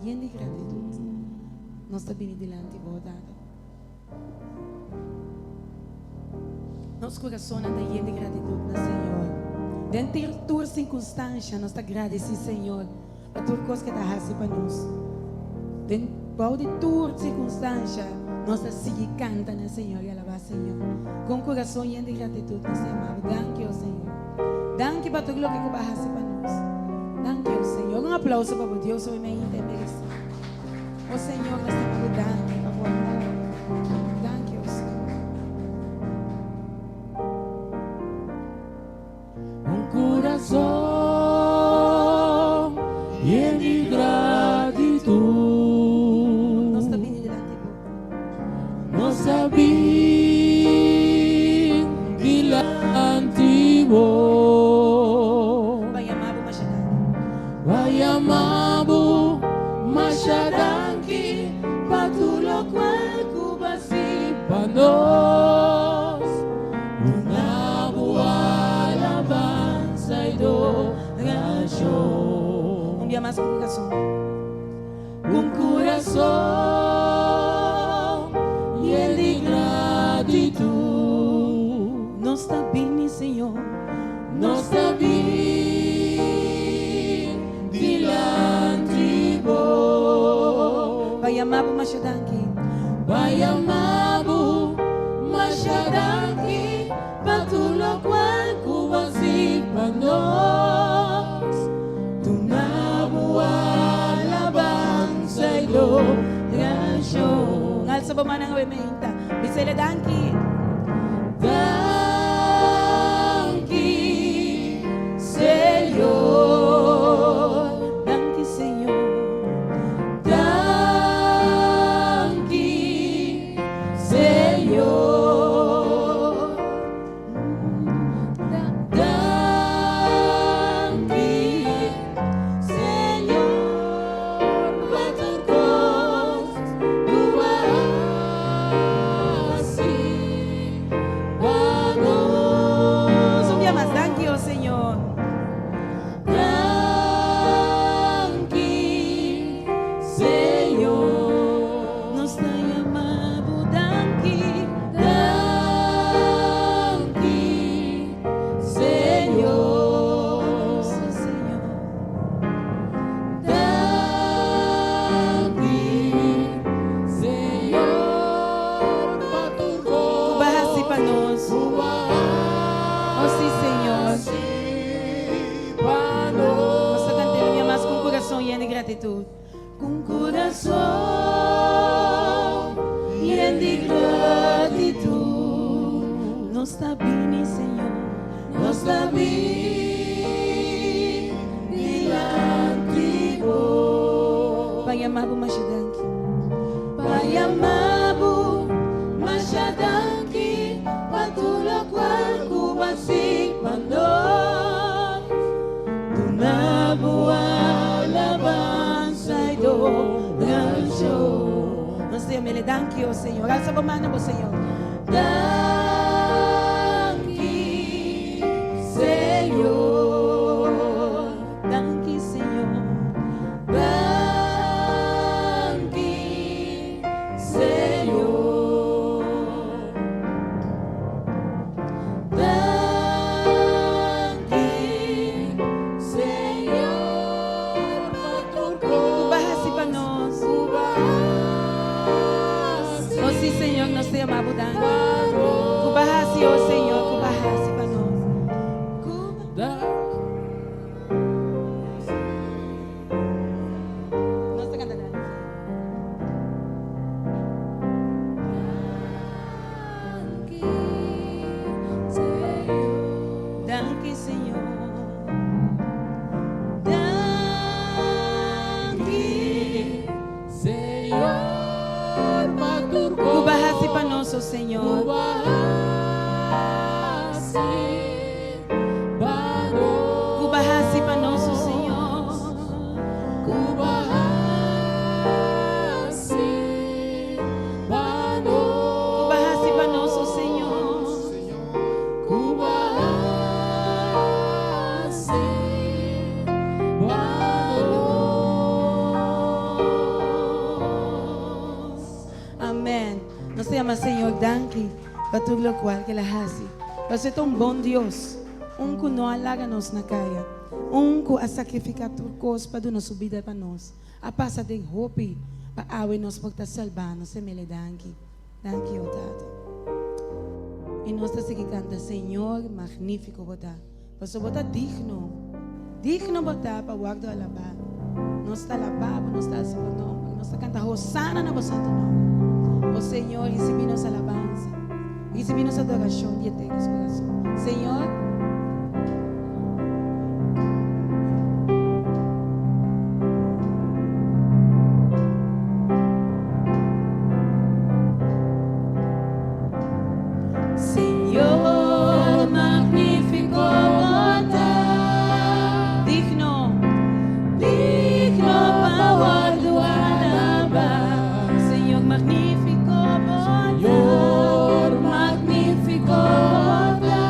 yen di gratitut nos ta bini dilanti bo, Tata. Nos kurasonnan ta yen di gratitut na Señor. Den tur sirkunstansha nos ta gradisí Señor pa tur kos ku e ta hasi pa nos. Den bou di tur sirkunstansha nos ta sigui kanta na Señor i alabá Señor. Ku un kurason yen di gratitut nos ta yama bo, Danki, o Señor. Danki pa tur loke ku bo a hasi pa nos. Danki, o Señor. Un aplauso pa bo Dios hoy mainta e meresé. O Señor, nos ta yama bo danki pa bo amor. Danki, o Señor. Un kurason yen di gratitut. Nos ta bini dilanti bo. Nos ta bini dilanti bo. Pa yama bo masha danki. Pa yama bo masha danki pa tur lokual ku bo a hasi pa nos. Duna bo alabansa i dorashon. Un bia mas ku kurason. Un kurason yen di gratitut. Nos ta bini, Señor. Nos ta bin dilanti bo. Pa yama bo masha danki. Pa yama bo masha danki pa tur lokual ku bo a hasi pa nos. Duna bo alabansa i glorashon. Alsa bo mannan awe meinta. Bisele danki. Danki, Señor. Danki, Señor. Danki, Señor. Danki, Señor, pa tur kos ku bo a hasi pa nos. Un bia mas, danki, o Señor. Danki, Señor. Nos ta yama bo danki. Danki, Señor. Sí, Señor. Danki, Señor, pa tur Ku bo a hasi pa nos. Ku bo a Oh, sí, Señor. hasi pa nos. Nos ta kant'é un bia mas ku un kurason yen di gratitut. Ku un kurason yen di gratitut. Nos ta bini, Señor. Nos ta bini dilanti bo. Pa yama bo masha danki. Pa yama bo masha danki pa tur lokual ku bo a hasi pa nos. Duna bo alabansa i adorashon. Nos ta yam'El danki, o Señor. Alsa bo man na bo Señor. Danki, Señor. Danki, Señor. Danki, Señor. Danki, Señor, pa tur Ku bo a hasi pa nos. Ku bo a hasi O sí, Señor, nos ta yama bo danki. pa nos. Ku bo a hasi, o Señor, ku bo a hasi pa nos. Ku Nos ta kanta danki. Danki, Señor. Danki. Señor, pa tur Ku bo a hasi pa nos, o Señor. Ku bo a hasi pa nos. Ku bo a hasi pa nos, o Señor. Ku bo a hasi pa nos. Ku bo a hasi pa nos, o Señor. Ku bo a hasi pa nos. yama Señor danki pa tur locual cu El a haci. Pasobra E ta un bon Dios, un cu no a laga nos na caya, un cu a sacrifica tur cos pa duna Su bida pa nos, a pasa den hopi pa awe nos por ta salba. Nos ta mele danki. Danki, o Tata. Y nos ta sigui canta, Señor, magnifico Bo ta. Pasobra Bo ta digno. Digno Bo ta pa wòrdu alabá. Nos ta alabá Bo, nos ta alsa Bo nòmber. Nos ta kanta hosana na Bo santu nòmber. O Señor, risibí nos alabansa. Risibí nos adorashon di henter nos kurason. Señor. Señor, magnífico bo ta. Digno, digno pa wòrdu alabá. Señor, magnífico bo ta. Señor, magnífico bo ta.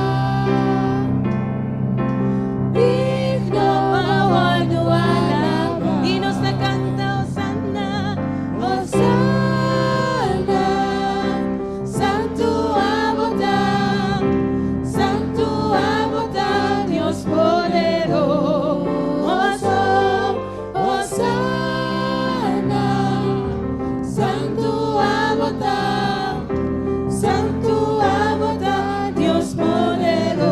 Digno pa wòrdu alabá. I nos ta kanta Hosana, Hosana. Santu abo ta, Santu abo ta, Dios poderoso. Hosana, Santu abo ta, Santu abo ta, Dios poderoso.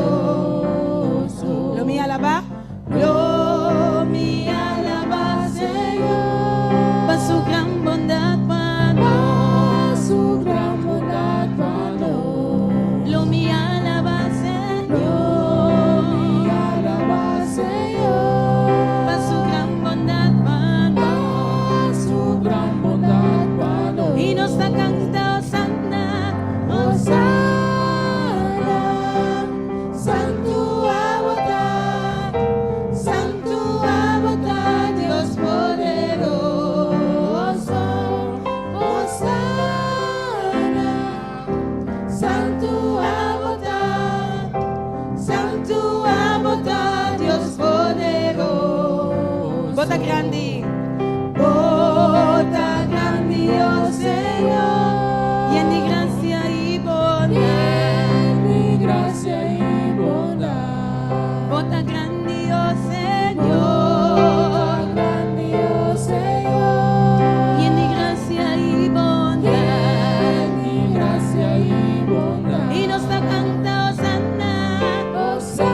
Lo mi alabá, lo mi alabá, Señor, pa su gran bondat pa nos. Pa su gran bondat pa nos. Lo mi alabá, Señor. Lo mi alabá, Señor. Pa su gran bondat pa nos. Pa su gran bondat pa nos. I nos ta kanta Hosana, Hosana, Santu abo ta, Santu abo ta, Dios poderoso. Hosana, Santu abo ta, Santu abo ta, Dios poderoso. Bo ta grandi, Bo ta grandi, oh Señor, yen di grasia i bondat. Yen di grasia i bondat. Bo ta grandi, oh Señor. Bo ta grandi, oh Señor. Yen di grasia i bondat. Yen di grasia i bondat. I nos ta kanta Hosana, Hosana,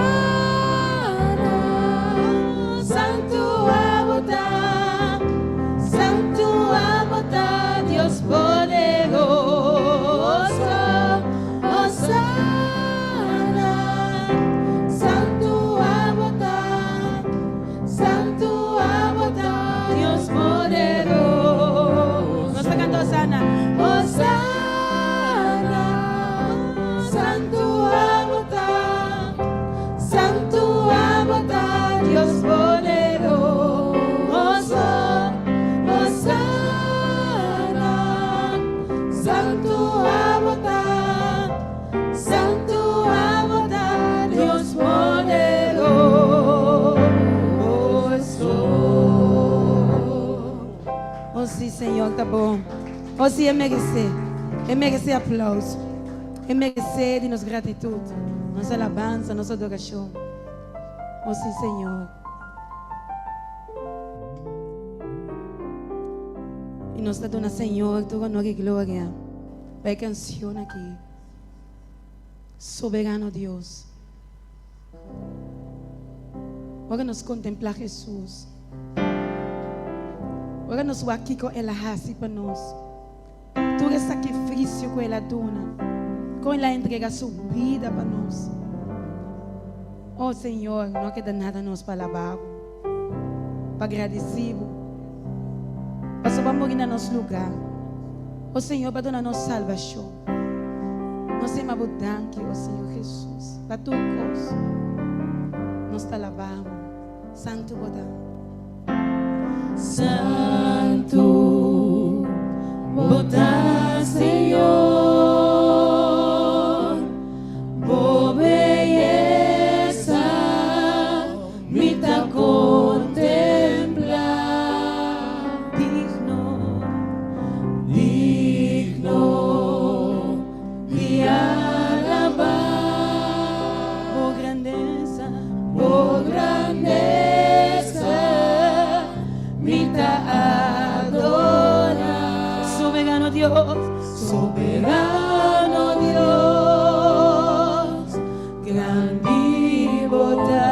Santu abo ta, Santu abo ta, Dios poderoso. Hosana, Santu abo ta, Santu abo ta, Dios poderoso. Nos ta kanta Hosana, Hosana, Santu abo ta, Santu abo ta, Dios poderoso. Hosana, Santu abo ta, Santu abo ta, Dios poderoso. Oh sí, Señor, ta bon. Oh sí, e meresé. E meresé aplouso. E meresé di nos gratitut, nos alabansa, nos adorashon. Oh sí, Señor. I nos ta duna Señor tur honor i gloria pa e kanshon aki. Soberano Dios. Ora nos kontemplá Hesus, ora nos wak kiko El a hasi pa nos, tur e sakrifisio ku El a duna, kon El a entrega Su bida pa nos. Oh Señor, no a keda nada nos pa alabá Bo, pa gradisí Bo, pasobra Bo a muri na nos lugá. Oh Señor, Bo a duna nos salbashon. Nos ta yama Bo danki, oh Señor Jesus, pa tur kos. Nos ta alabá Bo. Santu Bo ta. Santu Bo ta, Señor, Bo beyesa mi ta kontemplá. Digno, Digno. ta adorá. Soberano Dios, Soberano Dios, grandi Bo ta.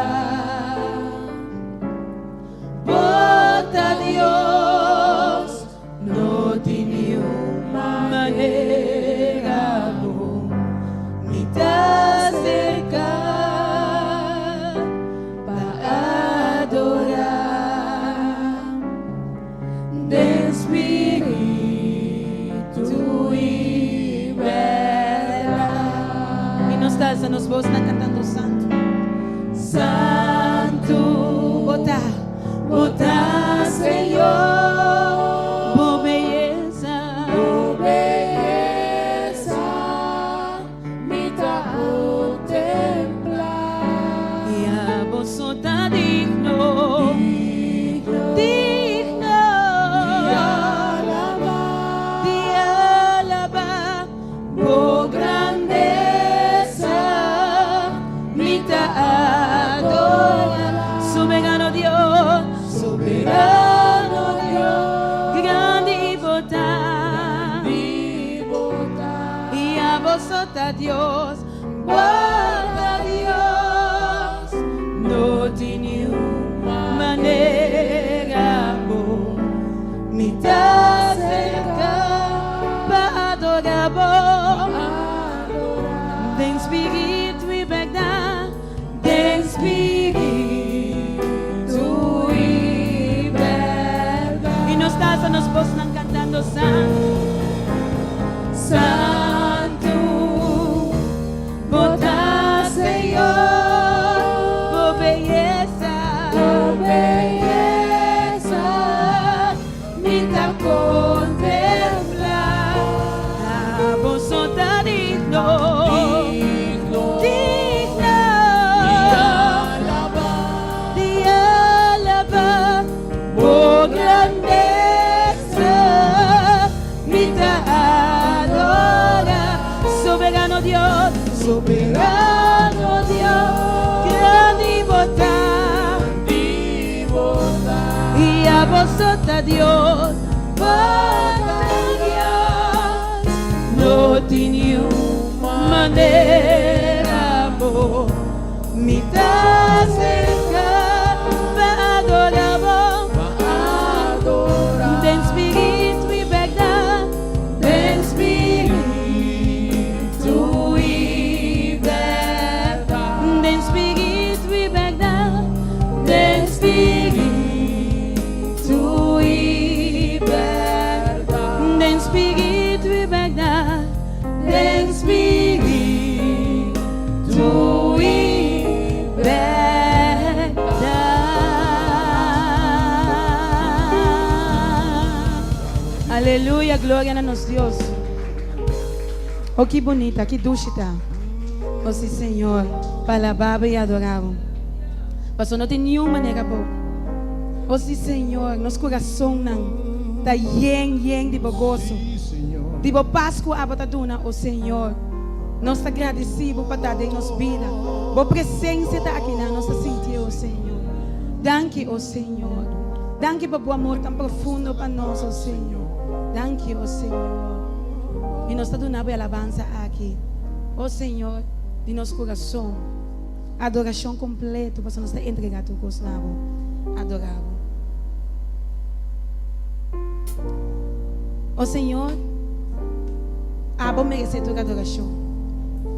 Bo ta Dios, no tin niun manera bo, mi ta aserká pa adorá. Den spiritu i bèrdat. I nos ta alsa nos bosnan kantando Santu. Santu Bo ta, Bo ta Señor, Bo beyesa. Bo beyesa mi ta kontemplá. I Abo so ta digno, digno Di alabá. Di alabá. Bo grandesa mi ta adorá. Soberano Dios, Soberano Dios, grandi Bo ta. Grandi Bo ta. I Abo so ta Dios, Bo ta Dios, no tin niun manera bo, mi ta aserká pa adorá Bo. Den spiritu i bèrdat, den spiritu i bèrdat. I nos ta alsa nos bosnan kantando Santu. Santu, Bo ta Señor, Bo beyesa, Bo beyesa mi ta kontemplá. Abo so ta digno, Digno digno di alabá. Di alabá. Bo grandesa mi ta adorá. Soberano Dios, Soberano Dios, grandi Bo ta. Grandi Bo ta. I Abo so ta Dios, Bo ta Dios, no tin niun manera bo, mi ta aserká pa adorá Bo. Pa adorá. Den spiritu i bèrdat, den spiritu i bèrdat, den spiritu i bèrdat, den spiritu i bèrdat, den spiritu i bèrdat, den spiritu i bèrdat. Aleluya, gloria na nos Dios. Oh, ki bunita, ki dushi ta. Oh, sí, Señor, pa alabá i adorá. Paso no tin ningun manera bo. Oh, sí, Señor, nos kurasonnan ta yen, yen di bo goso. Di bo pas ku Abo ta duna, oh Señor. Nos ta gradesido pa ta den nos bida. Bo presensia ta aki na nos ta sinti, oh Señor. Danki, oh Señor. Danki pa bo amor tan profundo pa nos, oh Señor. Danki, oh Señor. I nos ta duna alabansa aki. Oh Señor, di nos kurason. Adorashon kompleto, pa nos ta entregá tur kos na Bo. Adorá Bo. Oh Señor, Abo meresé tur adorashon.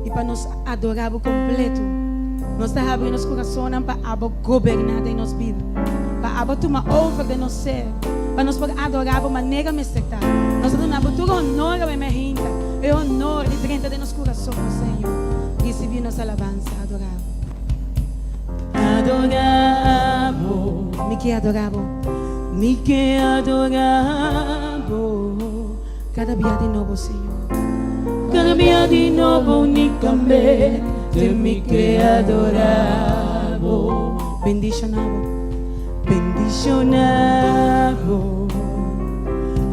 I pa nos adorá Bo kompleto, nos ta habri nos kurason pa Abo goberná den nos bida. Pa Abo tuma over den nos ser. Pa nos por adorá Bo manera mester ta. Nos ta duna Bo tur honor, e E honor di drenta den nos kurason, Señor. Risibí nos alabansa, adorá Bo. Adorá Bo. Mi ke adorá Bo. Mi ke adorá Bo. Kada dia di nobo, Señor. Kada dia di nobo, únikamente mi ke adorá Bo. Bendishoná Bo. Bendishoná Bo.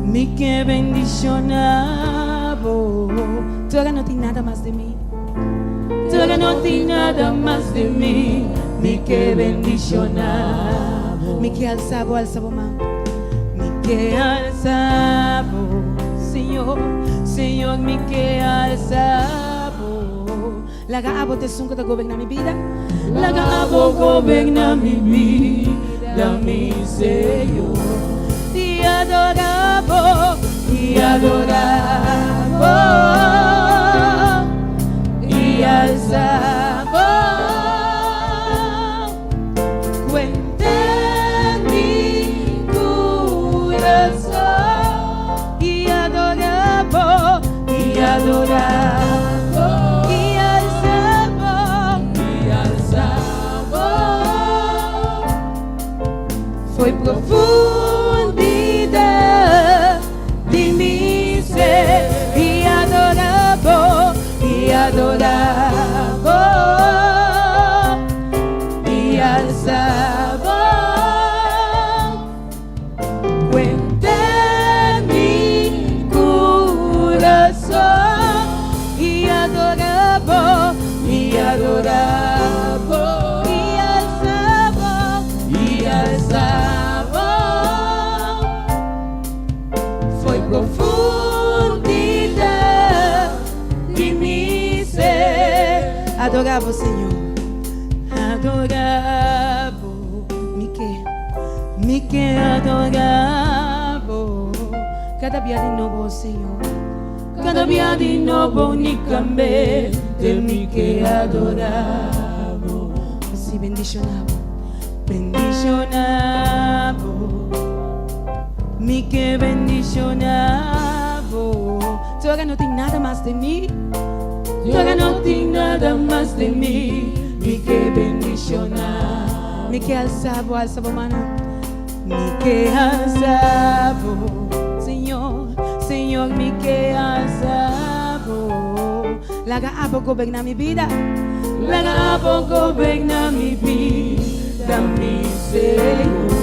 Mi ke bendishoná Bo. Tur no tin nada mas di mi. Tur no tin nada mas di mi. Mi ke bendishoná Bo. Mi ke alsa Bo, alsa Bo man. ke alsa bo, Señor, Señor, mi ke alsa bo. Laga abo ta esun ku ta goberná mi bida. Laga abo goberná mi bida, mi Señor. I adorá bo, i adorá bo, i alsa bo. Ku henter mi kurason i adorá bo, i adorá bo, i alsa bo, i alsa bo. Foi profundidat di mi ser i adorá bo, i adorá bo, i alsa bo. Ku henter mi kurason i adorá bo, i adorá bo, i alsa bo, i alsa bo. Foi profundidat di mi ser. Adorá bo, Señor. Adorá bo. Mi ke, mi ke adorá bo. Kada bia di nobo, Señor. Kada bia di nobo, únikamente mi ke adorá bo. Sí, bendishoná bo. Bendishoná bo. Mi ke bendishoná bo. Tur no tin nada mas di mi. Tur no tin nada mas di mi. Mi ke bendishoná. Mi ke alsa bo, alsa bo man. Mi ke alsa bo. Señor, Señor, mi ke alsa bo. Laga abo goberná mi bida. Laga abo goberná mi bida, mi Señor.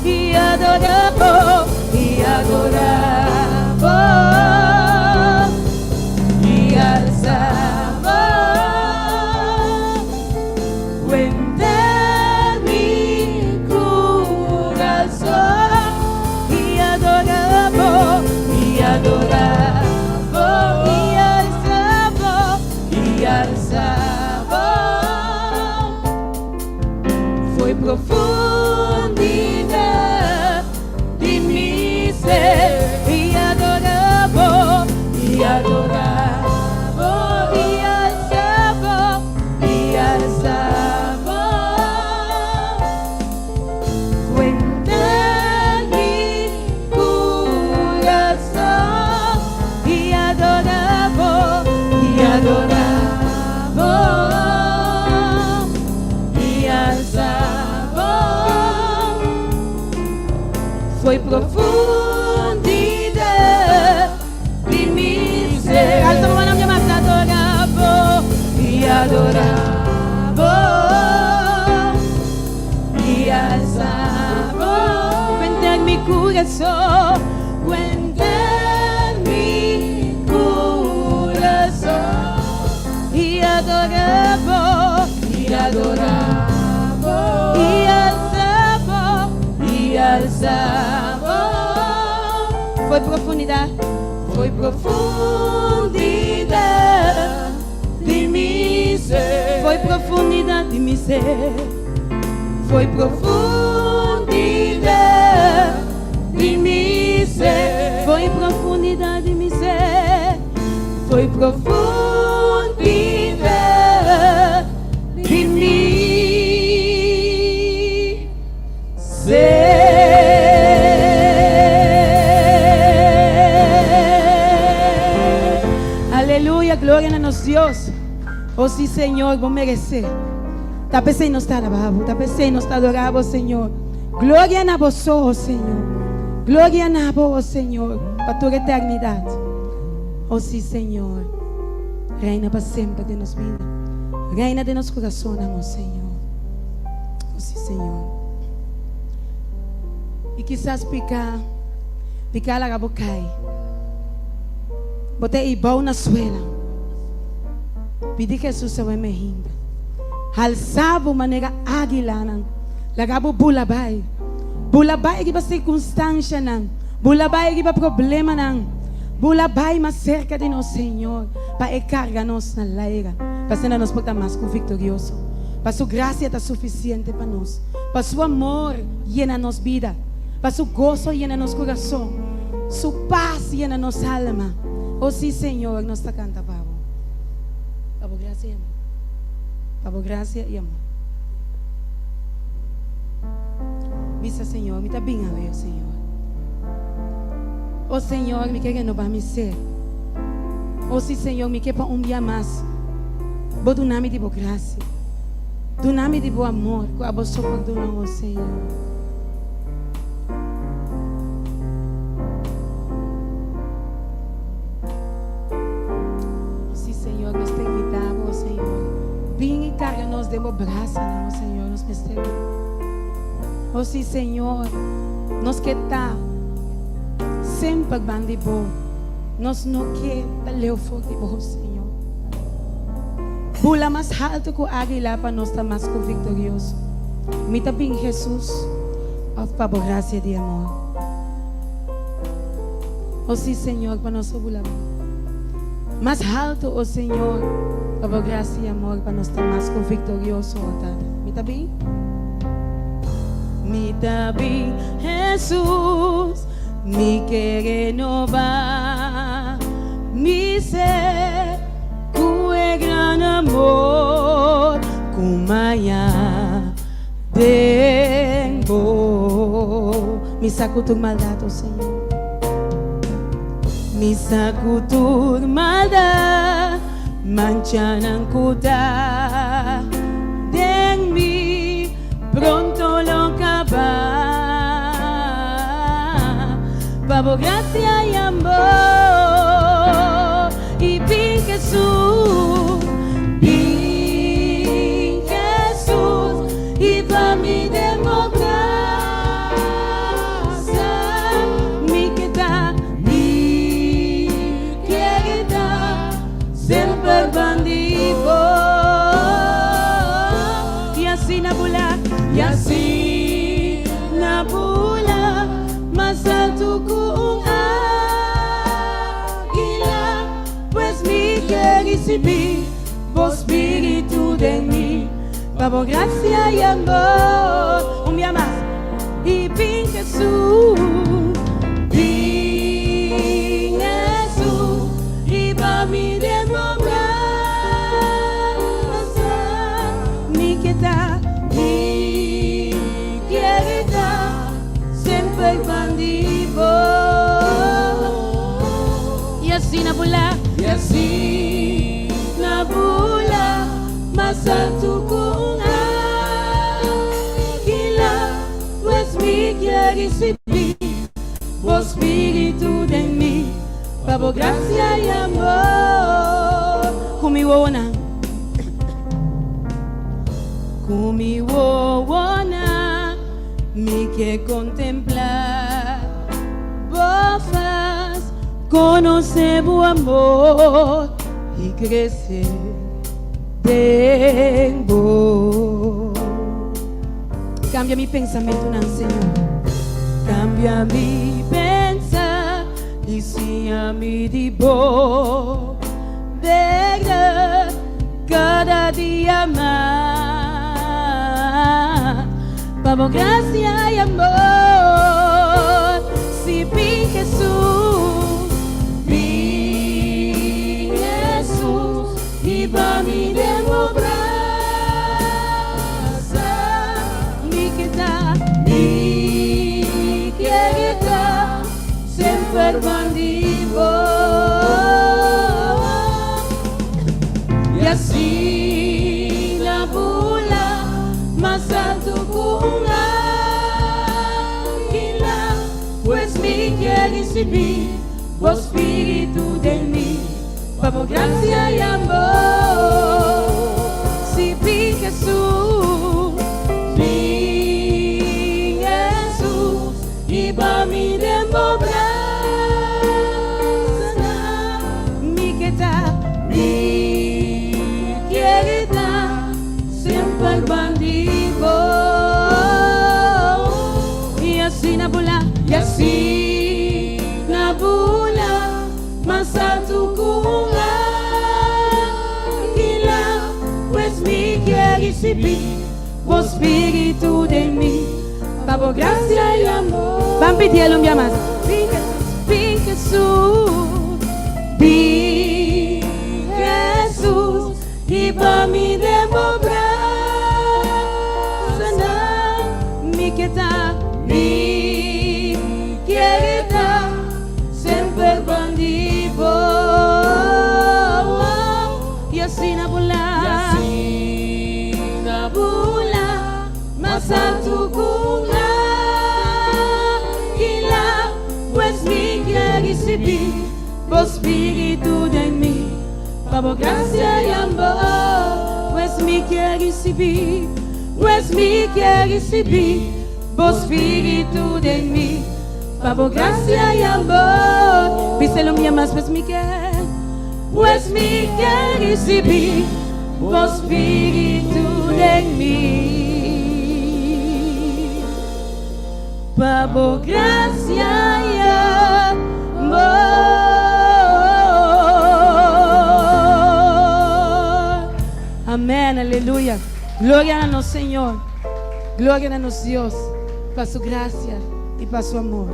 I adorá bo, i adorá bo, i alsa bo. Ku henter mi kurason i adorá bo, i adorá bo, i alsa bo, i alsa bo. Foi profundidat di mi ser i adorá bo, i adorá bo, i alsa bo, i alsa bo. Ku henter mi kurason i adorá bo, i adorá bo, i alsa bo. Foi profundidat di mi ser. Alsa bo man mas adorá bo, i adorá bo, i alsa bo. Ku henter mi kurason, ku henter mi kurason i adorá bo, i adorá bo, i alsa bo, i alsa bo. Foi profundidat, foi profundidat di mi ser. Foi profundidat di mi ser. Foi profundidat di mi ser. Foi profundidat di mi ser. Foi profundidat di mi ser. Aleluya, gloria na nos Dios. Oh sí, Señor, bo meresé. Ta p'esei nos ta alabá bo, ta p'esei nos ta adorá bo, Señor. Gloria na bo, oh Señor. Gloria na bo, oh Señor, pa tur eternidat. Oh sí, Señor. Reina pa semper den nos bida. Reina den nos kurason, oh Señor. Oh sí, Señor. I kisas piká, piká a laga bo kai. Bo ta ei bou na suela. Pidi Jesus awe mainta. Halsa bo manera águila nan. Laga bo bula bai. Bula bai riba sirkunstanshanan, bula bai riba problemanan, bula bai mas serka di nos Señor pa E karga nos na laira, pa asina nos por ta mas ku viktorioso, pa Su grasia ta sufisiente pa nos, pa Su amor yena nos bida, pa Su goso yena nos kurason, Su pas yena nos alma. O sí, Señor, nos ta kanta pa Bo, pa Bo grasia i amor, pa Bo grasia i amor. Bisa, Señor, mi ta bin awe, o Señor. O Señor, mi ke renobá mi ser. O sí, Señor, mi ke pa un bia mas Bo duna mi di Bo grasia. Duna mi di Bo amor ku Abo so por duna, o Señor. O sí, Señor, nos ta invitá Bo, o Señor. Bin i karga nos den Bo brasanan, o Señor, nos mester di Bo. O sí, Señor, nos ke ta semper ban di Bo. Nos no ke ta leu for di Bo, Señor. Bula mas haltu ku águila pa nos ta mas ku viktorioso. Mi ta bin, Hesus, òf pa Bo grasia di amor. O sí, Señor, pa nos por bula mas haltu, o Señor, pa Bo grasia i amor, pa nos ta mas ku viktorioso, o Tata. Mi ta bin? Mi ta bin, Hesus, mi ke renobá mi ser ku e gran amor ku maña den Bo. Mi sa ku tur maldat, o Señor. Mi sa ku tur maldat, manchanan ku ta den mi, pronto lo kaba. Pa bo grasia i amor, i bin Hesus, bin Hesus, i pa mi den bo brasa, mi ke ta, mi kier ta semper bandi bo. I asina bula, i asina bula, mas altu ku un águila, pues mi ke risibí bo spiritu den mi, pa bo grasia i amor. Un bia mas. I bin Hesus, bin Hesus, riba mi den bo brasa, mi ke ta, mi kier ta semper bandi bo. I asina bula, i asina bula, mas altu ku un águila, pues mi kier risibí bo spiritu den mi, pa bo grasia i amor. Ku mi wowonan, ku mi wowonan, mi ke kontemplá bo fas, konosé bo amor i krese den bo. Kambia mi pensamentunan, Señor. Kambia mi pensa i siña mi di bo bèrdat kada dia mas. Pa bo grasia i amor, si bin Hesus, bin Hesus, hiba mi den bo brasa. Mi ke ta, mi kier ta semper bandi bo. I asina bula mas altu ku un águila, pues mi kier risibí bo spiritu den mi, pa bo grasia i amor. Si bin Hesus, bin Hesus, hiba mi den bo brasanan. Mi ke ta, mi kier ta semper bandi bo. I asina. asina bula. I asina bula mas altu ku un águila. Pues mi kier risibí bo spiritu den mi, pa bo grasia i amor. Ban pidiel un bia mas. Bin Jesus, bin Jesus, bin Jesus, hiba mi den bo brasanan. Mi ke ta, mi kier ta semper bandi bo. I asina bula, I asina bula mas altu ku un águila. Pues mi kier risibí bo spiritu den mi, pa bo grasia i amor. Pues mi kier risibí, pues mi kier risibí bo spiritu den mi, pa bo grasia i amor. Bis'é un bia mas, pues mi kier, pues mi kier risibí bo spiritu den mi, pa bo grasia i amor. Amèn, aleluya. Gloria na nos Señor. Gloria na nos Dios pa su grasia i pa su amor.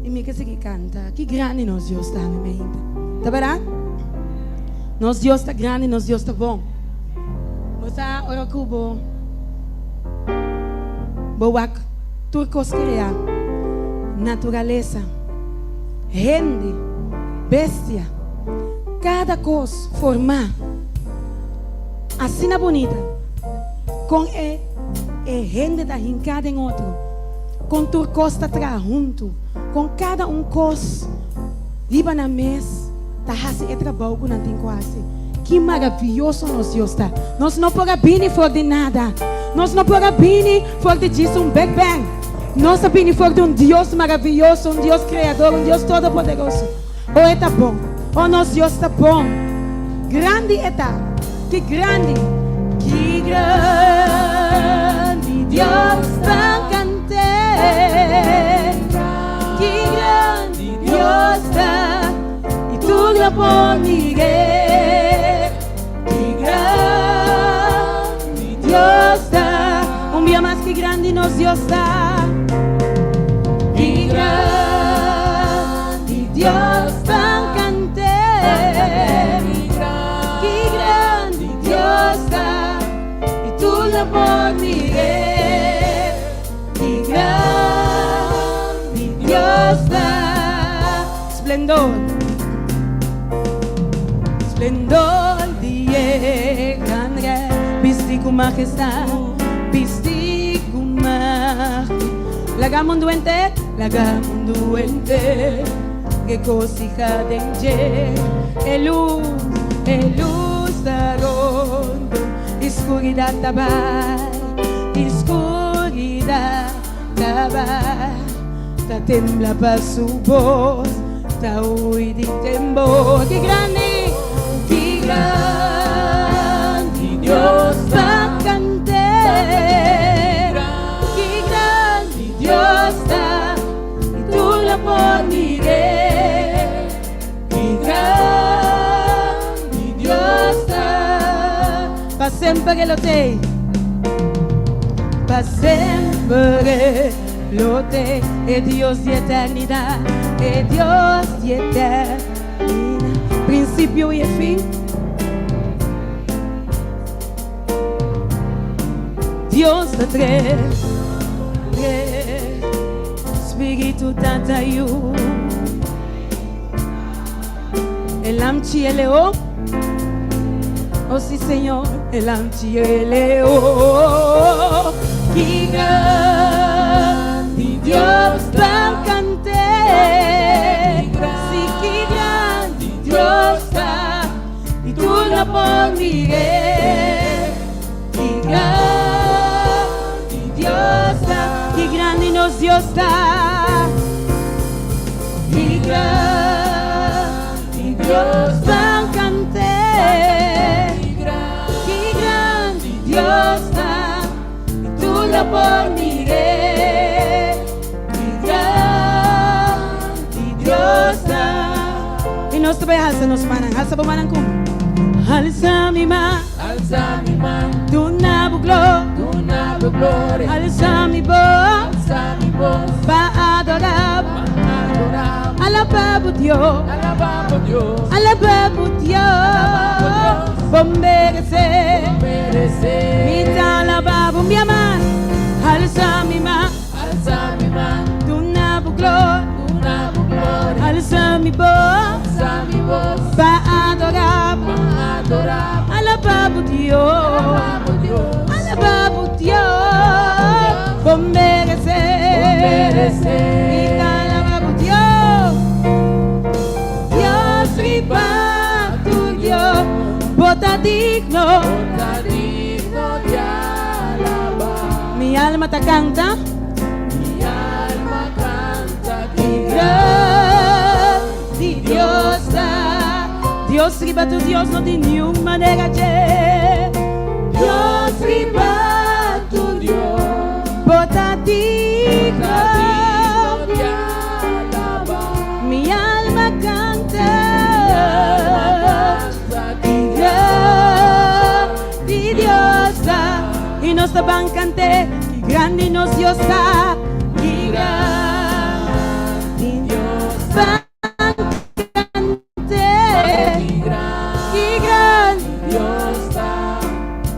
I mi ke sigui kanta. Ki grandi nos Dios ta, mi mente. Ta bèrdat? Nos Dios ta grandi, nos Dios ta bon. Bo sa ora ku bo bo wak tur kos kreá, naturalesa, hende, bestia, kada kos formá asina bunita, kon e e hende ta hinká den otro, kon tur kos ta traha huntu, kon kada un kos riba nan mes ta hasi e trabou ku nan tin ku hasi. Ki maravioso nos Dios ta! Nos no por a bini for di nada. Nos no por a bini for di djis un Big Bang. Nos a bini for di un Dios maravioso, un Dios Kreador, un Dios Todopoderoso. O e ta bon! O nos Dios ta bon! Grandi e ta! Ki grandi! Ki grandi Dios ta kant'é! Ki grandi Dios ta, i tur lo por mir'é. Ki grandi Dios ta. Un bia mas, ki grandi nos Dios ta. Ki grandi Dios ta, kant'é. Ki grandi Dios ta, i tur lo por mir'é. Ki grandi Dios ta. Splendor, splendor di e gran Rei, bisti ku majestad, bisti ku majestad. Laga mundu henter, laga mundu henter regosija den dje. E lus, e lus ta rondo, i skuridat ta bai, i skuridat ta bai. Ta tembla pa su bos, ta hui di tembor. Ki grandi, ki grandi Dios ta kant'é. Ki grandi Dios ta, i tur lo por mir'é. Ki grandi Dios ta, pa semper e lo t'ei, pa semper e lo t'ei, e Dios di eternidat, e Dios di eternidat, prinsipio i e fin. Dios ta tres, tres, Spiritu Tata Yu. E lamchi e leon, oh si Señor, e lamchi e leon. Ki grandi Dios ta kant'é, si ki grandi Dios ta, i tur lo por mir'é. Ki grandi Dios ta, ki grandi nos Dios ta. Ki grandi Dios ta, kant'é. Ki grandi Dios ta, i tur lo por mir'é. nos ta bai halsa nos mannan. Halsa bo mannan ku mi. Halsa mi man. Alsa mi man. Duna bo gloria. Duna bo gloria. Alsa mi bos. Alsa mi bos. Pa adorá. Pa adorá. Alabá bo Dios. Alabá bo Dios. Alabá bo Dios. Bo meresé. Bo meresé. Mi ta alabá bo, mi man. Alsa mi man. Alsa mi man. Duna bo gloria. Duna bo gloria. Alsa mi bos. Alsa mi bos. Pa adorá. Pa adorá. Alabá bo Dios. Alabá bo Dios. Alabá bo Dios. Bo meresé. Bo meresé. Mi ta alabá bo Dios. Dios riba tur Dios. Bo ta digno. Bo ta digno di alabá. Mi alma ta kanta. Mi alma kanta. Grandi Dios ta. Dios riba tur Dios, no tin ningun manera dje. Dios riba tur Dios. Bo ta digno. Digno di alabá. Mi alma kanta. Kanta. Grandi Dios ta. I nos ta ban kant'é. Ki grandi nos Dios ta. Ki grandi Dios. Ban kant'é. Ki grandi Dios ta.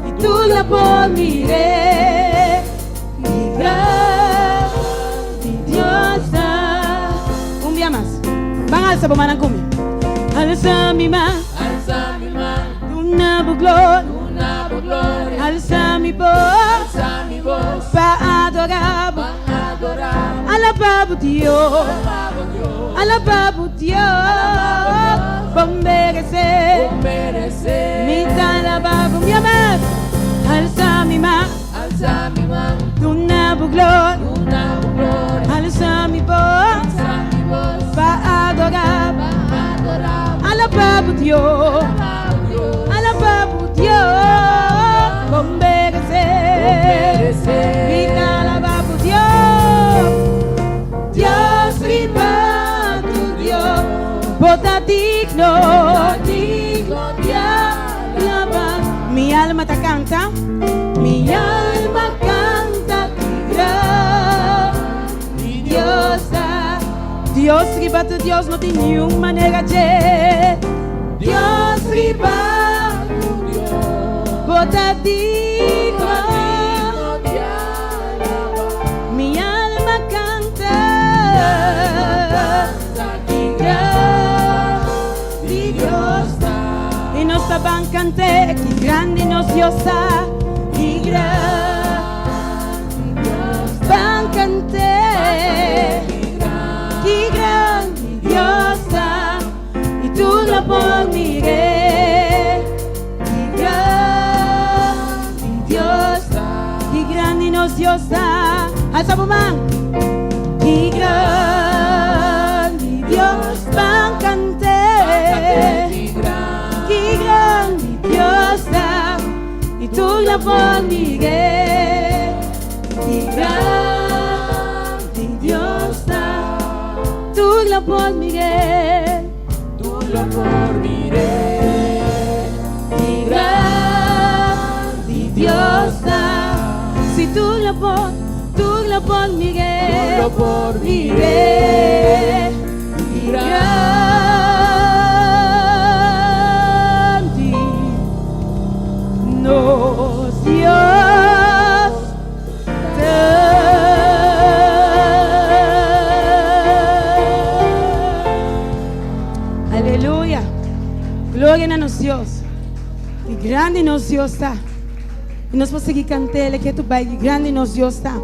I tur lo por mir'é. Ki grandi Dios ta. Un dia mas. Ban alsa bo mannan ku mi. Alsa mi man. Alsa mi man. Duna bo gloria. Duna bo gloria. Alsa mi bos. Alsa mi bos. Pa adorá. Pa adorá. Alabá bo Dios. Alabá bo Dios. Alabá bo Dios. Bo meresé. Bo meresé. Mi ta alabá bo, mi man. Alsa mi man. Alsa mi man. Duna bo gloria. Duna bo gloria. Alsa mi bos. Alsa mi bos. Pa adorá. Pa adorá. Alabá bo Dios. Alabá bo Dios. Alabá bo Dios. Bo meresé. Bo meresé. Mi ta alabá bo Dios. Dios riba tur Dios. Bo ta digno. Digno di Alabá. Mi alma ta kanta. Mi alma kanta. Grandi Dios ta. Dios riba tur Dios, no tin ningun manera dje. Dios riba Dios. Bo ta digno. Digno di alabá. Mi alma kanta. Kanta. Grandi Dios ta. I nos ta ban kant'é. Ki grandi nos Dios ta. Ki grandi Ban kant'é. Ki grandi Dios ta. I tur lo por mir'é. Ki grandi Dios ta. Ki grandi nos Dios ta. Alsa bo man. Ki grandi Dios, ban kant'é. Ki grandi Dios ta. I tur lo por mir'é. Ki grandi Dios ta. Tur lo por mir'é. Tur lo por mir'é. Ki grandi Dios ta. Si tur lo por, tur lo por mir'é. Tur lo por mir'é. Ki grandi nos Dios ta. Aleluya. Gloria na nos Dios. Ki grandi nos Dios ta. I nos por sigui kant'é ketu bai. Ki grandi nos Dios ta.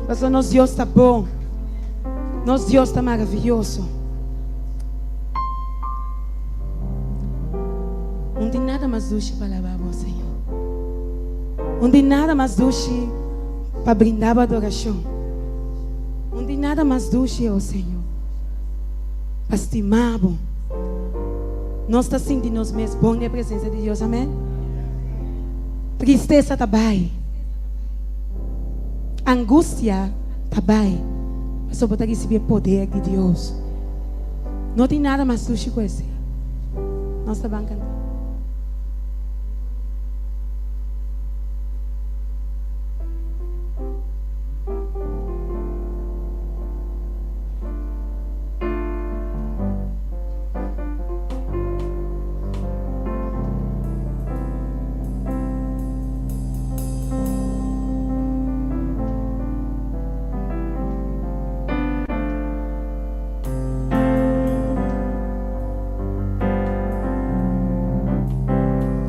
Pasobra nos Dios ta bon. Nos Dios ta maravioso. No tin nada mas dushi pa alabá bo, Señor. No tin nada mas dushi pa brinda adorashon. No tin nada mas dushi, oh Señor, pa stima bo. Nos ta sinti nos mes bon den presensia di Dios, amèn? Tristesa ta bai. Angustia ta bai. Pasobra bo ta risibí poder di Dios. No tin nada mas dushi ku esei. Nos ta ban kanta.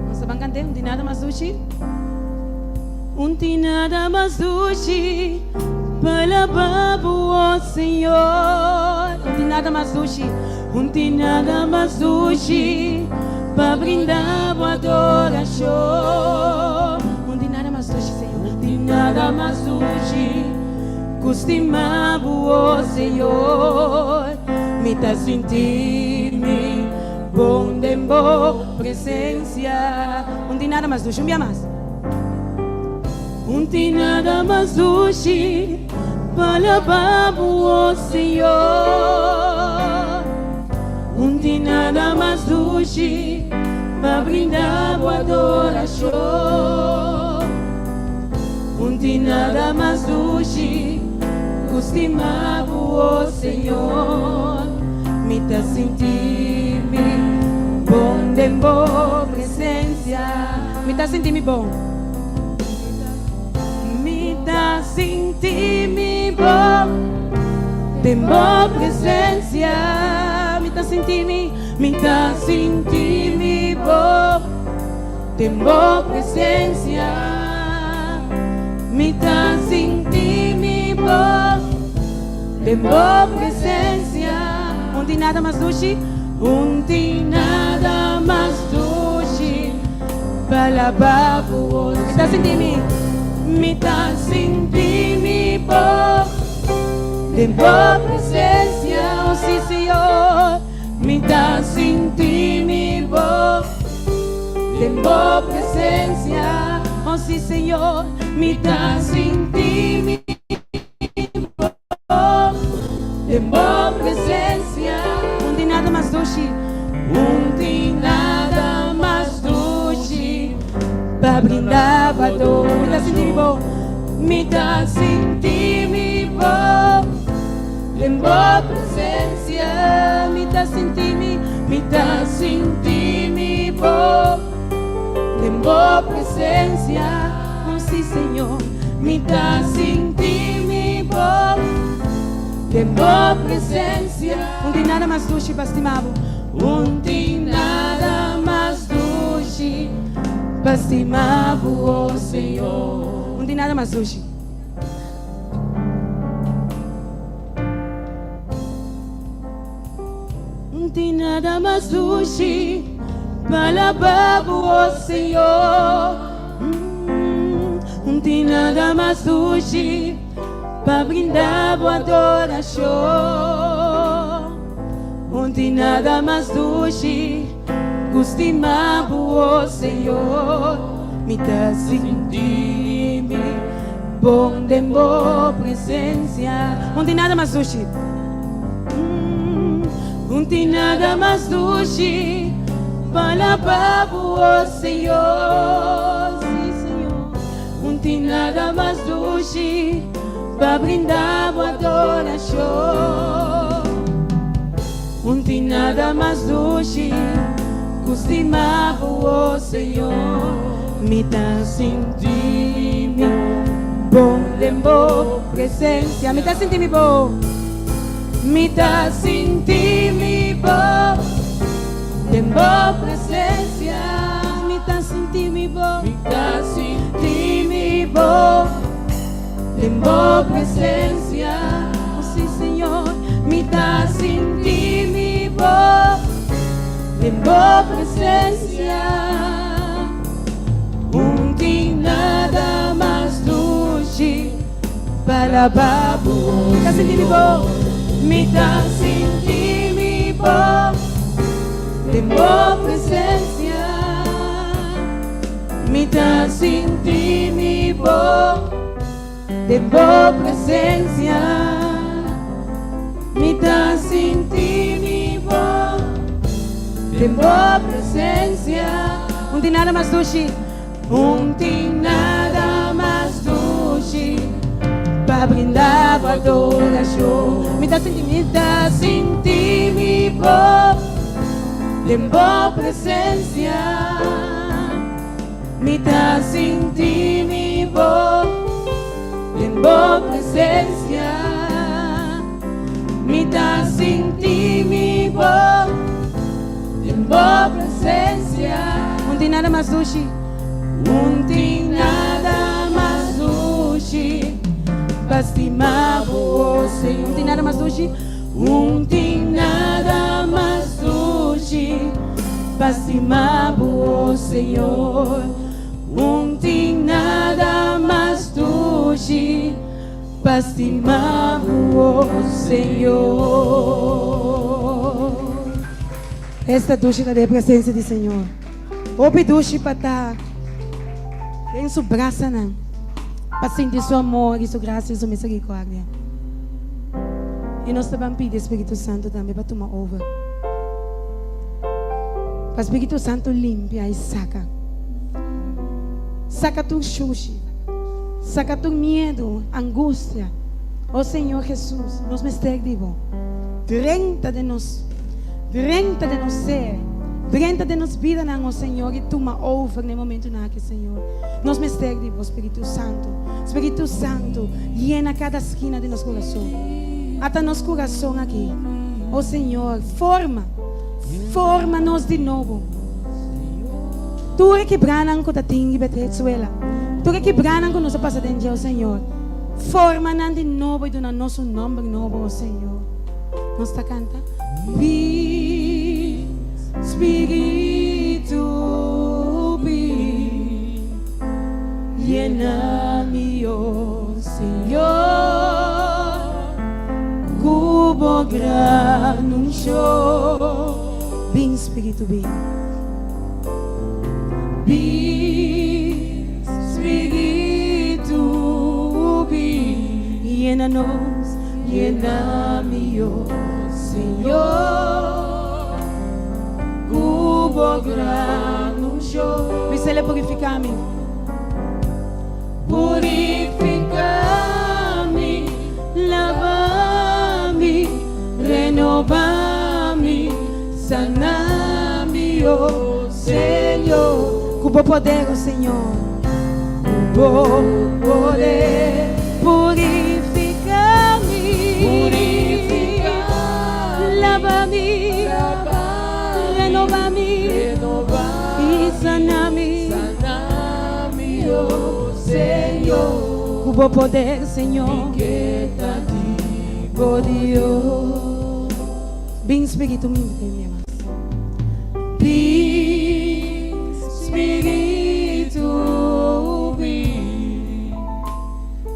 Nos ta ban kant'é, Un tin nada mas dushi. Un tin nada mas dushi pa laba bo, oh Señor. Un tin nada mas dushi, un tin nada mas dushi pa brinda bo adorashon. Un tin nada mas dushi, Señor. Un tin nada mas dushi ku stima bo, oh Señor. Mi ta sinti mi bon den bo presencia. Un tin nada mas dushi, un bia mas. Un tin nada mas dushi pa laba bo, oh Señor. Un tin nada mas dushi pa brinda bo adorashon. Un tin nada mas dushi ku stima bo, oh Señor. Mi ta sinti mi bon den bo presencia. Mi ta sinti mi bon. Mi ta sinti mi bon den bo presencia. Mi ta sinti mi, mi ta sinti mi bon den bo presencia. Mi ta sinti mi bon den bo presencia. Un tin nada mas dushi, un tin nada mas dushi. Pa laba bo ora. Mi ta sinti mi, mi ta sinti mi bo den bo presencia, oh si Señor. Mi ta sinti mi bo den bo presencia, oh si Señor. Mi ta sinti mi bo den bo presencia. Un tin nada mas dushi, un tin nada mas dushi pa brinda bo ador. Mi ta sinti mi bo, mi ta sinti mi bo den bo presencia. Mi ta sinti mi, mi ta sinti mi bo den bo presencia. Oh si Señor, mi ta sinti mi bo den bo presencia. Un tin nada mas dushi pa stima bo. Un tin nada mas dushi pa stima bo, oh Señor. Un tin nada mas dushi. Un tin nada mas dushi pa laba bo, oh Señor. Un tin nada mas dushi pa brinda bo adorashon. Un tin nada mas dushi ku stima bo, oh Señor. Mi ta sinti mi bon den bo presencia. Un tin nada mas dushi. Un tin nada mas dushi pa laba bo, oh Señor. Sí, Señor. Un tin nada mas dushi pa brinda bo adorashon. Un tin nada mas dushi ku stima bo, oh Señor. Mi ta sinti mi bon den bo presencia. Mi ta sinti mi bon. Mi ta sinti mi bon den bo presencia. Mi ta sinti mi bon. Mi ta sinti mi bon den bo presencia. Oh, sí, Señor. Mi ta sinti mi bon den bo presencia. Un tin nada mas dushi pa laba bo. Mi ta sinti mi bon. Mi ta sinti mi bon den bo presencia. Mi ta sinti mi bon den bo presencia. Mi ta sinti mi bon den bo presencia. presensia. Un tin nada mas dushi. Un tin nada mas dushi pa brinda bo adorashon. Mi ta sinti mi ta sinti mi bo den bo presensia. Mi ta sinti mi bo den bo presensia. Mi ta sinti mi bo den bo presensia. Un tin nada mas dushi. Un tin nada mas dushi pa stima bo, oh Señor. Un tin nada mas dushi. Un tin nada mas dushi pa stima bo, oh Señor. Un tin nada mas dushi pa stima bo, oh Señor. Esta dushi ta den presencia di Señor. Hopi dushi pa ta den su brasanan, pa sinti su amor y su gracia y su misericordia. Y nos ta ban pidi Spiritu Santo tambe pa tuma over. Pa Spiritu Santo limpia y saca. Saca tur shushi. Saca tur miedo, angustia. Oh Señor Jesus, nos mester di Bo. Drenta den nos, drenta den nos ser, drenta den nos bidanan, oh Señor, y tuma over na e momentonan aki, Señor. Nos mester di Bo, Spiritu Santo. Spiritu Santo, yena cada skina di nos curason. Ata nos curason aki. Oh Señor, forma, forma nos di nobo. Tur e kibranan ku ta tin riba e suela, tur e kibranan ku nos a pasa den dje, o Señor, forma nan di nobo i duna nos un nòmber nobo, o Señor. Nos ta kanta. Bin, Spiritu, bin, yena mi, o Señor, ku bo gran unshon. Bin, Spiritu, bin. Bin, Spiritu, bin. Yena nos, yena mi, oh Señor, ku bo gran unshon. Bisele purifiká mi. Purifiká mi, laba mi, renobá mi, sana mi, oh Señor. Ku bo poder, oh Señor, ku bo poder. Purifiká mi, laba mi, renobá mi, i sana mi, oh Señor. Ku bo poder, Señor, bo Dios. Bin Spiritu mi mi mas. Bin Spiritu bin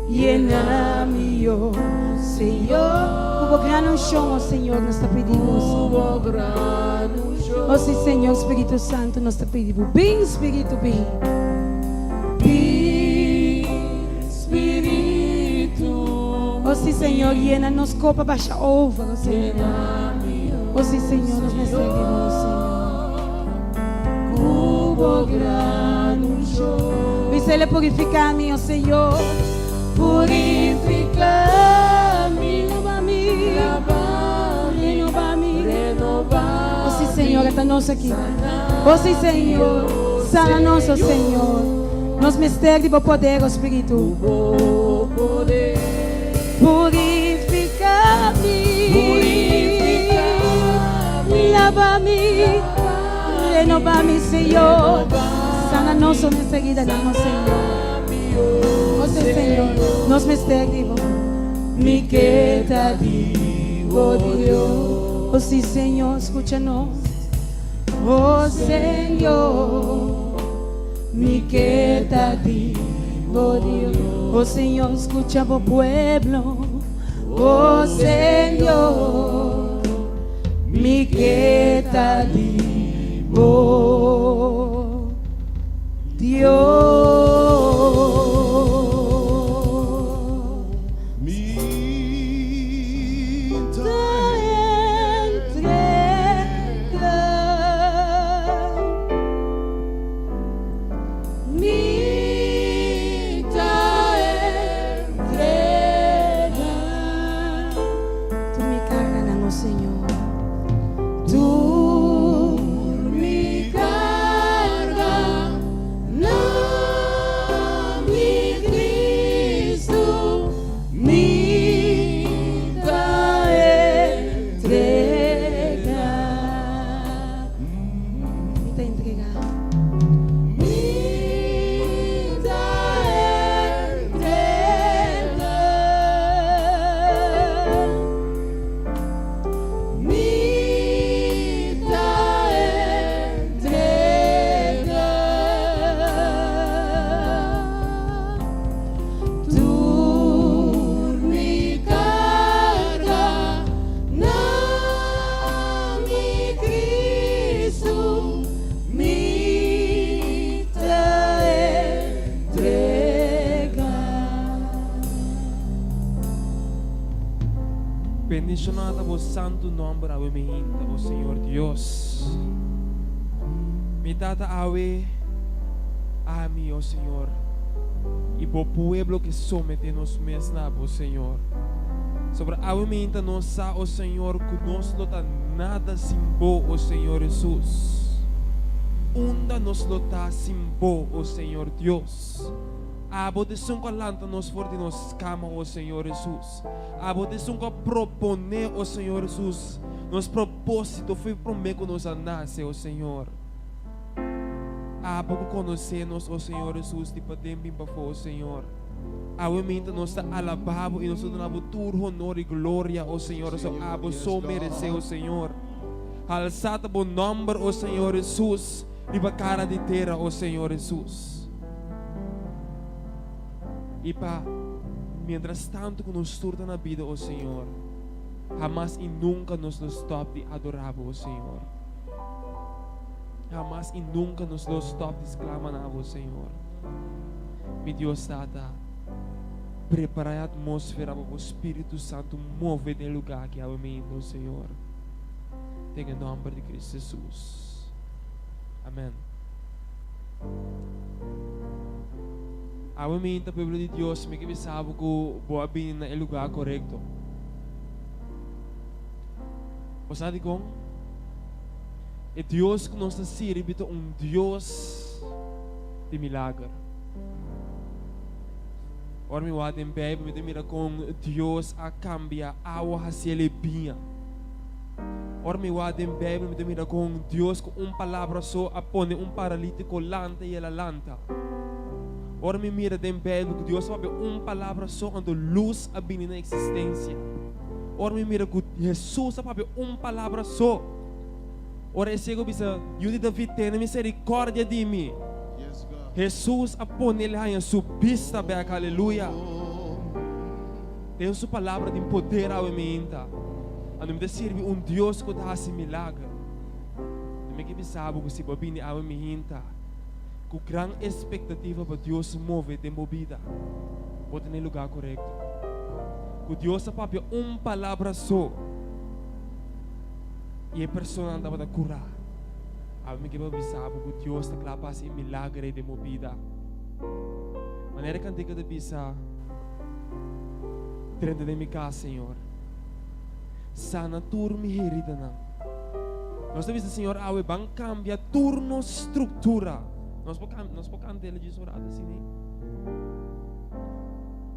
yena mi oh Señor. Ku bo gran unshon oh Señor nos ta pidi bo Señor. Oh si Señor Spiritu Santu nos ta pidi bo bin Spiritu bin. Bin Spiritu. Oh si Señor yena nos kopa basha over oh Señor. Oh si Señor nos mester di bo Señor. Ku bo gran unshon. Bisele purifica mi oh Señor. Purifica mi. Lava mi. Renova mi. Oh si Señor esta nos aki. Oh si Señor. Sana nos oh Señor. Nos mester di bo poder oh Spiritu. Purifica mi. Lava mi. Renova mi Señor. Sana nos oh enseguida nan oh Señor. Oh si Señor. Nos mester di bo. Mi ke ta di bo Dios. Oh si Señor scucha nos. Oh Señor. Mi ke ta di bo Dios. Oh Señor, scucha bo pueblo. Oh Señor, mi ke ta di bo Dios. Mi Ta entrega. bo, Señor. Tur mi karga na mi Kristu mi ta entregá. Mi ta entregá. Mi ta entregá. Mi ta entregá. Tur mi karga na mi Kristu mi ta entregá. Bendishoná ta bo santu nòmber awe mainta, o Señor Dios. Mi Tata awe, ami, o Señor, i bo pueblo ke someté nos mes na bo, Señor. Sobra awe mainta nos sa, o Señor, ku nos no ta nada sin bo, o Señor Hesus. Unda nos lo ta sin bo, o Señor Dios? Abo ta esun ku a lanta nos for di nos kama, o Señor Hesus. Abo ta esun ku a proponé, o Señor Hesus, nos propósito for promé ku nos a nase, o Señor. Abo ku konosé nos, o Señor Hesus, di paden bin pafó, o Señor. Awe mainta nos ta alabá bo i nos ta duna bo tur honor i gloria, o Señor, pasobra abo so meresé, o Señor. Halsá ta bo nòmber, o Señor Hesus, riba kara di tera, o Señor Hesus. I pa mientras tantu ku nos tur ta na bida, o Señor, hamas i nunka nos lo stòp di adorá bo, o Señor. Hamas i nunka nos lo stòp di sklama na bo, Señor. Mi Dios Tata, prepará e atmósfera pa bo Spiritu Santu move den e lugá aki awe mainta, o Señor. Den e nòmber di Kristu Hesus. Amèn. Awe mainta, pueblo di Dios, mi ke bisa bo ku bo a bini na e lugá korekto. Bo sa dikon? E Dios ku nos ta sirbi ta un Dios di milager. Ora mi wak den Bijbel, mi ta mira kon Dios a kambia awa hasiel e biña. Ora mi wak den Bijbel, mi ta mira kon Dios ku un palabra so a pone un paralítiko lanta i el a lanta. Ora mi mira den Bijbel ku Dios a papia un palabra so anto lus a bini na eksistensia. Ora mi mira ku Hesus a papia un palabra so. Ora e siego bisa, Yu di David, tene miserikòrdia di mi. Hesus a pone el haña su bista bèk. Aleluya! Den su palabra tin poder awe mainta. Anto mi ta sirbi un Dios ku ta hasi milager. Mi ke bisa bo ku si bo a bini awe mainta ku gran espektativa pa Dios move den bo bida, bo ta na e lugá korekto. Ku Dios a papia un palabra so. I e personanan tabata kurá. Awe mi ke pa bisa bo ku Dios ta kla pa hasi e milager ei den bo bida. Manera e kantika ta bisa, Drenta den mi kas, Señor. Sana tur mi heridanan. Nos ta bisa, Señor, awe ban kambia tur nos struktura. Nos por nos por kanta el djis un rato asina ei.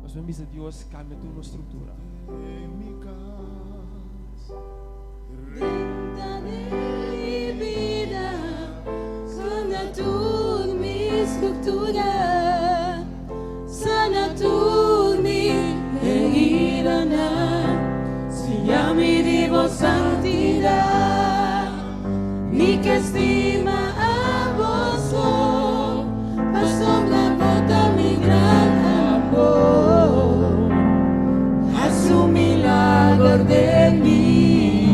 Nos por bisa Dios kambia tur nos struktura. Drenta den mi bida, sana tur mi struktura, sana tur mi heridanan, siña mi di bo santidat, mi ke stima abo so, pasobra bo ta mi gran amor. Hasi un milager den mi.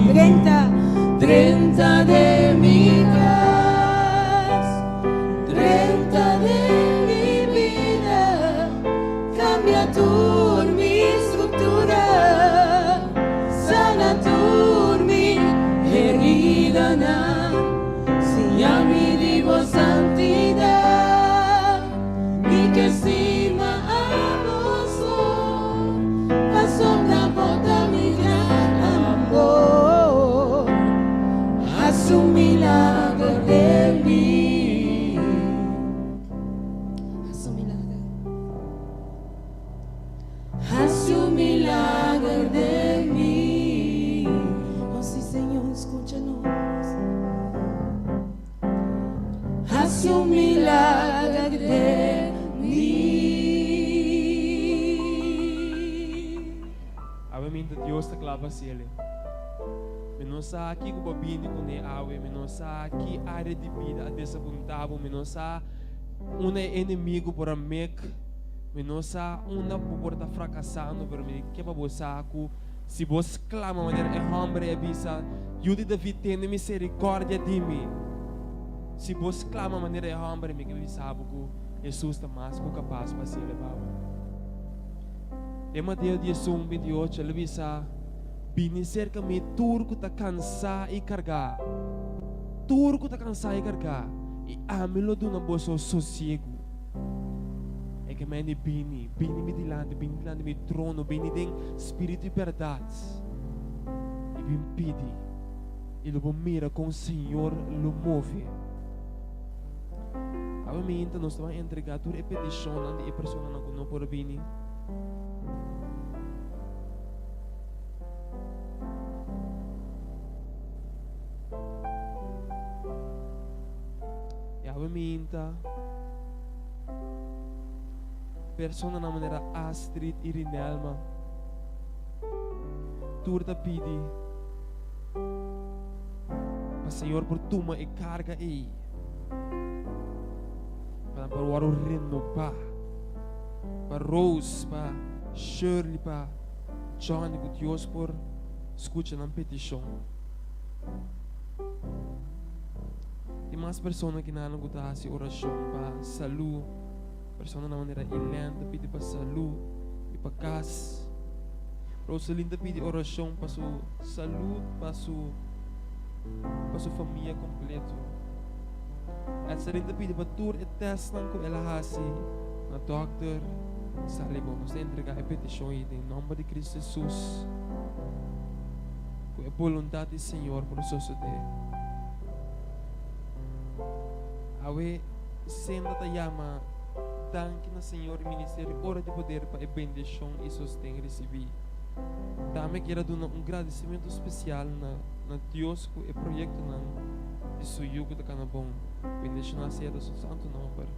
Drenta, drenta den mi kas, drenta den mi bida, kambia tur mi struktura, sana tur mi heridanan, siña mi di bo santidat. Mi ke stima abo so, pasobra bo ta mi gran amor. pa hasiel. Mi no sa kiko bo a bini kuné awe, mi no sa ki área di bida a desapuntá bo, mi no sa unda e enemigu por a mek, mi no sa unda bo por ta frakasando, pero mi ke pa bo sa ku si bo sklama manera e hòmber ei a bisa, Yu di David, tene miserikòrdia di mi. Si bo sklama manera e hòmber ei, mi ke bisa bo ku Hesus ta mas ku kapas pa hasiel pa bo. Den Mateo 11, 28, el a bisa, Bini serka mi tur ku ta kansá i kargá, tur ku ta kansá i kargá, i ami lo duna boso sosiegu. E ke mende bini, bini mi dilanti, bini dilanti mi trono, bini den spiritu i bèrdat, i bin pidi, i lo bo mira kon Señor lo move. Awe mainta nos ta ban entregá tur e petishonnan di e personanan ku no por a bini. I awe mainta personanan manera Astrid i Rinelma tur ta pidi pa Señor por tuma e karga ei, pa nan por wòrdu renobá, pa Rose, pa Shirley, pa Johnny, ku Dios por skucha nan petishon. Tin mas persona ki nan ku ta hasi orashon pa salú, personanan manera Elaine ta pidi pa salú i pa kas. Roselyn ta pidi orashon pa su salud, pa su pa su famia kompleto. Etselyn ta pidi pa tur e testnan ku el a hasi na dòkter sali bon. Nos ta entregá e petishon ei den nòmber di Kristu Hesus, ku e boluntat di Señor por sosodé. Awe Senda ta yama. Danki na Señor i Ministerio Ora di Poder pa e bendishon i sosten risibí. Tambe kier a duna un gradisimentu spesial na na Dios ku e proyektonan di Su Yu ku ta kana bon. Bendishoná sea ta Su santu nòmber.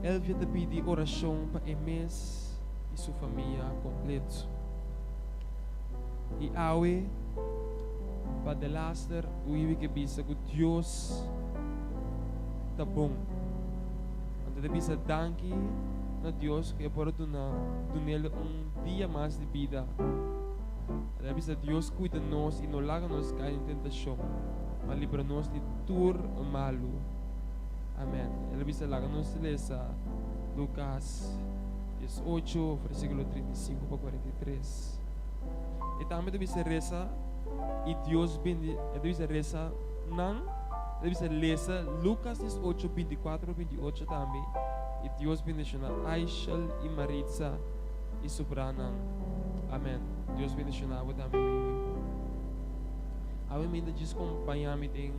Elvia ta pidi orashon pa e mes i su famia kompleto. I awe pa delaster Wiwi ke bisa ku Dios ta bon. Anto ta bisa danki na Dios ku e por a duna dunel un dia mas di bida. El a bisa Dios kuida nos i no laga nos kai den tentashon, ma libra nos di tur malu. Amen. El a bisa laga nos lesa Lukas 18 versíkulo 35 pa 43. E tambe ta bisa resa i Dios bendi, e ta bisa resa nan. Ta bisa lesa Lucas 18, 24 pa 28 tambe i Dios bendiciona Aishel i Maritza i su branan. Amen. Dios bendiciona bo tambe Wiwi. Awe mi ta djis compaña mi den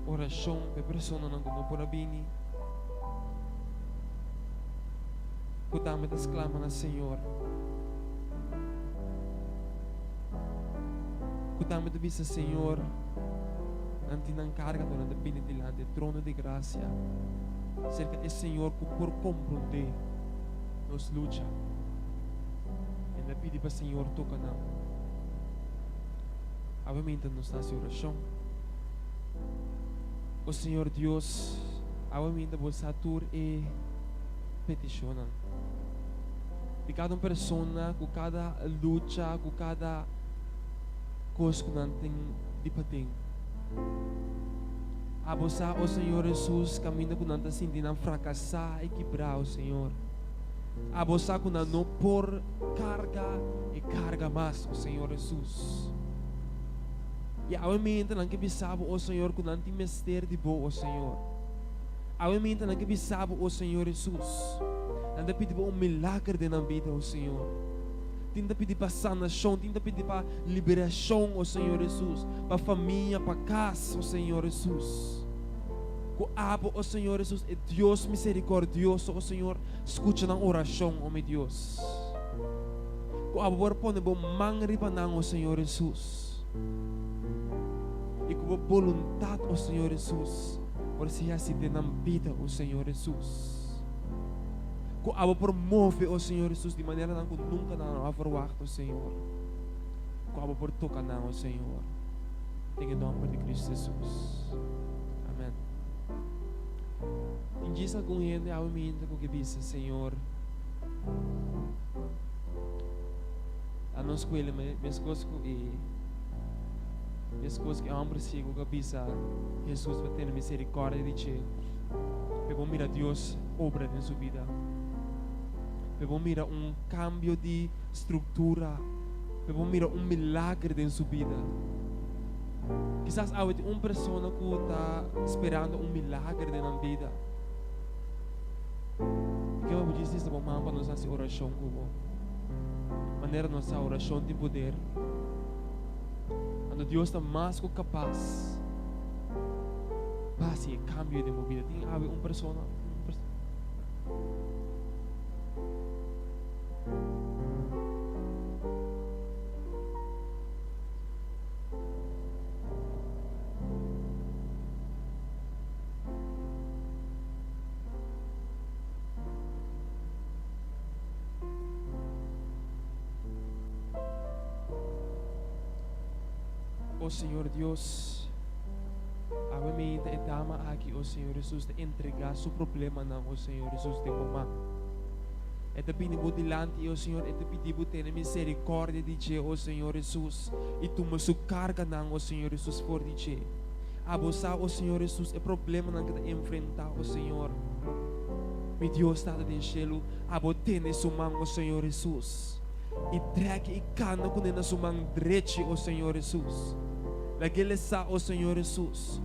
oracion pa e personanan cu no por a bini, cu tambe ta sclama na Señor, cu tambe ta bisa Señor, Nan tin nan karga to nan ta bini dilanti e trono di grasia serka e Señor ku por komprondé nos lucha. E na pidi pa Señor toka nan. Awe mientras nos ta hasi orashon, O Señor Dios, awe mientras Bo sa tur e petishonnan di kada un persona ku kada lucha, ku kada kos ku nan tin di paden. Abo sa, o Señor Hesus, kaminda ku nan ta sinti nan frakasá i kibrá, o Señor. Abo sa ku nan no por karga e karga mas, o Señor Hesus. I awe mente nan ke bisa Bo, o Señor, ku nan tin mester di Bo, o Señor. Awe mente nan ke bisa Bo, o Señor Hesus, nan ta pidi Bo un milager den nan bida, o Señor. Tin ta pidi pa sanashon, tin ta pidi pa liberashon, o Señor Hesus, pa famia, pa kas, o Señor Hesus. Ku abo, o Señor Hesus, e Dios miserikordioso, o Señor, skucha nan orashon, o mi Dios. Ku abo por pone bo man riba nan, o Señor Hesus. I ku bo boluntat, o Señor Hesus, por sea hasi den nan bida, o Señor Hesus. Ku abo por move, o Señor Jesus, di maneranan ku nunka nan no a verwagt, o Señor. Ku abo por toka nan, o Señor. Den e nòmber di Cristo Jesus. Amen. Tin djis algun hende awe minta ku ke bisa, Señor, a nos skuele meskos ku e meskos ku e hòmber siegu ku a bisa Jesus pa tene miserikòrdia di dje. P'e bo mira Dios obra den su bida. P'e bo mira un kambio di struktura. P'e bo mira un milagre den su bida. Kisas awe tin un persona ku ta sperando un milagre den nan bida. I ke bo djis lista bo man pa nos hasi orashon ku bo. Manera nos sa orashon tin poder. Anto Dios ta mas ku kapas pa hasi e kambio den bo bida. Tin awe un persona, un persona. O Señor Dios, awe meinta e dama aki, o Señor Jesus, ta entrega su problemanan, o Señor Jesus, den bo man. E ta bini bo dilanti, o Señor, e ta pidi bo tene misericordia di dje, o Señor Jesus, i tuma su carganan, o Señor Jesus, for di dje. Abo sa, o Señor Jesus, e problemanan ke ta enfrenta, o Señor. Mi Dios, Tata den shelu, abo tene su man, o Señor Jesus, i trek i kana kuné na su man drechi, o Señor Jesus. Laga el sa, o Señor Jesus,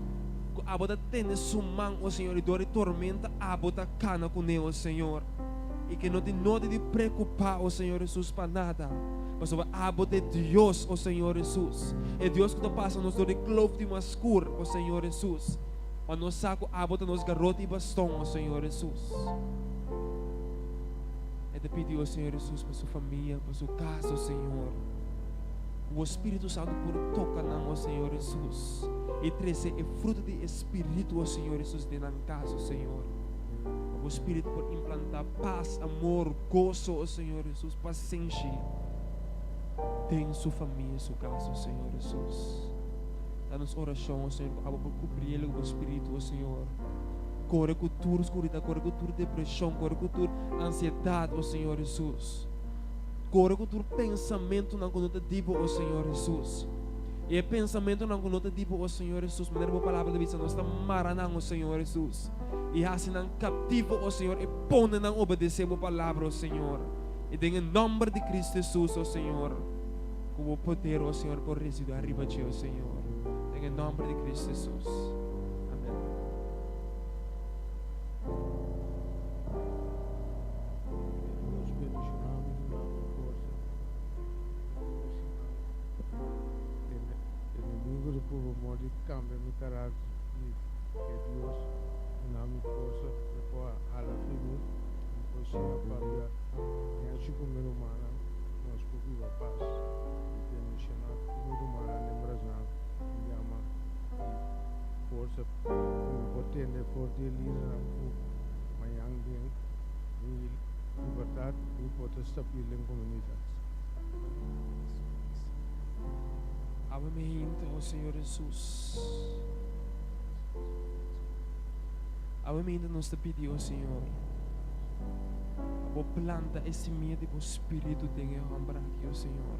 ku abo ta tene su man, o Señor, i dor di tormenta abo ta kana kuné, o Señor, i ke no tin nodi di preokupá, o Señor Jesus, pa nada, pasobra abo ta e Dios, o Señor Jesus, e Dios ku ta pasa nos dor di kloof di mas skur, o Señor Jesus, pa nos sa ku abo ta nos garoti i baston, o Señor Jesus. E ta pidi, o Señor Jesus, pa su famia, pa su kas, o Señor. Ku bo Spiritu Santu por toka nan, o Señor Jesus, i trese e fruto di e Spiritu, o Señor Jesus, den nan kas, o Señor. Pa bo Spiritu por implantá pas, amor, goso, o Señor Jesus, pasenshi den su famia, su kas, o Señor Jesus. Ta nos orashon, o Señor, ku abo por kubri el ku bo Spiritu, o Señor. Kore ku tur skuridat, kore ku tur depreshon, kore ku tur ansiedat, o Señor Jesus. Kore ku tur pensamentunan ku no ta di bo, o Señor Jesus. I e pensamentunan ku no ta di bo, o Señor Jesus, manera bo palabra ta bisa, nos ta mara nan, o Señor Jesus, i hasi nan kaptivo, o Señor, i pone nan obedesé bo palabra, o Señor. I den e nòmber di Cristo Jesus, o Señor, ku bo poder, o Señor, por residua riba dje, o Señor. Den e nòmber di Cristo Jesus. Amèn. Dios bendiciona mi duna mi forsa Tur siman enemigo ta purba mor di cambia mi carácter mi ke Dios duna mi forsa mi por hala firme mi por siña papia nechi cu mi rumannan nos por biba pas mi bendiciona tur mi rumannan den Brazil mi yama y forsa cu mi por tende for di e lidernan cu mañan den mi libertad mi por ta stabil den comunidad. Awe mi hinte, oh Señor Jesus. Awe mi hinte nos ta pidi, oh Señor, pa bo planta e simia di bo Spiritu den e homber aki, oh Señor.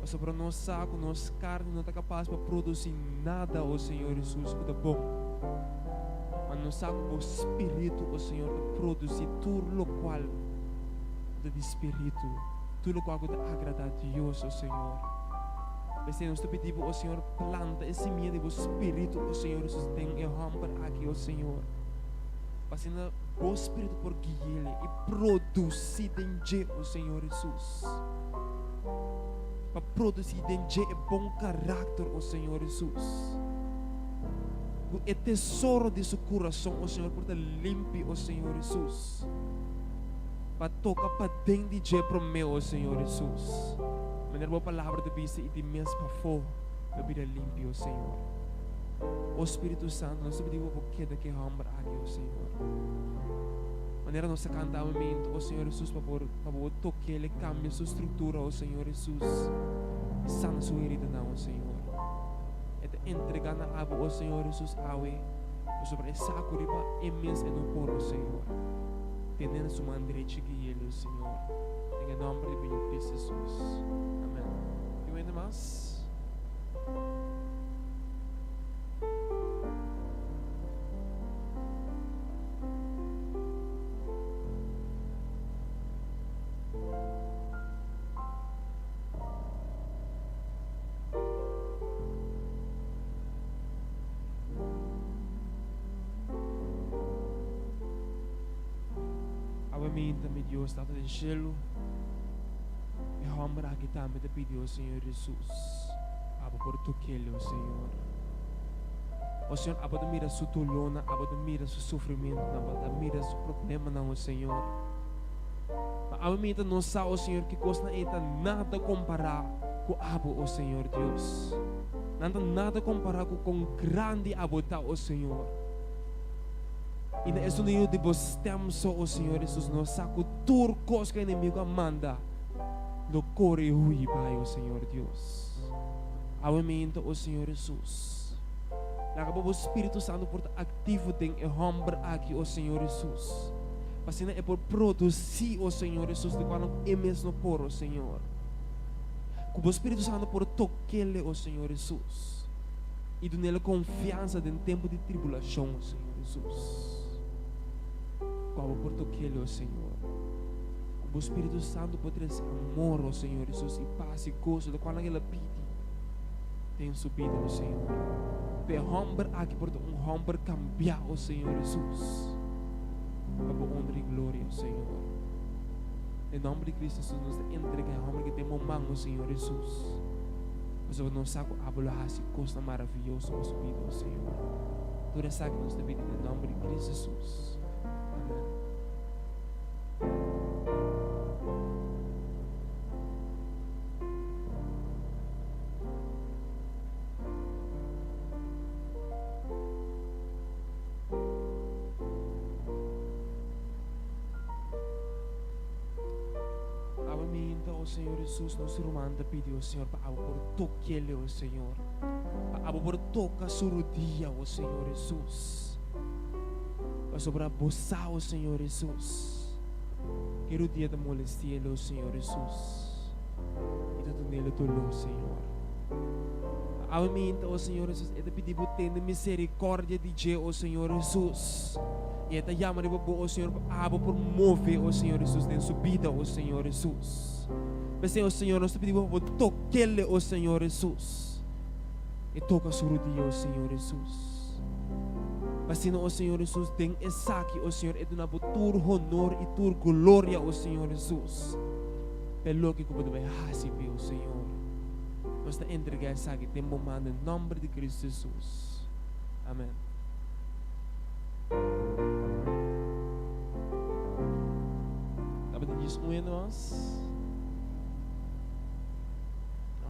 Pasobra nos sa ku nos karni no ta kapas pa produsi nada, oh Señor Jesus, ku ta bon. Ma nos sa ku bo Spiritu, oh Señor, ta produsi tur lokual ku ta di Spiritu, tur lokual ku ta agradá Dios, oh Señor. P'esei nos ta pidi bo, oh Señor, planta e simia di bo Spiritu, oh Señor Jesus, den e hòmber aki, oh Señor, pa asina bo Spiritu por gui'el i produsi den dje, oh Señor Jesus, pa produsi den dje e bon karakter, oh Señor Jesus. Ku e tesoro di su kurason, o Señor, por ta limpi, o Señor Hesus. Pa toka paden di dje promé, o Señor Hesus. Manera bo palabra ta bisa i di mes pafó lo bira limpi, o Señor. O Spiritu Santu, nos ta pidi bo por keda ku e hòmber aki, o Señor. Manera nos a canta momento, oh Señor Jesus, pa por pa bo toquele, cambia su structura, oh Señor Jesus. Y sana su heridanan, oh Señor. E ta entrega na abo, oh Señor Jesus, awe. Pasobra e sa cu riba e mes e no por, oh Señor. Tene na su man derechi guiele, oh Señor. Den e nomber di Beñor Cristo Jesus. Amen. Tin un hende mas? Awe minta, mi Dios, Tata den shelu, e homber aki tambe ta pidi, o Señor Jesus, abo por tok'el, o Señor. O Señor, abo ta mira su dolónan, abo ta mira su sufrimentunan, abo ta mira su problemanan, o Señor. Ma awe minta nos sa, o Señor, ki kosnan ei ta nada kompará ku abo, o Señor Dios. Nan ta nada kompará ku kon grandi abo ta, o Señor. I na e sonido di bo stèm so, o Señor Jesus, nos sa ku tur kos ku e enemigu a manda lo kore i hui bai, o Señor Dios. Awe minta, o Señor Jesus, laga pa bo Spiritu Santu por ta aktivo den e hòmber aki, o Señor Jesus, pa asina e por produsí, o Señor Jesus, lokual nan e mes no por, o Señor. Ku bo Spiritu Santu por tok'é, o Señor Jesus. I dun'el konfiansa den tempu di tribulashon, o Señor Hesus. Ku abo por tok'el, o Señor. Ku bo Spiritu Santu por trese amor, o Señor Hesus, i pas i goso, lokual nan el a pidi den su bida, o Señor. Ku e hòmber aki por ta un hòmber kambiá, o Señor Hesus, pa bo honra i gloria, o Señor. Den nòmber di Cristo Hesus nos ta entregá e hòmber aki den bo man, o Señor Hesus. Pasobra nos sa ku abo lo hasi kosnan maravioso pa su bida, o Señor. Tur esaki nos ta pidi den nòmber di Cristo Jesus. Amen. Awe minta, o Señor Jesus, nos ruman ta pidi, o Señor, pa abo por tokele, o Señor. Pa abo por toka su rudia, o Señor Jesus. Pasobra bo sa, o Señor Jesus, ke rudia ta molestiele, o Señor Jesus. I ta dunele doló, Señor. Awe minta, o Señor Jesus, e ta pidi bo tende misericordia di dje, o Señor Jesus. I e ta yama riba bo, o Señor, pa abo por move, o Señor Jesus, den su bida, o Señor Jesus. P'esei, o Señor, nos ta pidi bo pa bo tok'el, o Señor Jesus. I toka su rudia, o Señor Jesus. Pa asina, o Señor Jesus, den esaki, o Señor, e duna bo tur honor i tur gloria, o Señor Jesus, pa e loke ku bo ta bai hasi p'e, o Señor. Nos ta entregá esaki den bo man den nòmber di Cristo Jesus. Amen. Tabata djis un hende mas? No?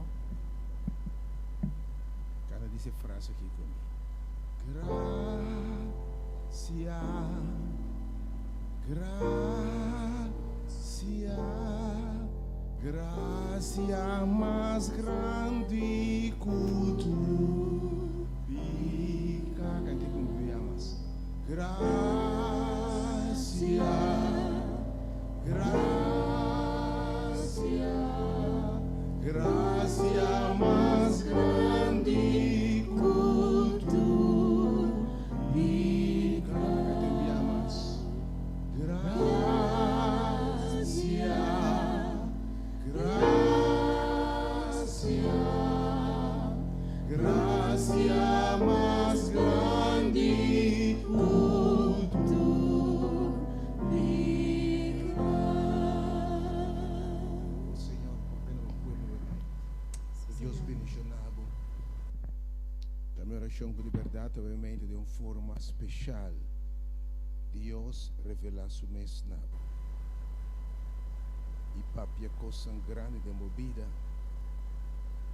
Cada dice frase aquí con mi. Gracia, gracia, gracia mas grandi cu tu pica. Cante con mi amas. Gracia, gracia, gracia mas grandi cu tur pica. Cante un bia mas. Gracia, gracia, gracia mas grandi cu tur pica. Oh Señor, papia na bo pueblo tonight. Dios bendiciona bo. Ta mi oracion cu di berdad ta obviamente den un forma special Dios revela su mes na bo y papia cosnan grandi den bo bida.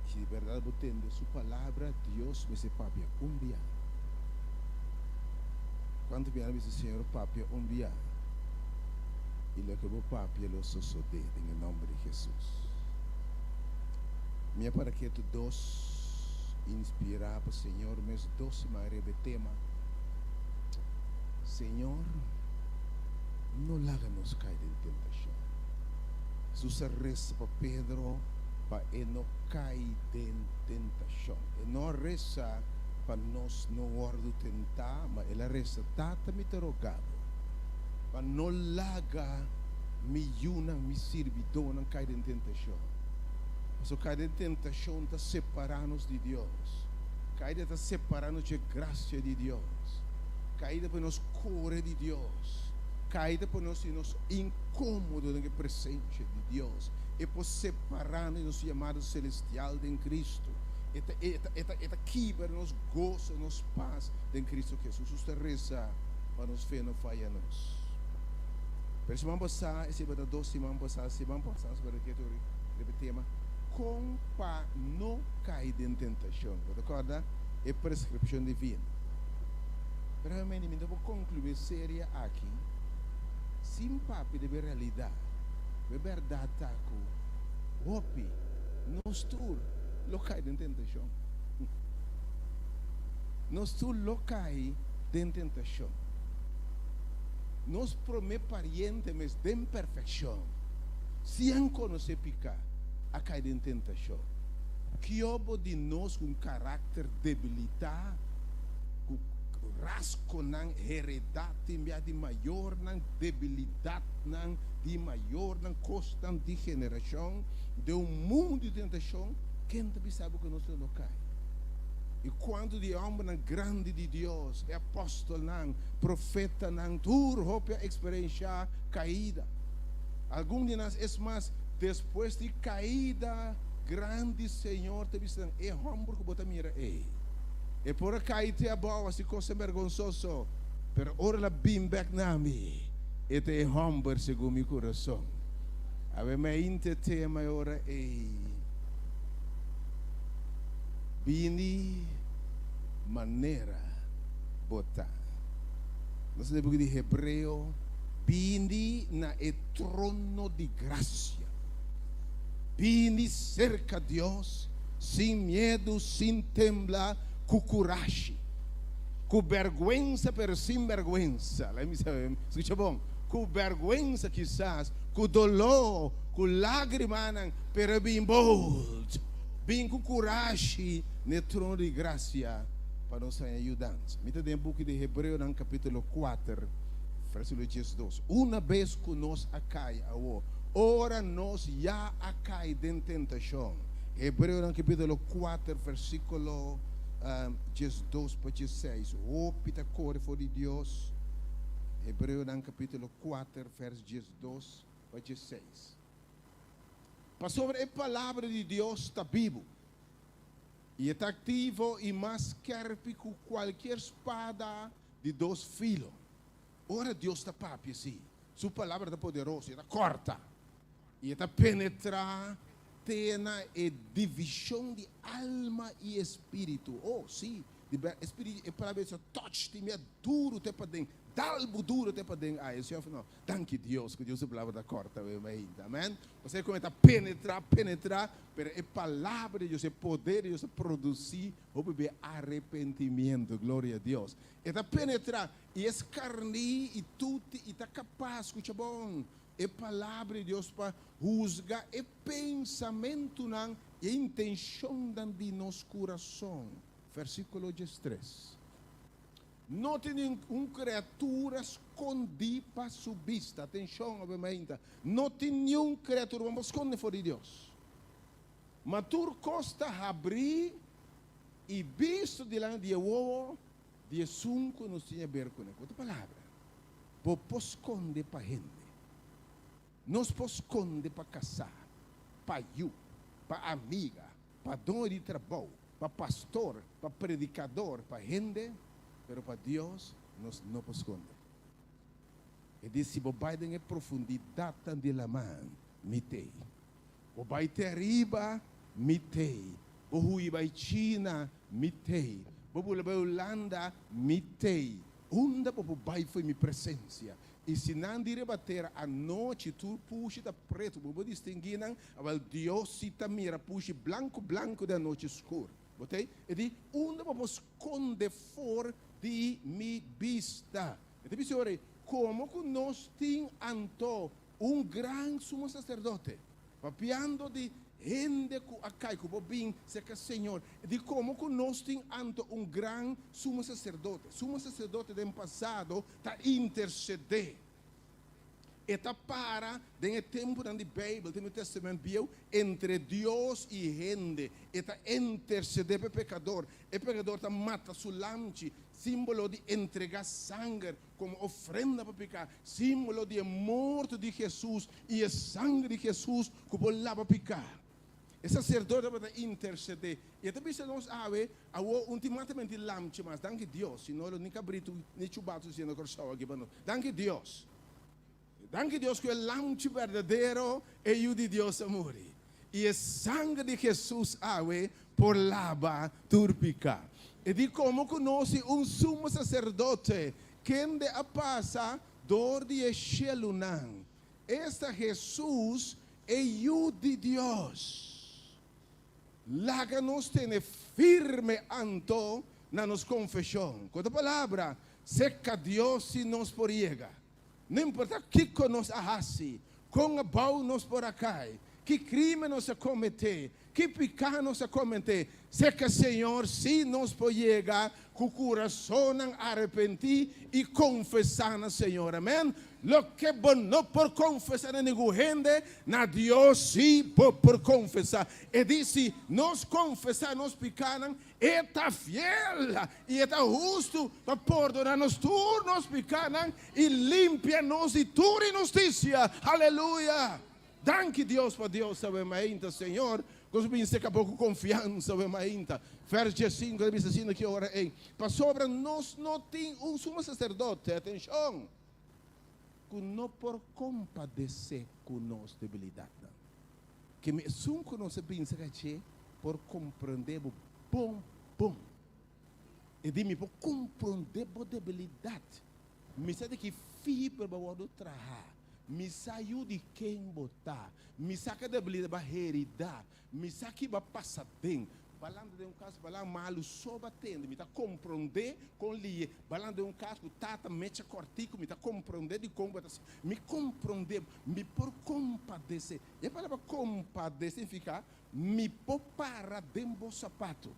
Si di berdad bo tende su palabra, Dios mester papia un bia. Cuanto bia nan bisa Señor papia un bia? I loke bo papia lo sosodé den e nòmber di Hesus. Mi a para ketu dos inspirá pa Señor mes dos siman riba e tema, Señor, no laga nos kai den tentashon. Hesus a resa pa Pedro pa e no kai den tentashon. E no a resa pa nos no wòrdu tentá, ma el a resa, Tata, mi ta roga bo pa no laga mi yunan, mi sirbidónan kai den tentashon. Pasobra kai den tentashon ta separá nos di Dios. Kaida ta separá nos dje grasia di Dios. Kaida pone nos kore di Dios. Kaida pone nos sinti nos inkómodo den e presensia di Dios. E por separá nos di nos yamado selestial den Kristu. E ta, e ta, e ta, e ta kibra nos goso, nos pas den Kristu Hesus. Nos ta resa pa nos fe no faya nos. Pero siman pasá, esei tabata dos siman pasá, siman pasá nos tabata ketu riba e tema kon pa no kai den tentashon. Bo ta kòrda e preskripshon divino? Pero realmente mi no por konkluí e serie aki sin papia riba e realidat. Ku e bèrdat ta ku hopi, nos tur, lo kai den tentashon. Nos tur lo kai den tentashon. Nos promé pariente mes den perfekshon, sin konosé piká, a kai den tentashon. Kiobo di nos ku un karakter debilitá, ku rasgonan heredá tin bia di mayornan, debilidatnan di mayornan, kosnan di generashon, den un mundu di tentashon, ken ta bisa bo ku nos lo no kai? I kuantu di e hòmbernan grandi di Dios, e apòstelnan, profetanan, tur hopi a eksperenshá kaida. Algun di nan, es mas, despues di kaida grandi Señor ta bisa nan, E hòmber ku bo ta mira ei, e por a kai te abou, hasi kosnan bergonsoso, pero ora el a bin bèk na mi, e ta e hòmber segun mi kurason. Awe mi a inta tema e ora ei, Bini manera bo ta. Nos ta den buki di Hebreo, Bini na e trono di grasia. Bini serka Dios sin miedu, sin tembla, ku kurashi. Ku bèrgwensa, pero sin bèrgwensa. Laga mi sabe, skucha bon. Ku bèrgwensa kisas, ku doló, ku lágrimanan, pero bin bold. Bin ku kurashi na e trono di grasia pa nos haña yudansa. Mi ta den e buki di Hebreonan kapítulo kuater, versíkulo diesdos. Una bes ku nos a kai awor, ora nos ya a kai den tentashon. Hebreonan kapítulo kuater, versíkulo diesdos pa diesseis. Hopi ta kore for di Dios. Hebreonan kapítulo kuater, vers diesdos pa diesseis. Pasobra e palabra di Dios ta bibu, i e ta aktivo i mas skèrpi ku kualkier spada di dos filo. Ora Dios ta papia, sí, su palabra ta poderoso, e ta kòrta i e ta penetrá te na e divishon di alma i espíritu. Oh, sí, di bèrdat, e spiritu, e palabra di Dios ta tòch tin bia duru te paden, dal bo duru te paden. Ai, sí òf no? Danki Dios ku Dios su palabra ta kòrta awe mainta. Amèn. Pasobra kon e ta penetrá, penetrá, pero e palabra di Dios, e poder di Dios ta produsí hopi be arepentimiento. Gloria a Dios. E ta penetrá i e skarní i tuti i ta kapas, skucha bon, e palabra di Dios pa husga e pensamentunan i e intenshonnan di nos kurason. Versíkulo diestres. No tin ningun kriatura skondí pa su bista. Atenshon, awe mainta. No tin niun kriatura ku bo por skonde for di Dios. Ma tur kos ta habrí i bisto dilanti di e wowo di esun ku nos tin haber kuné. Ku otro palabra, bo por skonde pa hende. Nos por skonde pa kasá, pa yu, pa amiga, pa doño di trabou, pa pastor, pa predikador, pa hende, pero pa Dios nos no por skonde. E di, Si bo bai den e profundidatnan di laman, mi t'ei. Bo bai te ariba, mi t'ei. Bo hui bai China, mi t'ei. Bo bula bai Hulanda, mi t'ei. Unda bo por bai fo'i mi presensia? I si nan di riba tera anochi tur pushi ta pretu, bo por distinguí nan, awel Dios si ta mira pushi blanku blanku den anochi skur. Bo ta E di, Unda bo por skonde for di mi bista? E ta bisa ora ei, Komo ku nos tin anto un gran sumo saserdote, papiando di hende ku a kai, ku por bin serka Señor, e di, Komo ku nos tin anto un gran sumo saserdote. Sumo saserdote den pasado ta intersedé. E ta para den e tempunan di Beibel, tempu di Tèstamènt Bieu, entre Dios i hende. E ta intersedé pa e pekador. E pekador ta mata su lamchi, símbolo di entregá sanger komo ofrenda pa piká, símbolo di e morto di Hesus i e sanger di Hesus ku por laba piká. E saserdote tabata intersedé. I e ta bisa nos awe, awor un tin matamenti lamchi mas. Danki Dios, si no lo ni kabritu ni chubatu si na Kòrsou aki pa nos. Danki Dios. Danki Dios ku e lamchi berdadero, e Yu di Dios a muri. I e sanger di Hesus awe por laba tur piká. E di komo ku nos tin un sumo saserdote kende a pasa dor di e shelunan, esta Hesus E Yu di Dios. Laga nos tene firme anto na nos konfeshon. Ku otro palabra, serka Dios si nos por yega. No importa kiko nos a hasi, kon abou nos por a kai, ki krimen nos a kometé, ki piká nos a kometé, serka Señor si nos por yega ku kurasonnan arepentí i konfesá na Señor. Amèn. Loke bo no por konfesá na ningun hende, na Dios sí bo por konfesá. E di, Si nos konfesá nos pikánan, E ta fiel i E ta hustu pa pordoná nos tur nos pikánan i limpia nos di tur inhustisia. Aleluya! Danki Dios pa Dios ta wen mainta Señor ku nos bin seka bo ku konfiansa wen mainta. Vers diesinku ta bisa asina ki ora ei, Pasobra nos no tin un sumo saserdote, atenshon, ku no por kompadesé ku nos debilidatnan. Ke mi esun ku nos a bin seka dje por komprendé bo bon bon. E di mi por komprendé bo debilidat. Mi sa di ki fibra bo a wòrdu traha. Mi sa yu di ken bo ta. Mi sa ke debilidad bo a herida. Mi sa ki bo a pasa den. Balanda den un kas balan malu so bo a tende. Mi ta komprondé kon liye. Balanda den un kas ku tata mecha kòrtiku. Mi ta komprondé dikon bo ta asina. Mi komprondé bo. Mi por kompadesé. E palabra kompadesé signifiká mi por para den bo sapatu.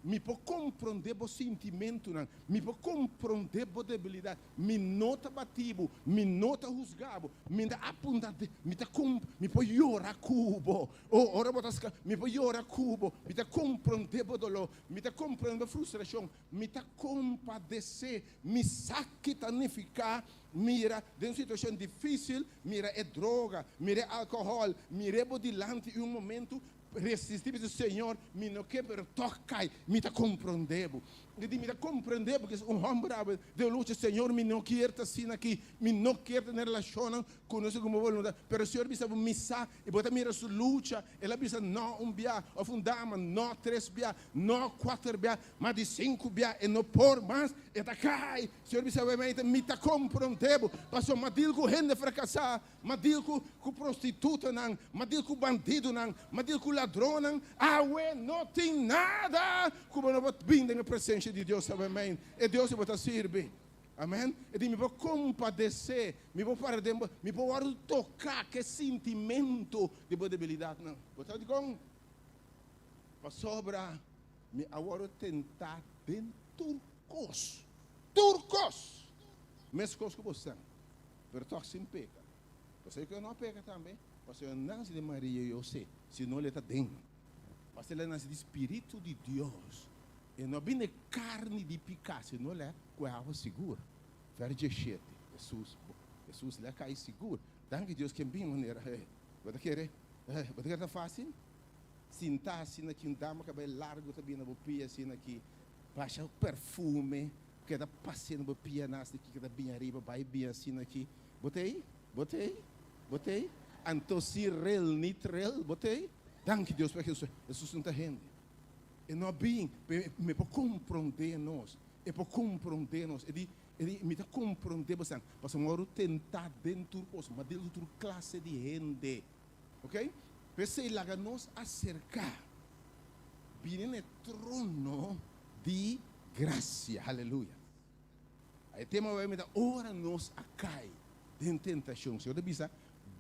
Mi por komprondé bo sintimentunan, mi por komprondé bo debilidat. Mi no ta bati bo, mi no ta husga bo, mi ta apunta den, mi ta kom, mi por yora ku bo. Oh, ora bo ta ska, mi por yora ku bo. Mi ta komprondé bo doló, mi ta komprondé bo frustrashon, mi ta kompadesé. Mi sa ki ta nifiká mira den un situashon difísil, mira e droga, mira e alkohòl, mir'é bo dilanti i un momentu Resistí bisa, Señor, mi no ke, pero tòg kai. Mi ta komprondé bo. Mi di, Mi ta komprendé bo, ku un hòmber awe den lucha, Señor, mi no kier ta asina aki. Mi no kier tene relashonnan ku no segun bo boluntat. Pero Señor bisa bo, Mi sa, i bo ta mira su lucha. El a bisa nò un bia, òf un dama, nò tres bia, nò kuater bia, ma di sinku bia e no por mas, e ta kai. Señor bisa, Wèmèite, mi ta komprondé bo, pasobra m'a dil ku hende frakasá. M'a deal ku ku prostitutanan, m'a deal ku bandidonan, m'a deal ku ladronnan. Awe no tin nada ku bo no por bin den e presencia di Dios awe. Amen. E Dios ku bo ta sirbi. Amen. E di mi por kompadesé, mi por para den bo, mi por wòrdu toká ku e sintimentu di bo debilidatnan. Bo sa dikon? Pasobra mi a wòrdu tentá den tur kos, tur kos, meskos ku bo san. Pero tòg sin peka. Pasobra ku e no a peka tambe, pasobra e nase di Maria i José, sino el e ta den. Pasobra el a nase di Spiritu di Dios, e no a bini e karni di piká, sino el a kohe awa sigur. Vèrs diesshete, Hesus, Hesus, el a kai sigur. Danki Dios ken bin manera, eh, bo ta kere, eh, bo ta kere ta fásil? Sintá asina aki, un dama kabel largu ta bini na bo pia asina aki, basha perfume, Keda pasea bo pia nas di kiko ta bin ariba bai bin asina aki. Bo t'ei? Bo t'ei? Bo t'ei? Anto si rel ni trel, bo t'ei? Danki Dios pa Jesus. Jesus no ta hende. E no a bin, pero e por comprende nos. E por comprende nos. E di. E di, Mi ta komprondé bosan, pasobra mi a wòrdu tentá den tur kos, mi a dil ku tur klase di hende. Oké? P'esei laga nos aserká, bini na e trono di grasia. Haleluya! E tema awe mi ta ora nos a kai den tentashon. Señor ta bisa,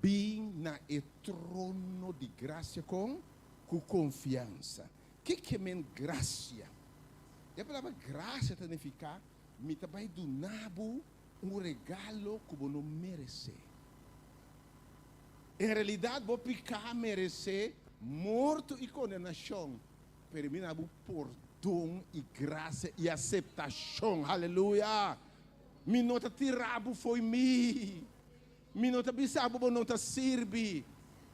Bin na e trono di grasia kon? Ku konfiansa. Ke ke men grasia? E palabra grasia ta nifiká mi ta bai duna bo un regalo ku bo no meresé. En realidat bo piká meresé morto i kondenashon, pero mi na bo pordon i grasia i aseptashon. Haleluya! Mi no ta tira bo fo'i mi. Mi no ta bisa bo bo no ta sirbi.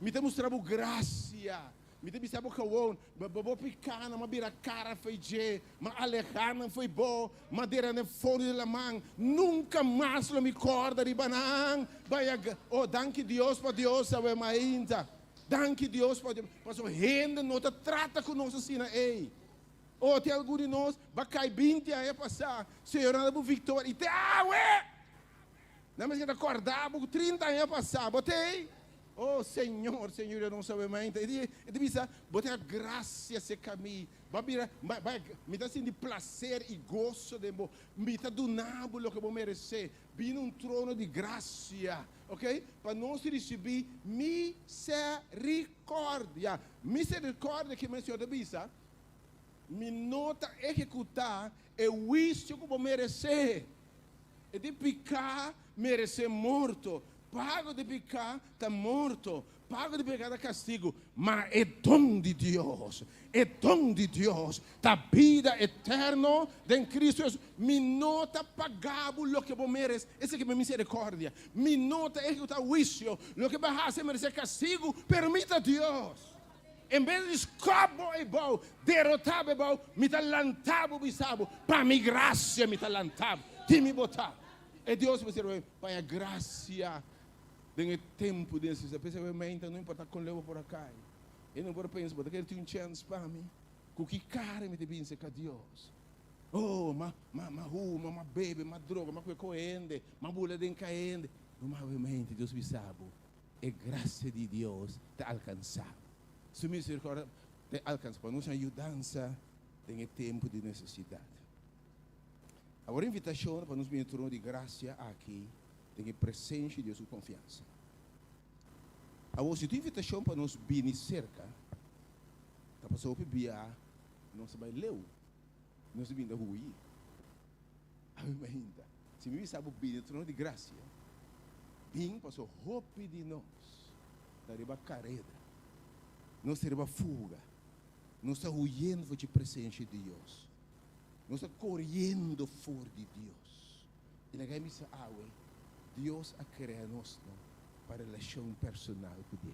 Mi ta mustra bo grasia. Mi ta bisa bo gewoon, bo bo pikánan m'a bira kara fo'i dje, m'a alehá nan fo'i bo, m'a dera den fondo di laman, nunka mas lo mi kòrda riba nan. Baya, oh, danki Dios pa Dios awe mainta. Danki Dios pa Dios, pasobra hende no ta trata ku nos asina ei. Oh, tin algun di nos, ba kai binti aña pasá, Señor a da bo viktoria, i te awe! Nan mester ta kòrda bo ku 30 aña pasá, bo t'ei? Oh Señor, Señor yo no sabe mainta. E di, e ta bisa, bo ta gracia cerca mi. Bo a bira, ba, ba, mi ta sinti placer y gozo den bo. Mi ta duna bo loke bo merece. Bini un trono di gracia, ok? Pa nos ricibi misericordia. Misericordia kimen Señor ta bisa, mi no ta ehecuta e huicio cu bo merece. E di piká meresé morto. Pago di piká ta morto. Pago di piká ta kastigu. Ma e don di Dios, e don di Dios ta bida eterno den Kristu Hesus. Mi no ta paga bo loke bo meresé. Esaki mi miserikòrdia. Mi no ta ehekutá huisio. Loke bo a hasi a meresé kastigu, pero mi ta Dios. En bes di skòp bo eibou, derotá bo eibou, mi ta lantá bo bisa bo, pa mi grasia mi ta lantá bo, tin mi bo ta. E Dios mester bai paña grasia den e tempu di nesesidat. P'esei bai meinta, no importá kon leu bo por a kai, e no por pensa, bo ta kere tin un chèns pa mi? Ku ki kara mi ta bin serka Dios? Oh, ma, ma, ma huma, ma bebe, ma droga, ma kue ku hende, ma bula den ka hende. No, ma bai meinta, Dios bisa bo, E grasia di Dios ta alkansá bo. Su misericordia ta alkansá bo. Nos a yudansa den e tempu di nesesidat. Awor e invitashon pa nos bini trono di grasia aki den e presensia di Dios ku konfiansa. Awor si tin invitashon pa nos bini serka, ta pasobra hopi bia nos ta bai leu, nos ta bini ta hui. Awe mainta, si mi bisa bo bini trono di grasia, bin paso hopi di nos ta riba kareda, nos ta riba fuga, nos ta huyendo for dje presensia di Dios, nos ta koriendo for di Dios. I laga mi bisa awe, Dios a krea nos no pa relashon personal ku dje.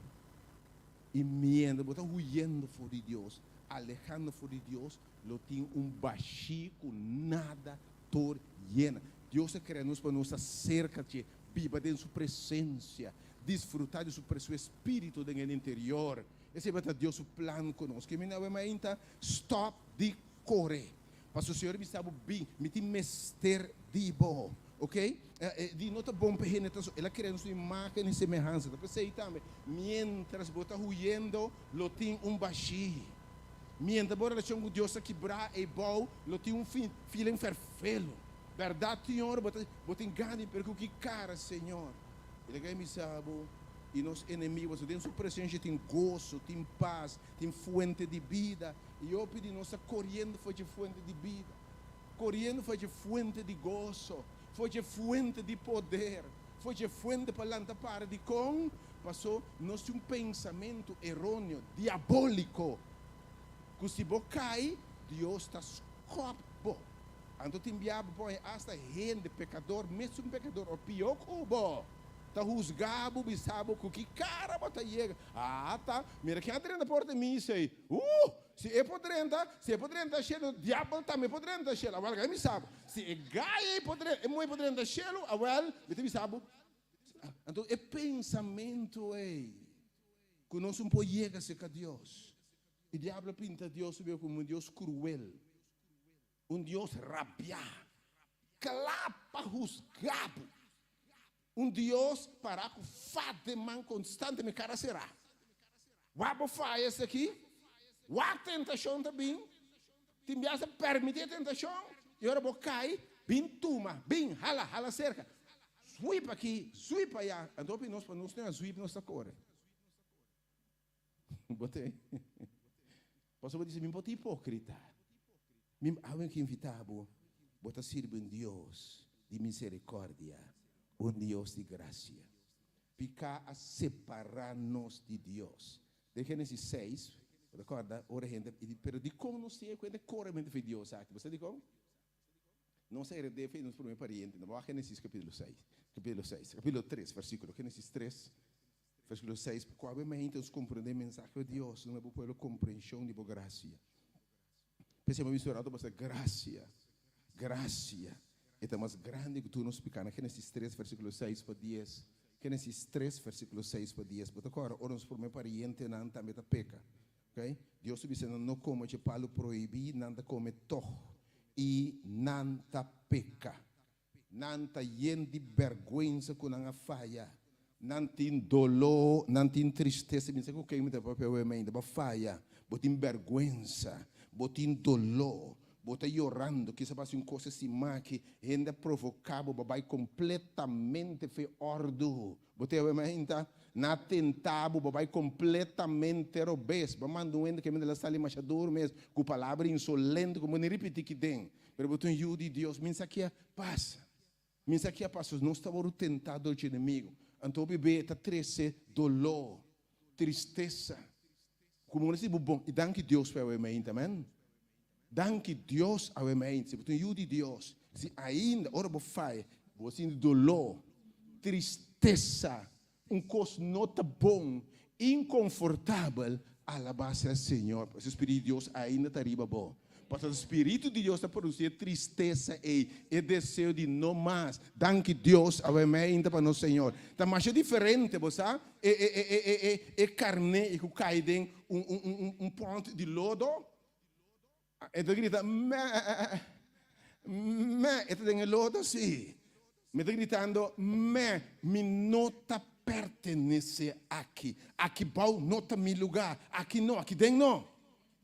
I mientras bo ta huyendo for di Dios, alehando for di Dios, Lo tin un bashí ku nada tur yena. Dios a krea nos pa nos ta serka dje, biba den su presensia, disfrutá di su su espíritu den e interior. Esei tabata Dios su plan ku nos. Ke mi awe mainta stòp di kore. Pasobra Señor a bisa bo, Bin, mi tin mester di bo. Oké? E di no ta bon pa hende ta so. El a krea nos su imágen i semehansa. Ta p'esei tambe, miéntras bo ta huyendo, lo tin un bashí. Mientras bo relacion cu Dios ta kibrá ei bou, lo tin un fin, feeling ferfelo. Berdad, Señor, bo ta, bo tin gana di pero cu ki cara, Señor? I ta kere bisa bo, i nos enemigo, pasobra den Su presencia tin goso, tin paz, tin fuente di bida. I hopi di nos ta coriendo for dje fuente di bida, coriendo for dje fuente di goso, for dje fuente di poder, for dje fuente pa lanta para. Dicon? Paso nos tin un pensamentu eroneo, diabóliko, ku si bo kai, Dios ta skòp bo. Anto tin bia bo por haña asta hende pekador, mesun pekador o pió ku bo, ta husga bo, bisa bo ku ki kara bo ta yega. Ah ta, mira ken a drenta porta mi esei. Uh! Si e por drenta, si e por drenta shelu, diabel tambe por drenta shelu. Awèl, mi bisa bo, si e gai ei por drenta, e muhé por drenta shelu, awèl, mi ta bisa bo, Anto e pensamentu ei ku nos un por yega serka Dios. E diablo a pinta Dios komo un Dios kruel, un Dios rabiá, kla pa husga bo. Un Dios pará ku fat den man konstante, mi kara será. Wak bo faya esaki, wak tentashon ta bin, tin biaha ta permití e tentashon, i ora bo kai, bin tuma, bin, hala, hala serka, zwip aki, zwip aya. Anto hopi nos pa nos no a zwip nos ta kore. Bo te. Pasobra bo dice, mi por ta hipocrita. Mi awe ki invita bo, bo ta sirbi un Dios di misericordia, un Dios di gracia. Pica a separa nos di Dios. Den Genesis 6, bo ta corda ora hende, pero dicon nos tin e cuenta coremente fe Dios aki? Bo sa dicon? Nos a heredé fe di nos promé pariente. Nos wak Génesis capítulo 6, capítulo 6, capítulo 3, versículo, Génesis 3, versículo 6, pa kua mente nos comprendé mensahe di Dios, duna bo pueblo comprension di bo gracia. P'esei mi a bisa un rato basta gracia, gracia e ta mas grandi ku tur nos piká. Na Génesis 3, versículo 6 pa 10, Génesis 3, versículo 6 pa 10, bo ta kòrda ora nos promé parientenan tambe ta peka. Ok, Dios a bisa nan no kome dje palu prohibí, nan ta kome tòg i nan ta peka. Nan ta yen di bèrgwensa ku nan a faya. Nan tin doló, nan tin tristesa. Mi sa ku ken mi ta papia awe mainta. Bo a faya, bo tin bèrgwensa, bo tin doló, bo ta yorando. Kisa bo hasi un kos estimá ki hende a provoká bo, bo a bai kompletamente fe òrdu. Bo ta yawe mainta? Na tenta bo, bo bai completamente robes. Bo a manda un hende ke mester la sali masha duru mes, ku palabra insolente ku bo ni ripiti ki den. Pero bo ta un yu di Dios. Mi sa ki a pasa. Mi sa ki a pasa. Nos ta wòrdu tentá dor dje enemigu. Anto hopi be ta trese doló, tristesa. Ku bo no si bo bon. I danki Dios pa yawe mainta. Amen. Danki Dios awe mainta. Si bo ta un yu di Dios, si ainda ora bo faya, bo sinti doló, tristesa, un kos no ta bon, inkonfortabel, alabá sea Señor, pasobra e Spiritu di Dios ainda ta riba bo. Pasobra e Spiritu di Dios ta produsí e tristesa ei, e deseo di no mas. Danki Dios awe mainta pa nos Señor. Ta masha diferente, bo sa, e e e e e e karné i ku kai den un un un un pònt di lodo. E ta grita, Mè! Mè! E ta den e lodo? Sí. Mi ta gritando, Mè! Mi no ta pertenesé aki. Aki bou no ta mi lugá. Aki no, aki den no.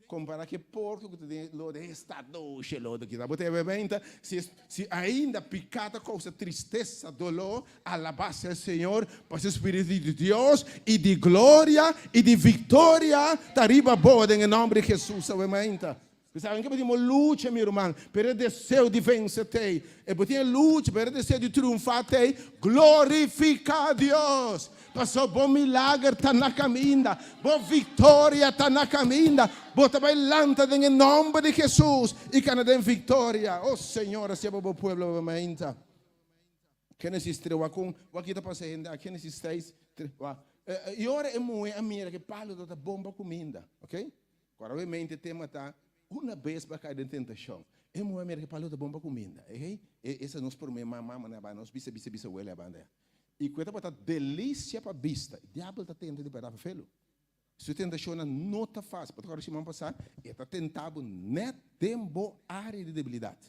Kompará ku e porko ku ta den e lodo, e sta dushi e lodo aki. Bo ta e benta? Si, si ainda piká ta kousa tristesa, doló, alabá sea Señor pa su Spiritu di Dios i di gloria i di viktoria ta riba bo den e nòmber di Hesus awe mainta. Bo saben ke bo tin bo lucha mi ruman, pero e deseo di vense t'ei. E bo tin e lucha, pero e deseo di triunfá t'ei. Glorifiká Dios! Pasobra bo milager ta na kaminda, bo viktoria ta na kaminda. Bo ta bai lanta den e nòmber di Hesus i kana den viktoria. O Señor, hasié pa bo pueblo awe mainta. Génesis 3, wak kon, wak ki ta pasa hende aki, Génesis 6, 3, wak. I ora e muhé a mira ku e palu tabata bon pa kuminda, ok? Kòrda bo e mente tema ta, una bes bo a kai den tentashon. E muhé a mira ku e palu ta bon pa kuminda, ok? E esa nos promé mama, mama nan a nos bisa, bisa, bisa wele a banda ya. I ku e tabata delisia pa bista. E diabel ta tenta di bèrdat pa felu. Su tentashonnan no ta fásil. Bo ta kòrda siman pasá? E ta tenta bo nèt den bo área di debilidat.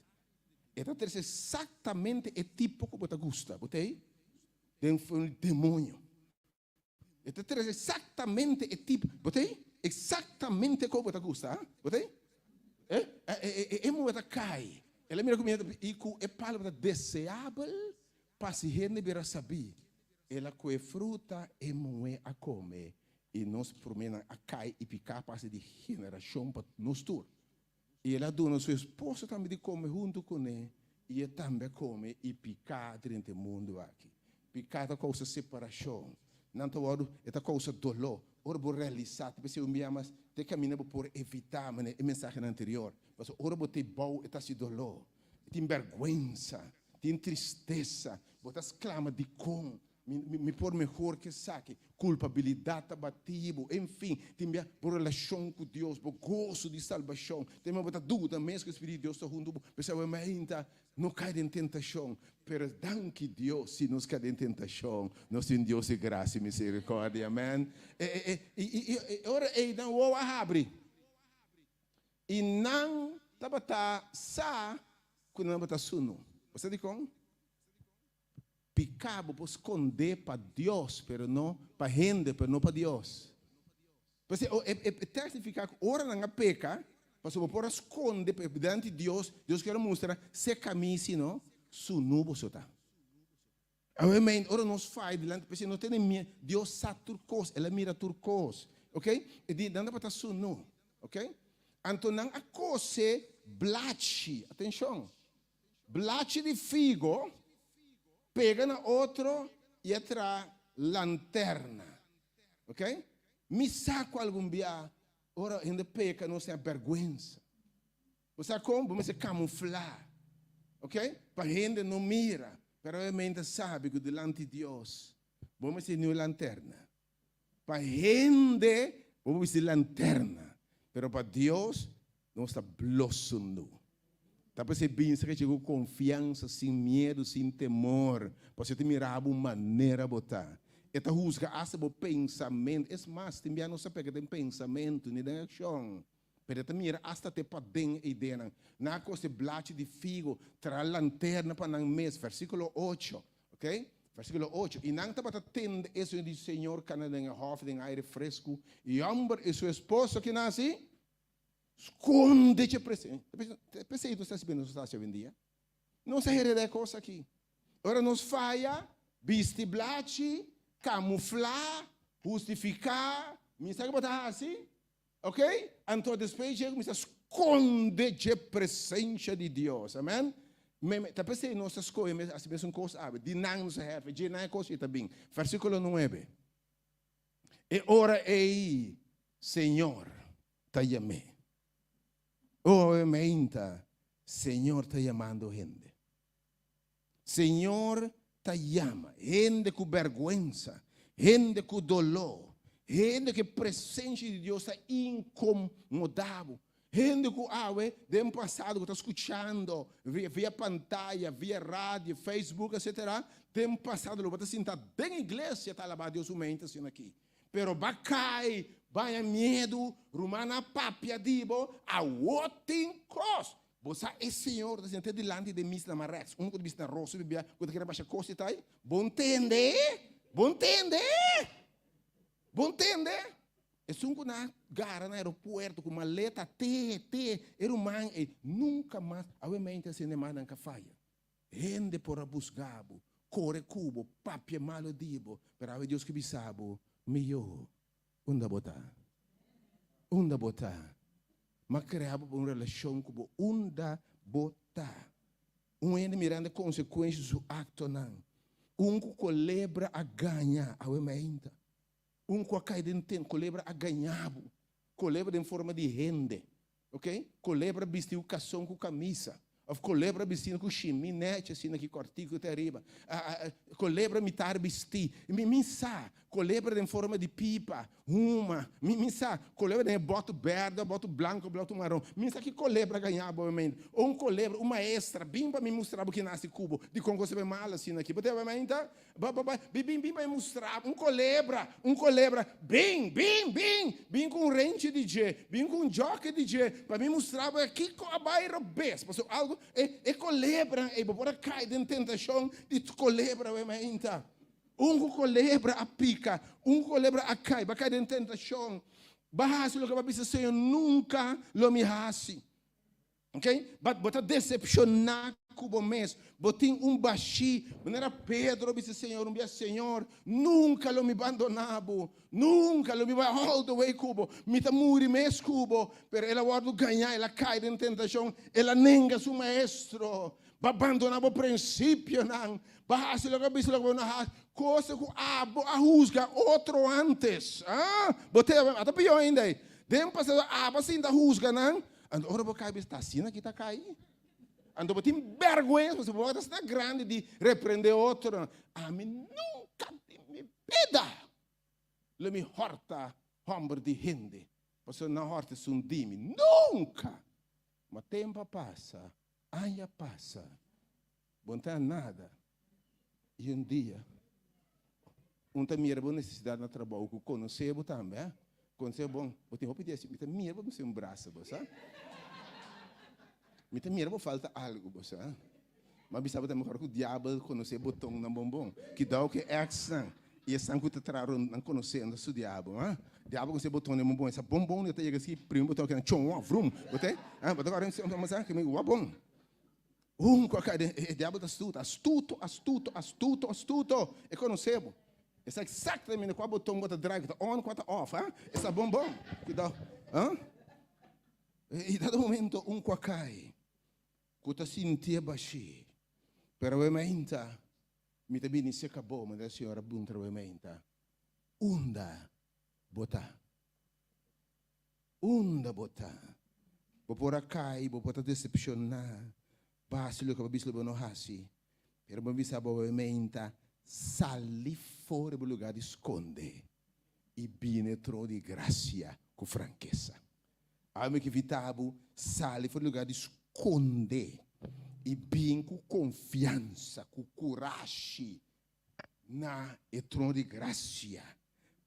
E ta trese eksaktamente e tipo ku bo ta gusta. Bo ta ei? Den un demoño. E ta trese eksaktamente e tipo. Bo ta ei? Eksaktamente ku bo ta gusta. Bo ta ei? E, e, e, e muhé ta kai. El a mira ku mi i ku e palu ta deseabel pa si hende bira sabí. El a kohe fruta, e muhé a kome, i nos proménan a kai i piká pasa di generashon pa nos tur. I el a duna su esposo tambe di kome huntu kuné, i e tambe a kome i piká drenta e mundu aki. Piká ta kousa separashon. Nan ta wòrdu, e ta kousa doló. Ora bo realisá, ta p'esei un bia mas ta e kaminda bo por evitá manera e mensahenan anterior. Pasobra ora bo ta e bou e ta hasi doló, tin bèrgwensa, tin tristesa, bo ta sklama dikon Mi, mi por mehor ke esaki. Kulpabilidat ta bati bo. Enfin, tin bia bo relashon ku Dios, bo goso di salbashon. Tin bia bo ta duda mes ku e Spiritu di Dios ta huntu bo. P'esei awe mainta no kai den tentashon. Pero danki Dios si nos kai den tentashon, nos tin Dios di grasia i miserikòrdia. Amen. E, e, e, i, i, i ora ei nan wowo a habri. I nan tabata sa ku nan tabata sunu. Bo sa dikon? Piká bo por skondé pa Dios, pero no pa hende, pero no pa Dios. P'esei e e tèks nifiká ku ora nan a peka, pasobra bo por a skonde dilanti Dios, Dios kier a mustra se kamisi no sunú boso ta. Awe ora nos faya dilanti, p'esei no tene miedu, Dios sa tur kos, El a mira tur kos, ok? E di nan tabata sunú, ok? Anto nan a kose blachi, atenshon, blachi di figo pega na otro i a traha lanterna, ok? Mi sa ku algun bia ora hende peka nos tin a bèrgwensa. Bo sa kon? Bo mester kamuflá, ok? Pa hende no mira. Pero obviamente sabi ku dilanti Dios bo mester niu lanterna. Pa hende bo mester lanterna, pero pa Dios nos ta blosundu. Ta p'esei binse ke ku konfiansa, sin miedu, sin temor, pasobra e ta mira bo manera bo ta. E ta husga asta bo pensamentu. Es mas, tin bia nos ta peka den pensamentu, ni den akshon. Pero e ta mira asta te paden e ideanan. Nan a kose blachi di figo, traha lanterna pa nan mes. Versíkulo ocho, ok? Versíkulo ocho, I nan tabata tende e sonido di Señor kana den e hòf den aire fresku, i hòmber i su esposo ki nasi skonde dje presensia. P'esei nos ta hasi bende nos ta hasi awendia. Nos a hereda e kos aki. Ora nos faya, bisti blachi, kamuflá, hustifiká, mi sa ke bo ta hasi? Ok? Anto despues dje kuminsá skonde dje presensia di Dios. Amen? Me, ta p'esei nos ta skohe mes hasi mesun kos awe. Di nan nos a hefe, dje nan e kos ei ta bin. Versíkulo nuebe. E ora ei Señor ta yam'é. Obviamente, Señor ta yamando hende. Señor ta yama hende ku bèrgwensa, hende ku doló, hende ku e presensia di Dios ta inkomodá bo, hende ku awe den pasado ku ta skuchando via pantaya, via radio, Facebook, etcetera, den pasado lo bo ta sinta den iglesia ta alabá Dios un mente asina aki. Pero ba kai, baña miedu, rumannan a papia di bo, awor tin kos. Bo sa e señor ta sinta dilanti den mis na rechts, un ku ta bisti na rosa bibia ku ta kere basha kos i tai. Bo ntende? Bo ntende? Bo ntende? Esun ku nan a gara na aeropuerto ku maleta te te e ruman ei nunka mas awe mente asina e mas nan ka faya. Hende por a busga bo, kore ku bo, papia malo di bo, pero awe Dios ke bisa bo, Mi yu, unda bo ta? Unda bo ta? M'a krea bo pa un relashon ku bo. Unda bo ta? Un hende mirando e konsekuensha di su aktonan. Un ku kolebra a gaña awe mainta. Un ku a kai den ten, kolebra a gaña bo. Kolebra den forma di hende. Ok, kolebra bisti ku kason ku kamisa. Of kolebra bisti ku shimi nechi asina ki kòrtiku te ariba. Kolebra mitar bisti. Mi mi sa, kolebra den forma di pipa, huma. Mi mi sa, kolebra den e bòt bèrdè, bòt blanku, bòt maron. Mi sa ki kolebra gaña bo obviamente. O un kolebra, un maestra, bin pa mi mustra bo ki nasi ku bo. Dikon ku bo ta mal asina aki? Bo ta obviamente? Ba, ba, ba, bin, bin, bin pa mi mustra bo. Un kolebra, un kolebra, bin, bin, bin, bin ku un renchi di dje, bin ku un djòke di dje, pa mi mustra bo kiko a bai robes. Pasobra algu, e, e kolebra ei, bo por a kai den tentashon di kolebra wei mainta. Un ku kolebra a pika, un ku kolebra a kai, bo a kai den tentashon. Bo a hasi loke bo a bisa, Señor, nunka lo mi hasi. Ok, but bo ta decepciona cu bo mes, bo tin un bashi, manera Pedro bisa Señor un bia, Señor, nunca lo mi bandona bo, nunca lo mi bai all the way cu bo, mi ta muri mes cu bo, pero el a wordo gaña, el a cay den tentacion, el a nenga su maestro, bo a bandona bo principionan, bo a haci loke bo a bisa loke bo no a haci, cosa cu abo a huzga otro antes, ah, bo te, ata pio ainda ey, den pasado abo a sinta huzga nan, Anto ora bo kai bisa ta asina ki ta kai? Anto bo tin bèrgwensa pasobra bo ta asina grandi di reprendé otronan. Ami nunka den mi bida lo mi hòrta hòmber di hende pasobra nan hòrta esun di mi. Nunka! Ma tempu a pasa, aña a pasa, bo no ta nada. I un dia, un ta mira bo nesesidat na trabou ku konosé bo tambe, eh? Konosé bo bon. Bo tin hopi dia mi ta mira bo mester un brasa, bo sa. Mi ta mira bo falta algu, bo sa. Ma bisa bo ta mehor ku diabel konosé botonnan bon bon. Kidao ku e exnan i esnan ku ta traha rond nan konosé nan ta studia bo. Ha? Diabel konosé botonnan bon bon. Esa bon bon ta yega si primi boton kinan chon wou vrum. Bo te? Ha? Bo ta kòrda mi mensahe ku mi wou bon. Un ku a kai den e diabel ta astuto, astuto, astuto, astuto, astuto. E konosé bo. E sa eksaktamente kua boton bo ta draai, ku ta on, kua ta off. Ha? E sa bon bon. Kidao. Ha? I dado momento un ku a kai. Ku ta sintié bashí. Pero awe mainta mi ta bini serka bo, manera Señor a puntra awe mainta, Unda bo ta? Unda bo ta? Bo por a kai, bo por ta desepshoná, basi loke bo a bisa lo bo no hasi, pero bo bisa bo awe mainta, sali for di bo lugá di skonde i bini e trono di grasia ku frankesa. Awe mi ke invitá bo sali for di lugá di skonde i bin ku konfiansa, ku kurashi na e trono di grasia,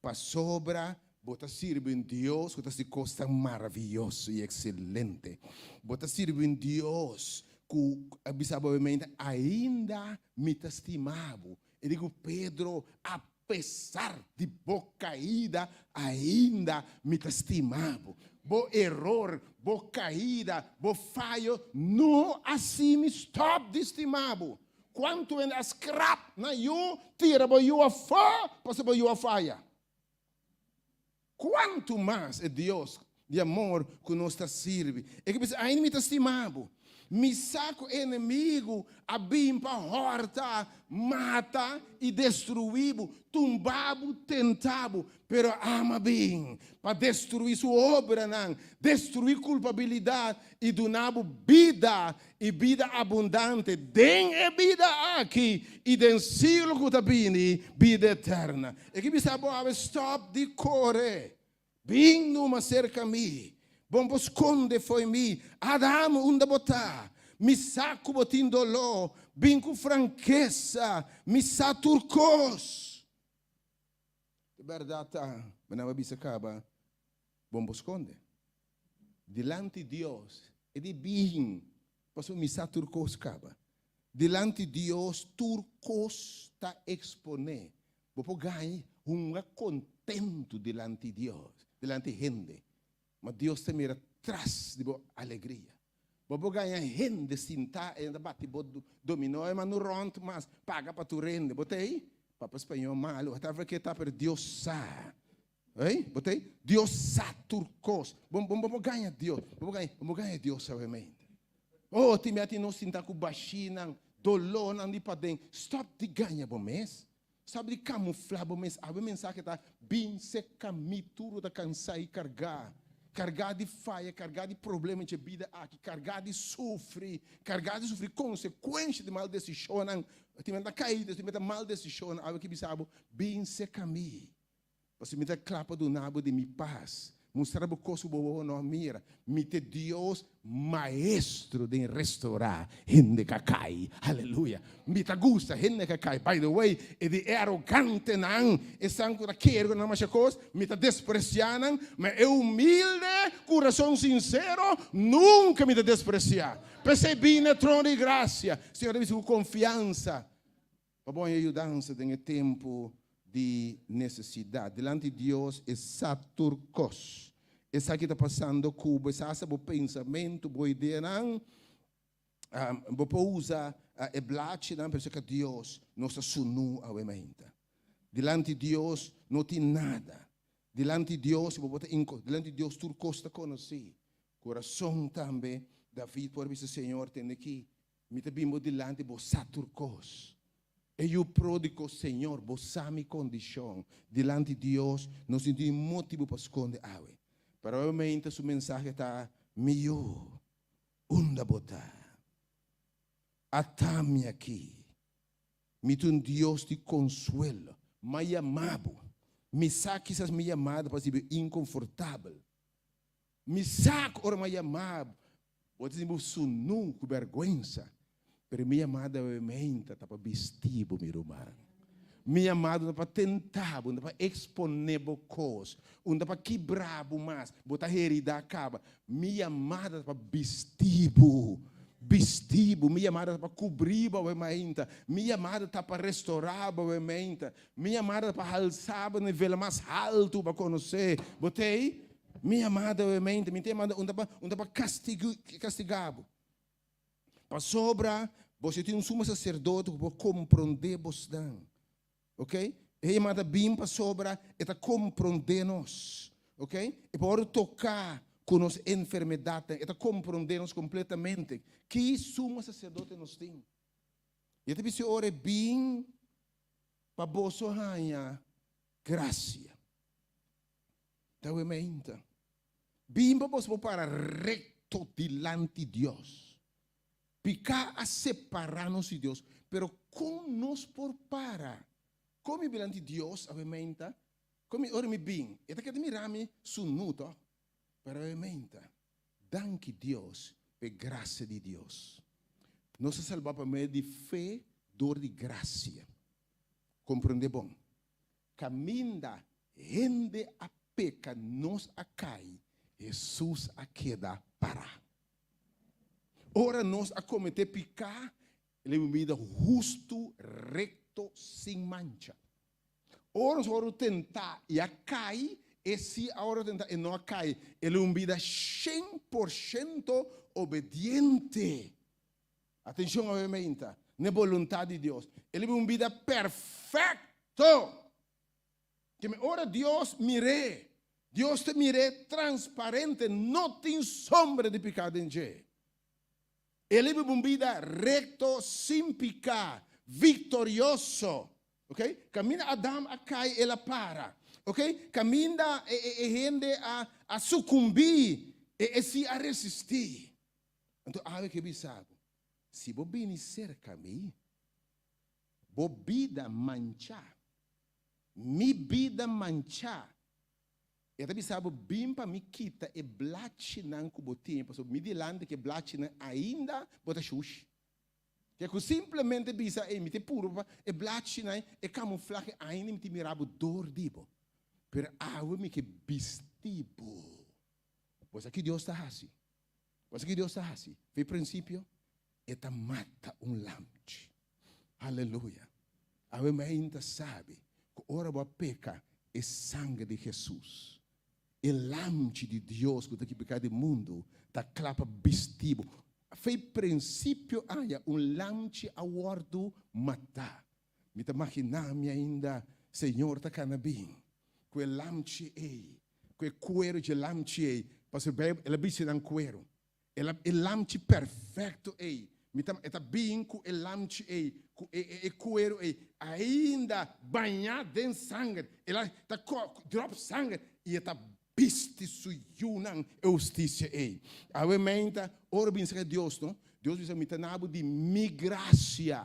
pasobra bo ta sirbi un Dios ku ta hasi kosnan maravioso i ekselente. Bo ta sirbi un Dios ku a bisa bo obviamente, Ainda mi ta stima bo. E di ku Pedro, Apesar di bo kaida, ainda mi ta stima bo. Bo eror, bo kaida, bo fayo no hasi mi stòp di stima bo. Kuantu hende a skrap nan yu, tira bo yu afó pasobra bo yu a faya? Kuantu mas e Dios di amor ku nos ta sirbi! E ke bisa, Ainda mi ta stima bo. Mi sa ku e enemigu a bin pa hòrta, mata i destruí bo, tumba bo, tenta bo. Pero ama bin pa destruí su obranan, destruí kulpabilidat i duna bo bida i bida abundante den e bida aki i den siglo ku ta bini, bida eterna. E ke bisa bo awe, stòp di kore, bin numa serka mi, bon bo skonde fo'i mi. Adam, unda bo ta? Mi sa ku bo tin doló, bin ku frankesa, mi sa tur kos. E bèrdat ta, bo nan a bisa kaba, bon bo skonde. Dilanti Dios, e di bin, pasobra mi sa tur kos kaba. Dilanti Dios tur kos ta eksponé. Bo por gaña hunga kontentu dilanti Dios, dilanti hende, ma Dios ta mira tras di bo alegria. Bo por gaña hende sintá ei ta bati bo dominó e manu rònt mas paga pa tur hende. Bo ta ei? Papa spañó malu, whatever ke ta, pero Dios sa. Ei, bo ta ei? Dios sa tur kos. Bo bo bo por gaña Dios. Bo por gaña, bo por gaña Dios sabiamente. Oh, tin bia tin nos sinta ku bashinan, dolónan di paden. Stòp di gaña bo mes. Stòp di kamuflá bo mes. Awe mensahe ta, Bin seka mi tur bo ta kansá i kargá. Kargá di faya, kargá di problema dje bida aki, kargá di sufri, kargá di sufri konsekuensha di mal desishonnan. Tin bia ta kaida, tin bia ta mal desishonnan. Awe ki bisa bo, Bin seka mi. Pasobra mi ta kla pa duna bo di mi pas, mustra bo kos ku bo wowo no a mira. Mi ta e Dios maestro den restorá hende ka kai. Aleluya! Mi ta gusta hende ka kai. By the way, e di e arogantenan, esnan ku ta kere ku nan masha kos, mi ta despresiá nan, ma e humilde, kurason sinsero, nunka mi ta despresiá. P'esei bini na e trono di grasia. Señor ta bisa ku konfiansa. Pa bo haña yudansa den e tempu di nesesidat. Dilanti Dios e sa tur kos. E sa ki ta pasando ku bo, e sa hasta bo pensamentu, bo ideanan. Bo por usa e blachinan, pero serka Dios nos ta sunú awe mainta. Dilanti Dios no tin nada. Dilanti Dios bo por ta inko, dilanti Dios tur kos ta konosí. Kurason tambe, David por a bisa, Señor, tende aki, Mi ta bin bo dilanti, bo sa tur kos. E yu pródigo, Señor, bo sa mi kondishon. Dilanti Dios, nos no tin motibu pa skonde awe. Pero awe meinta su mensahe ta, Mi yu, unda bo ta? Ata mi aki. Mi ta un Dios di konsuelo. M'a yama bo. Mi sa kisas mi yamada por a sibi inkonfortabel. Mi sa ku ora m'a yama bo, Bo ta sinti bo sunú ku bèrgwensa, pero mi yamada awe-meinta ta pa bisti bo, mi ruman. Mi yamada no ta pa tenta bo, no ta pa eksponé bo kos, no ta pa kibra bo mas, bo ta heridá kaba. Mi yamada ta pa bisti bo. bisti bo, mi yamada ta pa kubri bo awe mainta, mi yamada ta pa restorá bo awe mainta, mi yamada ta pa halsa bo na nivel mas haltu pa konosé bo t'ei. Mi yamada awe mainta, mi ta yamada un ta pa un ta pa kastigá bo. Pasobra boso tin un sumo saserdote ku por komprondé bosnan. Ok? E yamada bin pasobra e ta komprondé nos. Ok? E por wòrdu toká ku nos enfermedatnan. E ta komprondé nos kompletamente. Ki sumo saserdote nos tin? I e ta bisa ora e bin pa boso haña grasia. Ta awe meinta. Bin pa boso por para rekto dilanti Dios. Piká a separá nos di Dios, pero kon nos por para? Kon mi dilanti Dios awe meinta? Kon mi ora mi bin, e ta keda mira mi sunú tòg? Pero awe meinta, danki Dios pa e grasia di Dios. Nos a salbá pa medio di fe dor di grasia. Komprondé bon. Kaminda hende a peka nos a kai, Hesus a keda pará. Ora nos a kometé piká, el a biba un bida hustu, rekto, sin mancha. Ora nos a wòrdu tentá i a kai, e sí a wòrdu tentá i no a kai. El a biba un bida 100% obediente. Atenshon awe meinta, n'e boluntat di Dios. El a biba un bida perfekto. Keme ora Dios mir'é, Dios ta mir'é transparente, no tin sombra di piká den dje. El a biba un bida rekto, sin piká, viktorioso. Ok, kaminda Adam a kai, el a para. Ok, kaminda e hende a sukumbí, e sí a resistí. Anto awe ke bisa bo, si bo bini serka mi, bo bida manchá, mi bida manchá, e ta bisa bo, bin pa mi kita e blachinan ku bo tin, pasobra mi dilanti ku e blachinan ainda bo ta shushi. Ke ku simplemente bisa, ey, mi ta puru pa e blachinan, e kamuflahe ainda mi tin mira bo dor di bo. Pero awe mi ke bisti bo. Bo sa ki Dios ta hasi? Bo sa ki Dios ta hasi? Fi prinsipio, e ta mata un lamchi. Aleluya! Awe mi ainda sabi ku ora bo a peka, e sanger di Hesus, e lamchi di Dios ku ta kipika di mundu, ta kla pa bisti bo. Fi prinsipio aya un lamchi a wòrdu matá. Mi ta maginá mi ainda Señor ta kana bin ku e lamchi ei, ku e kueru dje lamchi ei, pasobra Bijbel, el a bisti nan kueru. El a, e lamchi perfekto ei, mi ta, e ta bin ku e lamchi ei, ku e, e, e kueru ei, ainda bañá den sanger. El a ta ko, dròp sanger i e ta bisti su yunan e hustisia ei. Awe meinta, ora bin serka Dios, no? Dios bisa, mi ta na bo di mi grasia.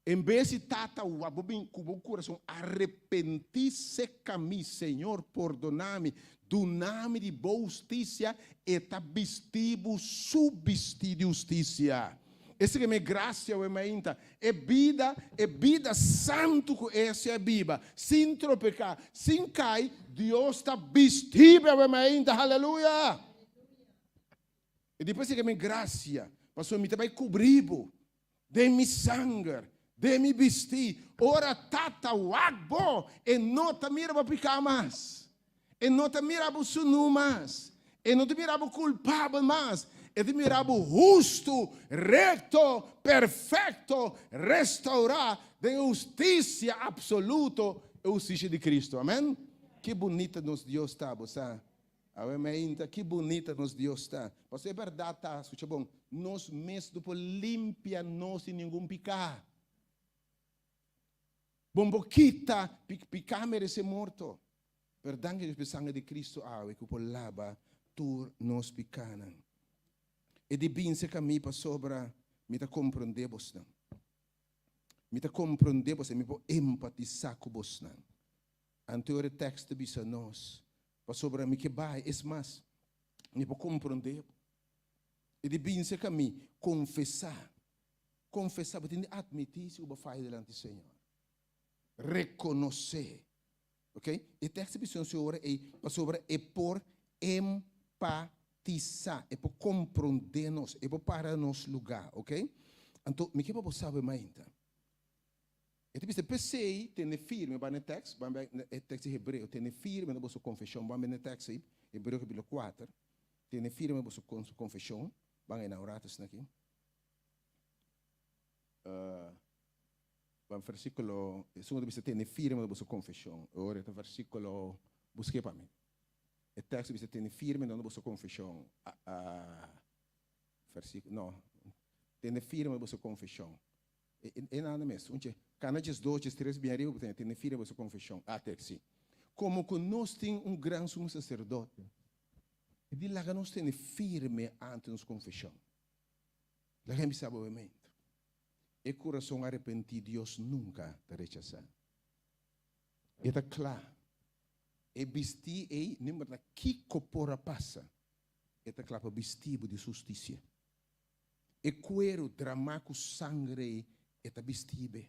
En bes di tata wak bo bin ku bo kurason arepentí seka mi, Señor, pordona mi, duna mi di bo hustisia, e ta bisti bo su bistí di hustisia. Esaki mi grasia awe mainta, e bida, e bida santu ku ese a biba, sin tropeká, sin kai, Dios ta bisti bo awe mainta, haleluya! E di p'esei ke mi grasia, pasobra mi ta bai kubrí bo den mi sanger, den mi bistí. Ora Tata wak bo, e no ta mira bo piká mas. E no ta mira bo sunú mas. E no ta mira bo kulpabel mas. E ta mira bo hustu, rekto, perfekto, restourá den e hustisia apsoluto, e hustisia di Kristu. Amèn? Ki bunita nos Dios ta, bo sa. Awe meinta, ki bunita nos Dios ta. Pasobra e bèrdat ta, skucha bon, nos mes no por limpia nos di ningun piká. Bon por kita piká meresé morto, pero danki Dios pa e sanger di Kristu awe ku por laba tur nos pikánan. E di binse ka mi pasobra mi ta komprondé bosnan. Mi ta komprondé bosnan, mi por empatisá ku bosnan. Anto e tekst ta bisa nos, Pasobra mi ke bai, es mas, mi por komprondé bo. E di binse ka mi, konfesá. Konfesá, bo tin di atmití si bo a faya dilanti Señor. Rekonosé. Ok? E tekst ta bisa nos e ora ei, pasobra e por empatisá. Empatisá, e por komprondé nos, e por para nos lugá, ok? Anto, mi ke pa bo sabe mainta. E ta bisa, P'esei, tene firme, ban na e tèks, ban bai na e tèks di Hebreo, tene firme na boso konfeshon, ban bai na e tèks ei, Hebreo kapítulo kuater, tene firme na boso konfeshon, ban ei na un ratu asina aki. Ban versíkulo, esun ku ta bisa tene firme na boso konfeshon, ora e ta versíkulo, busk'é pa mi. E tèks ta bisa tene firme na boso konfeshon, versíkulo, no, tene firme na boso konfeshon. E nada mes. Un che kana 12, 13 bien ariba bo tene tene firme boso konfeshon. A tek si. Komo ku nos tin un gran sumo saserdote, e di laga nos tene firme ante nos konfeshon. Laga mi bisa bo obviamente. E kurason arepentí Dios nunka ta rechasá. E ta kla. E bistí ei, no importa kiko por a pasa, e ta kla pa bistí bo di su hustisia. E kueru dramá ku sanger ei e ta bisti be.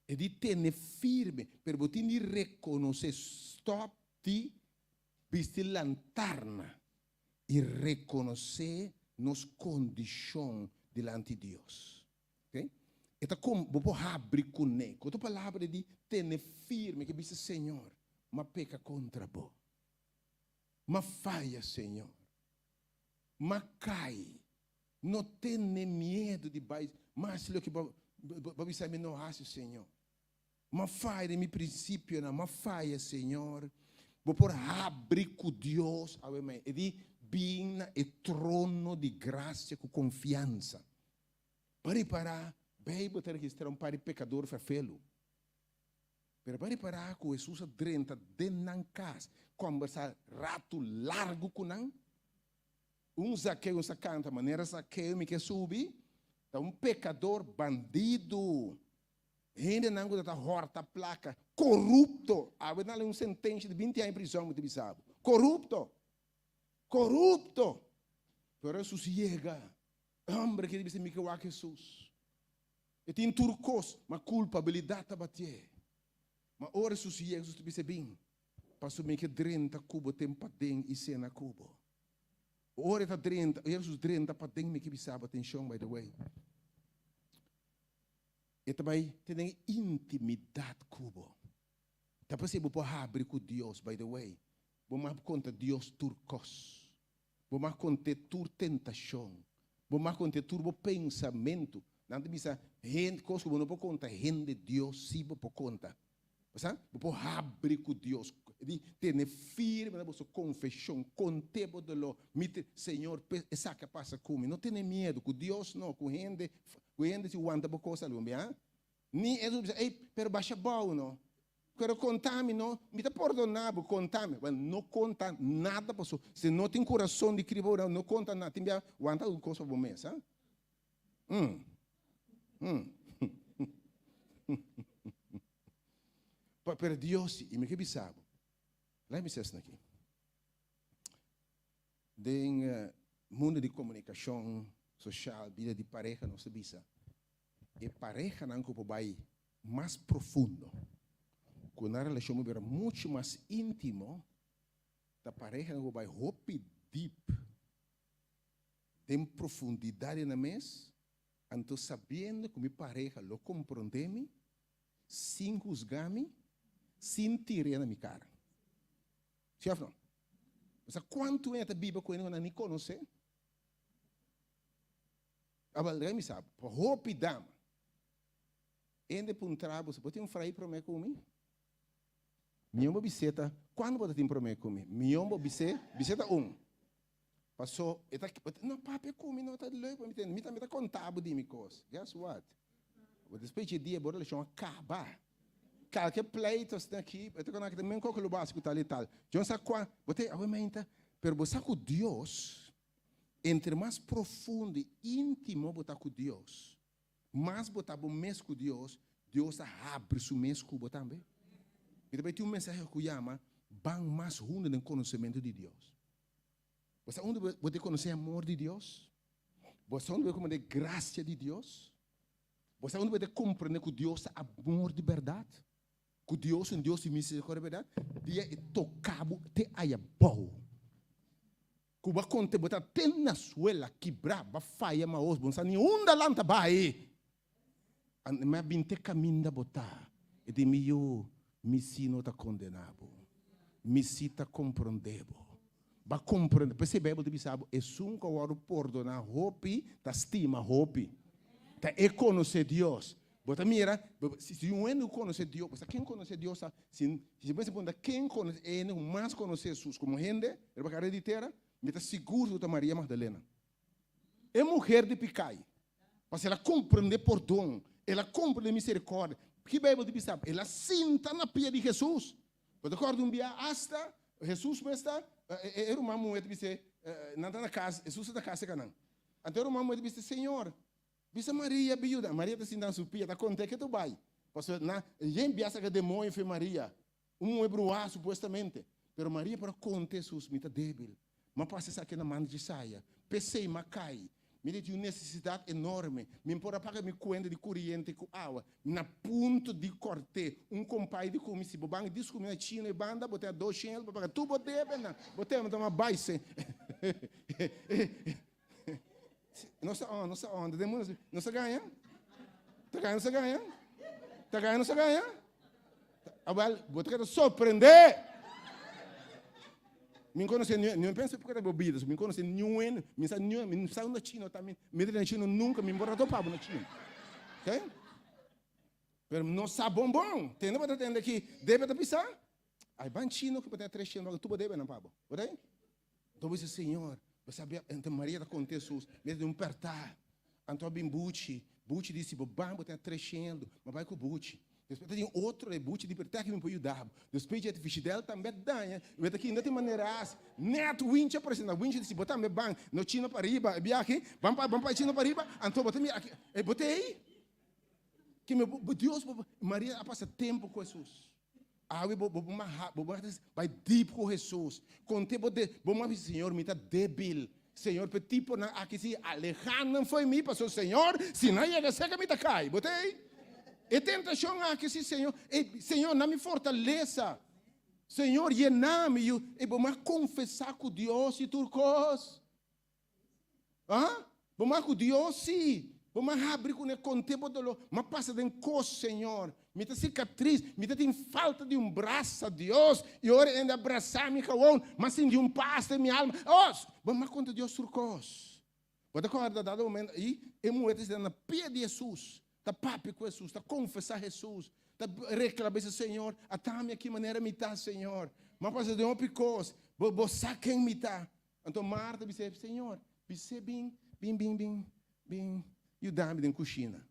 E di tene firme, pero bo tin di rekonosé, stòp di bisti lantarna i rekonosé nos kondishon dilanti Dios. Ok? E ta kom, bo por habri kuné. Ku otro palabra e di tene firme, ke bisa, Señor, m'a peka kontra bo. M'a faya, Señor. Ma kai, no tene miedu di bai mas loke bo bo bisa mi no hasi, Señor. Ma faya den mi prinsipionan, ma faya, Señor. Bo por habri ku Dios awe mai. E di, Bin na e trono di grasia ku konfiansa. Bo a ripará, Beibel ta registrá un par di pekador ferfelu. Pero bo a ripará ku Hesus a drenta den nan kas, kòmbersá ratu largu ku nan? Un Zakeo sa kanta manera Zakeo mi ke subi, ta un pekador, bandido, hendenan ku ta ta hòrta plaka, korupto. Awe nan lei un sentensha di 20 aña prizòn mi ta bisa bo. Korupto! Korupto! Pero Hesus yega, e hòmber ke di bisa mi ke wak Hesus. E tin tur kos, ma kulpabilidat ta batié. Ma ora Hesus yega, Hesus ta bisa, Bin, pasobra mi ke drenta ku bo ten paden i sena ku bo. Ora e ta drenta, ora Hesus drenta paden, mi ke bisa bo, atenshon by the way, e ta bai tene intimidat ku bo. Ta p'esei bo por habri ku Dios, by the way, bo mag konta Dios tur kos. Bo mag kont'é tur tentashon. Bo mag kont'é tur bo pensamentu. Nan ta bisa, hende, kos ku bo no por konta hende, Dios sí bo por konta. Bo sa? Bo por habri ku Dios. Di tene firme na boso konfeshon. Kont'é bo doló. Mi te, Señor, esaki a pasa ku mi. No tene miedu. Ku Dios no, ku hende, ku hende si wanta bo kos algun bia. Ni e bisa, ey, pero basha bou no. Pero konta mi no, mi ta pordona bo, konta mi. Well, no konta nada paso si no tin kurason di kriba ora, no konta nada. Tin bia wanta algun kos pa bo mes, ha? Mm. Mm. Pero Dios si, i mi ke bisa bo, laga mi bisa esaki. Den mundo di komunikashon soshal, bida di pareha, nos ta bisa, E parehanan ku por bai mas profundo, ku nan relashon por bira muchu mas íntimo, ta parehanan ku por bai hopi dip den profundidat di nan mes, anto sabiendo ku mi pareha lo komprondé mi sin husgá mi, sin tir'é na mi kara. Sí òf no? Bo sa kuantu hende ta biba ku hende ku nan ni konosé? Abel, rei mi sa, pa hopi dama. Hende puntra bo, bo tin un frai prome ku mi? Mion bo bis'é ta, kuando bo ta tin prome ku mi? Mion bo bis'é, bis'é ta un. Paso, e ta, no papia ku mi, no ta leuk pa mi tende, mi tambe ta konta bo di mi kos. Guess what? Bo despues dje dia bo relashon a kaba. Kalke pleito asina aki, e ta kona ki ta men koko lo bo hasi ku tal i tal. Djon sa kua, bo ta, awe mainta, pero bo sa ku Dios, Entre mas profundo i íntimo bo ta ku Dios, mas bo ta bo mes ku Dios, Dios ta habri su mes ku bo tambe. Mi ta bai tin un mensahe ku yama Ban mas hundu den konosementu di Dios. Bo sa unda bo ta konosé amor di Dios? Bo sa unda bo ta komprendé grasia di Dios? Bo sa unda bo ta komprendé ku Dios ta amor di bèrdat? Ku Dios un Dios di misericordia bèrdat? Dia e toka bo te aya bou. Ku bo a konta bo ta te na suela kibrá, bo a faya maos, bo no sa ni unda lanta bai. Mi a bin te kaminda bo ta, e di mi yu, mi si no ta kondená bo, mi si ta komprondé bo. Bo a komprondé, p'esei Beibel ta bisa bo, esun ku a wòrdu pordoná hopi ta stima hopi. Ta e konosé Dios. Bo ta mira, si un hende ku konosé Dios, bo sa ken konosé Dios ta? Si bo mester puntra ken konosé, e hende ku mas konosé Hesus komo hende riba kara di tera, mi ta sigur ku ta Maria Magdalena. E muher di pikai, pasobra el a komprendé pordon, el a komprendé miserikòrdia. Ki Beibel ta bisa? El a sinta na pia di Hesus. Bo ta kòrda un bia asta Hesus mes ta, e ruman muhé ta bis'é, nan ta na kas, Hesus ta na kas serka nan. Anto e ruman muhé ta bisa, Señor, Bisa Maria biuda. Maria ta sinta na su pia, ta konta ke tu bai. Pasobra na yen bia saka demoño fe Maria, un muhé bruhá supuestamente. Pero Maria por a konta Hesus, Mi ta débil. M'a pasa esaki na man di Jesaya. P'esei m'a kai. Mi ta tin un nesesidat enorme. Mi por a paga mi kuenta di kuriente ku awa. Mi na punto di kòrt'é. Un kompai di ku mi, si bo ban dis ku mi na China e banda, bo ten a doshen el pa paga tur bo debenan. Bo ten, mi ta bai se. Nos ta on, nos ta on. Den mundo, nos ta gaña? Ta gaña, nos ta gaña? Ta gaña, nos ta gaña? Awel, bo ta keda sorprendé. Mi conoce ni, ni pensa porque ta bebida, mi conoce ni un, mi sa ni, mi sa una chino también. Mi ta chino nunca, mi por topa na chino. Okay? Pero no sa bon bon. Tende bo ta tende ki debe ta bisa? Ai ban chino ki bo ta 300, tu bo debe nan pa bo. Bo Anto bo bisa, Señor, bo sabi, anto Maria ta konta Hesus, mi ta den un pèrtá. Anto a bin Buchi, Buchi di, si bo ban, bo ta treshendo, mi a bai ku Buchi. Despues ta tin otro e Buchi di, pero te aki mi por yuda bo. Despues dje Fishidel tambe a daña, mi ta kinda tin manera hasi. Nèt Winchi a presentá, Winchi di, si bo tambe ban, no chino pariba, e biahe, ban pa, ban pa e chino pariba, anto bo ta mira aki, e bo ta ei? Ke mi, Dios, Maria a pasa tempu ku Hesus. Awe bo bo maha bo bo bai deep ku Hesus. Konte bo de bo ma bisa Señor mi ta debil. Señor pe tiponan aki si aleha nan fo'i mi pasobra Señor si nan yega serka mi ta kai. Bo ta ei? E tentashon aki si Señor e Señor na mi fortalesa. Señor yena mi yu e bo ma konfesa ku Dios i tur kos. Ah, bo ma ku Dios sí. Bo ma habri kuné konté bo doló. Ma pasa den kos, Señor. Mi ta sikatris, mi ta tin falta di un brasa, Dios. I ora e a brasá mi gewon, m'a sinti un pas den mi alma. Oh, bo ma konta Dios tur kos. Bo ta kòrda dado momento ei, e muhé ta sinta na pia di Hesus, ta papia ku Hesus, ta konfesá Hesus, ta reklamá, bisa, Señor, ata mi aki manera mi ta, Señor. M'a pasa den hopi kos. Bo, bo sa ken mi ta. Anto Marta bis'é, Señor, bis'é bin, bin, bin, bin, bin yuda mi den kushina.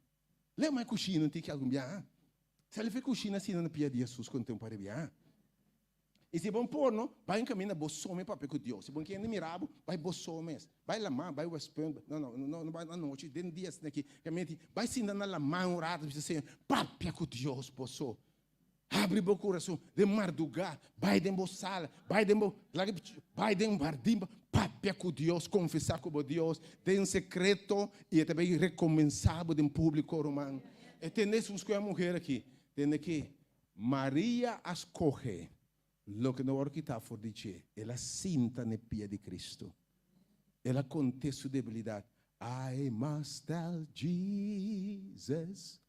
Lema e kushina un tiki algun biaha. Sali for e kushina asina na pia di Hesus kon tempu a biaha. I si bon por no, bai un kaminda bo so mes papia ku Dios. Si bon kende mira bo, bai bo so mes. Bai lamá, bai West Punt, no, no, no, no bai anochi, den dia asina aki, kaminda bai sinta na lamá un rato, bisa Señor, papia ku Dios bo so. Habri bo kurason den mardugá, bai den bo sala, bai den bo laga bai den hardin, papia ku Dios, konfesá ku bo Dios den sekreto i e ta bai rekompensá bo den públiko, ruman. E tende Hesus ku e muher aki, tende ki Maria a skohe loke no wòrdu kitá for di dje, el a sinta na e pia di Kristu. El a kont'é su debilidat, I must tell Jesus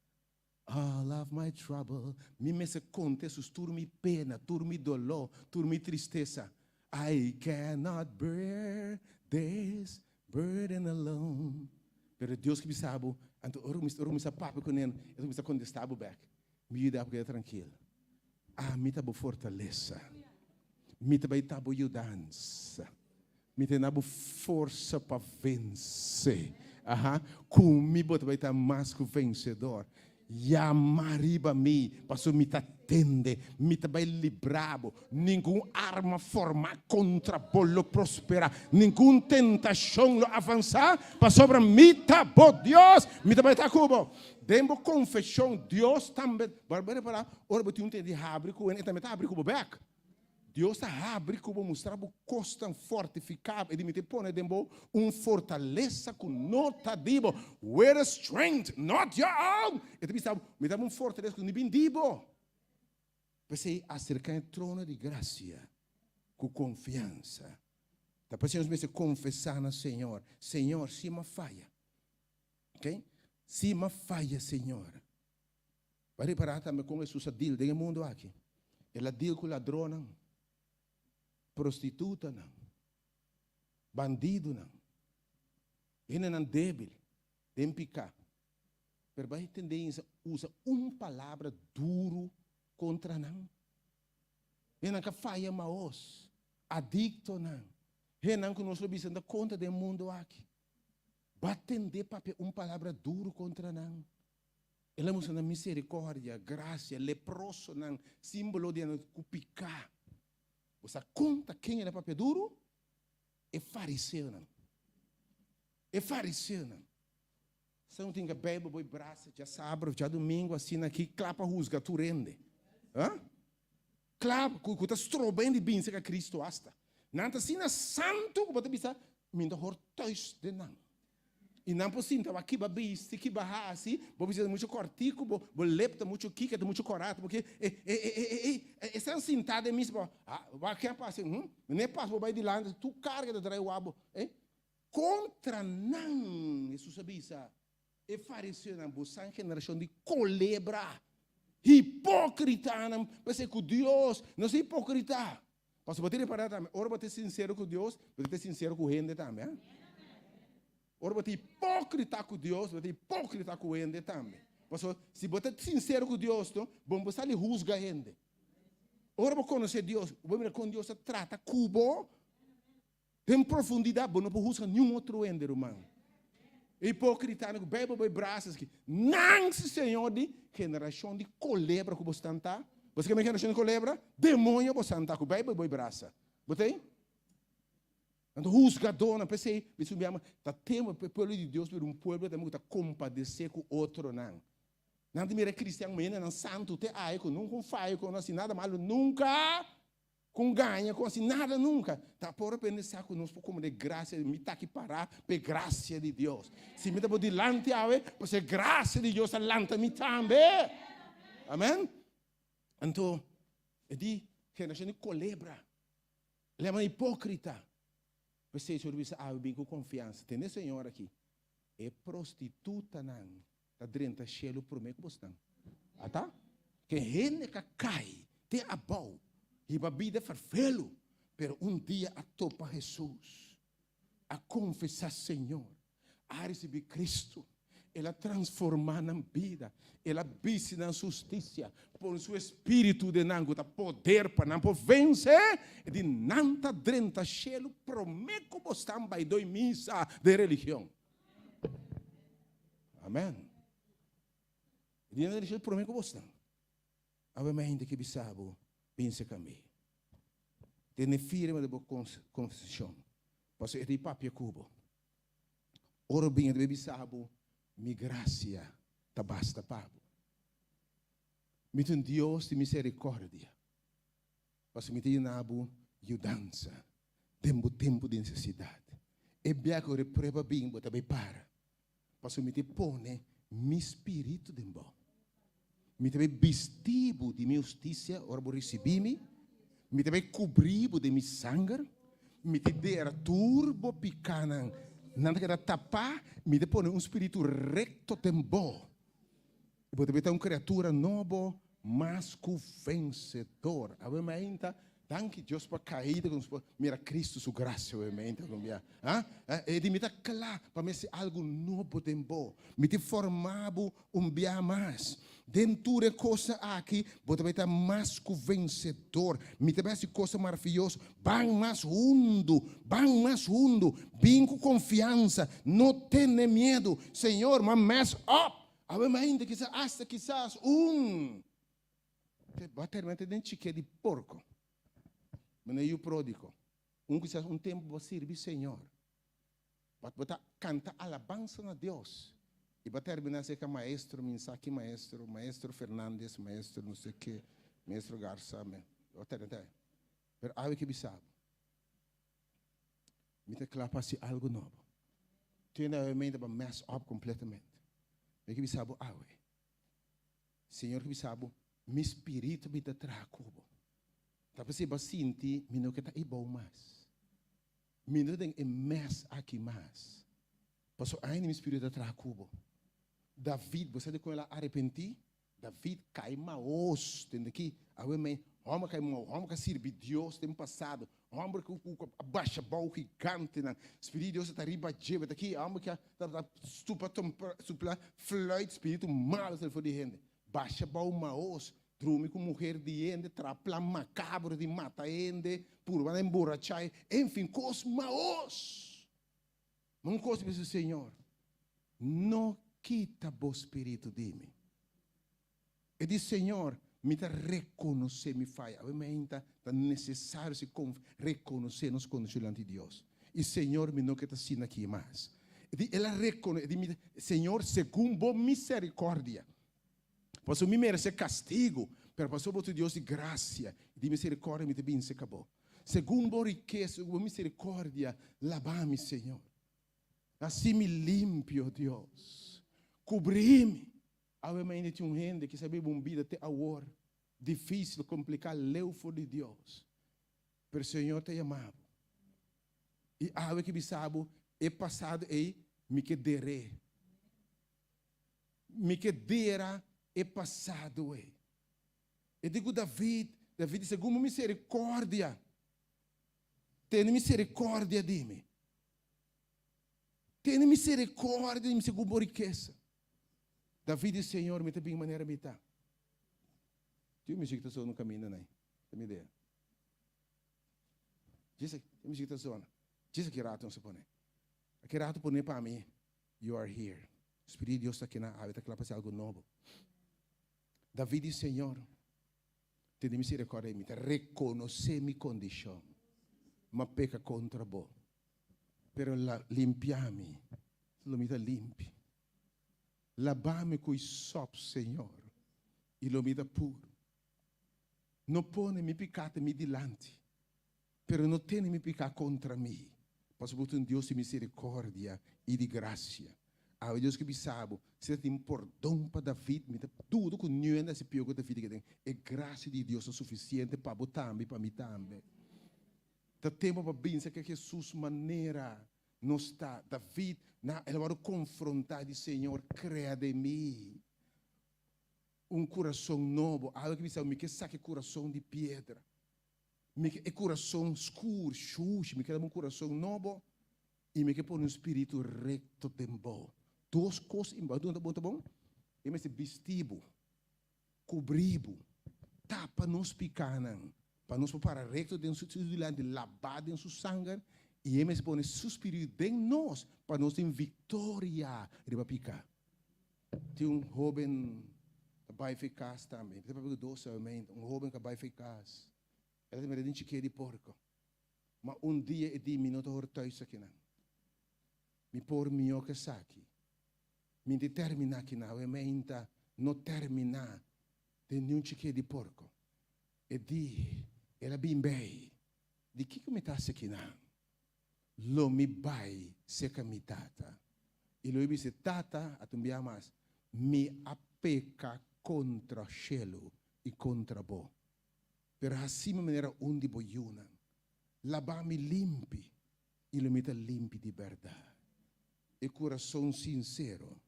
All of my trouble, mi mester konta Hesus tur mi pena, tur mi doló, tur mi tristesa. I cannot bear this burden alone. Pero Dios ke bisa bo, anto ora ku mi sa papia ku nen, e ta kuminsa kontestá bo bèk. Mi yuda bo keda trankil. Ami ta bo fortalesa. Mi ta bai ta bo yudansa. Mi ta duna bo forsa pa vense. Aha, ku mi bo ta bai ta mas ku vensedor. Yama riba mi, pasobra mi ta tende, mi ta bai libra bo. Ningun arma formá kontra bo lo prosperá, ningun tentashon lo avansá, pasobra mi ta bo Dios, mi ta bai ta ku bo. Den bo konfeshon, Dios tambe, bo a repará, ora bo tin un tende di habri ku e, e tambe ta habri ku bo bèk. Dios ta habri ku bo, mustra bo kosnan fortifiká bo, e di mi ta pone den bo un fortalesa ku no ta di bo, with a strength not your own. E ta bisa bo, mi ta bo un fortalesa ku no bin di bo. P'esei aserká e trono di grasia ku konfiansa. Ta p'esei nos mester konfesá na Señor, Señor, si m'a faya. Ok? Si m'a faya, Señor. Bo a ripará tambe kon Hesus a dil den e mundu aki? El a dil ku ladronnan, prostitutanan, bandidunan, hendenan débil den piká. Pero bo a tende usa un palabra duru kontra nan? Hendenan ka faya maos, adiktonan, hendenan ku nos lo bisa ta kontra den mundu aki. Bo a tende papia un palabra duru kontra nan? El a mustra nan misericordia, gracia, leprosonan, simbolo di nan cu pica. Bo sa con ta ken el a papia duro? E fariseonan. E fariseonan. Sa no tin ke Bijbel bo e brasa djasabra of djadomingo asina aki kla pa husga tur hende. Ha? Kla ku ta stroba hende binse ka Cristo hasta. Nan ta asina santu ku bo ta bisa, mi no ta hor thuis den nan. I nan por sinta wak kiba bisti, kiba hasi, bo bisti ta muchu kòrtiku, bo bo lep ta muchu kika, ta muchu kòrá, ta muchu e e e e e e esnan sintá den misa bo ah wak ken a pasa hm ne pas bo bai dilanti tur karga ta drai wak bo eh kontra nan Hesus a bisa e fariseonan bosan generashon di kolebra hipókritanan p'esei ku Dios nos ta hipókrita. Pasobra bo tin repará tambe, ora bo ta sinsero ku Dios, bo ta sinsero ku hende tambe. Ha? Ora bo ta hipókrita ku Dios, bo ta hipókrita ku hende tambe. Pasobra si bo ta sinsero ku Dios, no, bo no por sali husga hende. Ora bo konosé Dios, bo mira kon Dios ta trata ku bo den profundidat, bo no por husga niun otro hende, ruman. Hipókritanan ku Beibel bo e brasa ski. Nan si Señor di generashon di kolebra ku bo stan ta. Bo sa kimen generashon di kolebra? Demoño bo stan ta ku Beibel bo e brasa. Bo ta ei? Nan ta husgadónan. P'esei, mi su biama, ta tempu pa e pueblo di Dios bira un pueblo tambe ku ta kompadesé ku otronan. Nan ta mira e kristian komo hendenan santu te ai ku nunka un fayo ku no hasi nada malu nunka. Con gaña, con haci nada nunca. Ta por aprende sa cu nos por come de gracia. Mi ta aki para p'e gracia di Dios. Si mi ta por dilanti awe, pues e gracia di Dios a lanta mi tambe. Amen. Anto, e di generacion di colebra. El yama hipocrita. P'esei Señor bisa awe bin cu confiansa. Tende Señor aki. E prostitutanan ta drenta shelu promé ku bosnan. Ata? Ke hende ka kai te abou, hiba bida ferfelu, pero un dia a topa Hesus, a konfesá Señor, a risibí Kristu, El a transformá nan bida, El a bisti nan su hustisia, pone su Espíritu den nan ku ta poder pa nan por vense, e di nan ta drenta shelu promé ku bosnan bai doi misa den religion. Amen. Di nan religion promé ku bosnan. Awe mi hende ke bisa bo, binse ka mi. Tene firme den bo konfeshon, pasobra e ta papia ku bo. Ora bo bin e ta bisa bo, mi grasia ta basta pa bo. Mi ta un Dios di misericordia, pasobra mi ta yena bo yudansa den bo tempu di nesesidat. E bia ku ora e prueba bin, bo ta bai para, pasobra mi ta pone mi spiritu den bo. Mi ta bai bisti bo di mi hustisia ora bo risibí mi, mi ta bai kubrí bo den mi sanger, mi ta dera tur bo pikánan, nan ta keda tapá, mi ta pone un spiritu rekto den bo. I bo ta bira un kriatura nobo mas ku vensedor. Awe mainta, danki Dios pa kaida ku nos por mira Kristu su grasia awe mainta ku bia. Ha? E di mi ta kla pa mi hasi algu nobo den bo. Mi tin forma bo un bia mas. Den tur e kosnan aki bo ta bai ta mas ku vensedor. Mi ta bai hasi kosnan maravioso. Ban mas hundu, ban mas hundu. Bin ku konfiansa. No tene miedu. Señor, m'a mess up. Awe mainta kisas asta kisas un te bo a termina te den chike di porko. Mane yu prodigo. Un kisas un tempu bo a sirbi Señor. But bo ta kanta alabansa na Dios. I bo a termina serka maestro minsa ki maestro, maestro Fernandez, maestro no se ke, maestro Garza, me. Bo a termina te ahi. Pero awe ke bisa bo. Mi ta kla pa hasi algu nobo. Tende awe mente bo mess up completamente. Mi ke bisa bo awe. Señor ke bisa bo, mi spiritu mi ta traha ku bo. Ta p'esei bo a sinti mi no ke ta ibou mas. Mi no ta den e mess aki mas. Paso ainda mi spiritu ta traha ku bo. David, bo sa di kon el a arepentí? David kai maos, tende ki? Awe mei, hòmber kai mau, hòmber ku a sirbi Dios den pasado, hòmber ku a basha bou gigantenan, Spiritu di Dios a ta riba dje, bo ta ki? Hòmber ku a tabata stupa supla fluit, spiritu malu sali for di hende, basha bou maos, drumi ku muher di hende, traha plan makabro di mata hende, purba na emborachá, enfin, kos maos. Ma un kos mi bisa, Señor, no kita bo spiritu di mi. E di, Señor, mi ta rekonosé mi faya. Awe mainta ta nesesario si rekonosé nos kondishon dilanti di Dios. I Señor, mi no ke ta asina aki mas. E di, el a rekonosé, e di, mi, Señor, segun bo miserikordia, pasobra mi meresé kastigu, pero pasobra bo ta un Dios di grasia i di miserikordia, mi ta binse ka bo. Segun bo rikesa, segun bo misericordia, laba mi, Señor. Haci mi limpio, Dios. Cubri mi. Awe mainda tin un hende ki sa biba un bida te awor dificil, complica, leu for di Dios. Pero Señor ta yama bo. I awe ki bisa bo, e pasado ei mi ke der'é. Mi ke dera e pasado ei. E di ku David, David di, Segun bo miserikordia, tene miserikordia di mi. Tene miserikordia di mi segun bo rikesa. David di, Señor, mi ta bin manera mi ta. Tin un muzik ta sona un kaminda nai. Ta mi idea. Djis aki, e muzik ta sona. Djis aki rato nos a pone. Aki rato pone pa mi, You are here. Spiritu di Dios ta kina awe, ta kla pa hasi algu nobo. David di, Señor, tene misericordia di mi, ta reconoce mi condicion, m'a peca contra bo, pero la limpia mi, lo mi ta limpi. Laba mi cu isop, Señor, y lo mi ta puro. No pone mi pica te mi dilanti, pero no tene mi pica contra mi, pasobra bo ta un Dios di misericordia y di gracia. Awe Dios ke bisa bo, si ta tin pordon pa David, mi ta duda ku niun hende a hasi pió ku David ke den. E grasia di Dios ta sufisiente pa bo tambe i pa mi tambe. Ta tempu pa binse ke Hesus manera nos ta. David na el a wòrdu konfrontá di Señor, krea den mi un kurason nobo. Awe ke bisa bo, mi ke saka e kurason di piedra. Mi ke e kurason skur, shushi, mi ke daba un kurason nobo. I mi ke pone un spiritu rekto den bo. Dos kos importante, bo ta bon? E mester bisti bo, kubri bo, tapa nos pikanan, pa nos por para rekto den su dilanti, labá den su sanger, i e mester pone su spiritu den nos pa nos tin viktoria riba piká. Tin un hóben ta bai fi kas tambe. Mi ta papia ku dos solamente. Un hóben ka bai fi kas. El a ta mira den chiké di porko. Ma un dia e di, Mi no ta hor thuis akinan. Mi por mihó ku esaki. Mi di terminá akinan. Awe meinta no terminá den niun chiké di porko. E di, El a bin bei. Di kiko mi ta hasi akinan? Lo mi bai serka mi tata. I lo mi bisa, Tata, a ta un biaha mas, mi a peka kontra shelu i kontra bo. Pero haci mi manera un di bo yunan. Laba mi limpi, i lo mi ta limpi di berdad. E curason sincero,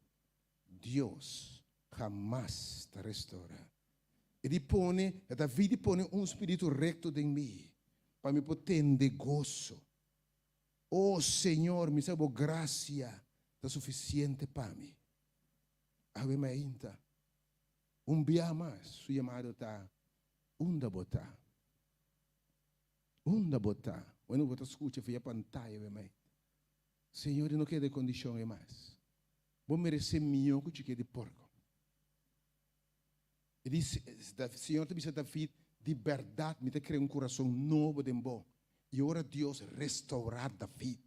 Dios hamas ta restora. E di pone, e David di pone un spiritu recto den mi, pa mi por tende goso. O Señor, mi sa bo gracia ta suficiente pa mi. Awe mainta. Un bia mas su yamado ta, Unda bo ta? Unda bo ta? Bueno, bo ta skucha via pantaya be mai. Señor, i no keda e kondishon ei mas. Bo meresé mihó ku chik'é di porko. E di, Señor ta bisa David, Di bèrdat mi ta krea un kurason nobo den bo. I ora Dios restourá David,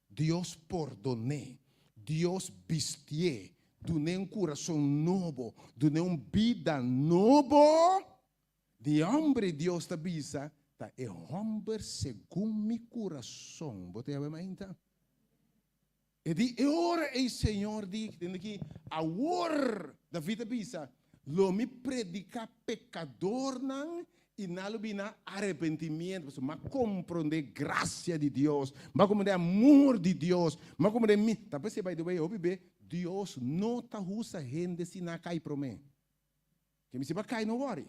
Dios pordon'é, Dios bisti'é, dun'é un kurason nobo, dun'é un bida nobo. Di hòmber Dios ta bisa, Ta e hòmber segun mi kurason. Bo ta yab'é mainta? E di e ora ei Señor di, tende aki, awor David a bisa, Lo mi prediká pekadornan. I nan lo bini na arepentimiento, pasobra m'a komprondé grasia di Dios, m'a komprondé amor di Dios, m'a komprondé mi. Ta p'esei, by the way, hopi be, Dios no ta husa hende si nan a kai promé. Ke mi si bo a kai, no wòri.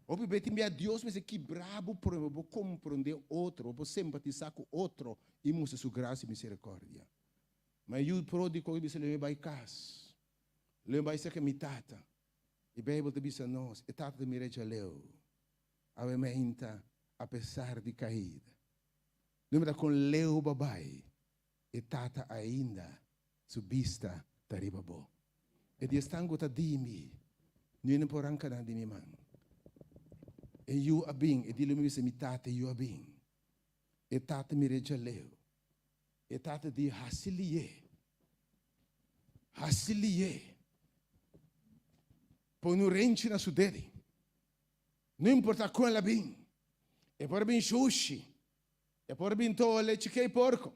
Hopi be tin bia Dios mester kibra bo promé pa bo komprondé otro, pa bo simpatisá ku otro i mustra su grasia i miserikòrdia. Ma e yu pródigo a bisa, Lo mi bai kas, lo mi bai serka mi tata. E Bijbel ta bisa nos, e tata ta mira djaleu, awe meinta apesar di kaida. No mira kon leu bo bai, e tata ainda su bista ta riba bo. E di esnan ku ta di mi, niun no por ranka nan di mi man. E yu a bin, e di lo mi bisa mi tata, e yu a bin. E tata mira djaleu, E tata di hasi lié, hasi lié. Pone un renchi na su dede. No importa kon el a bin. E por a bin shushi, e por a bin tole chikei porko,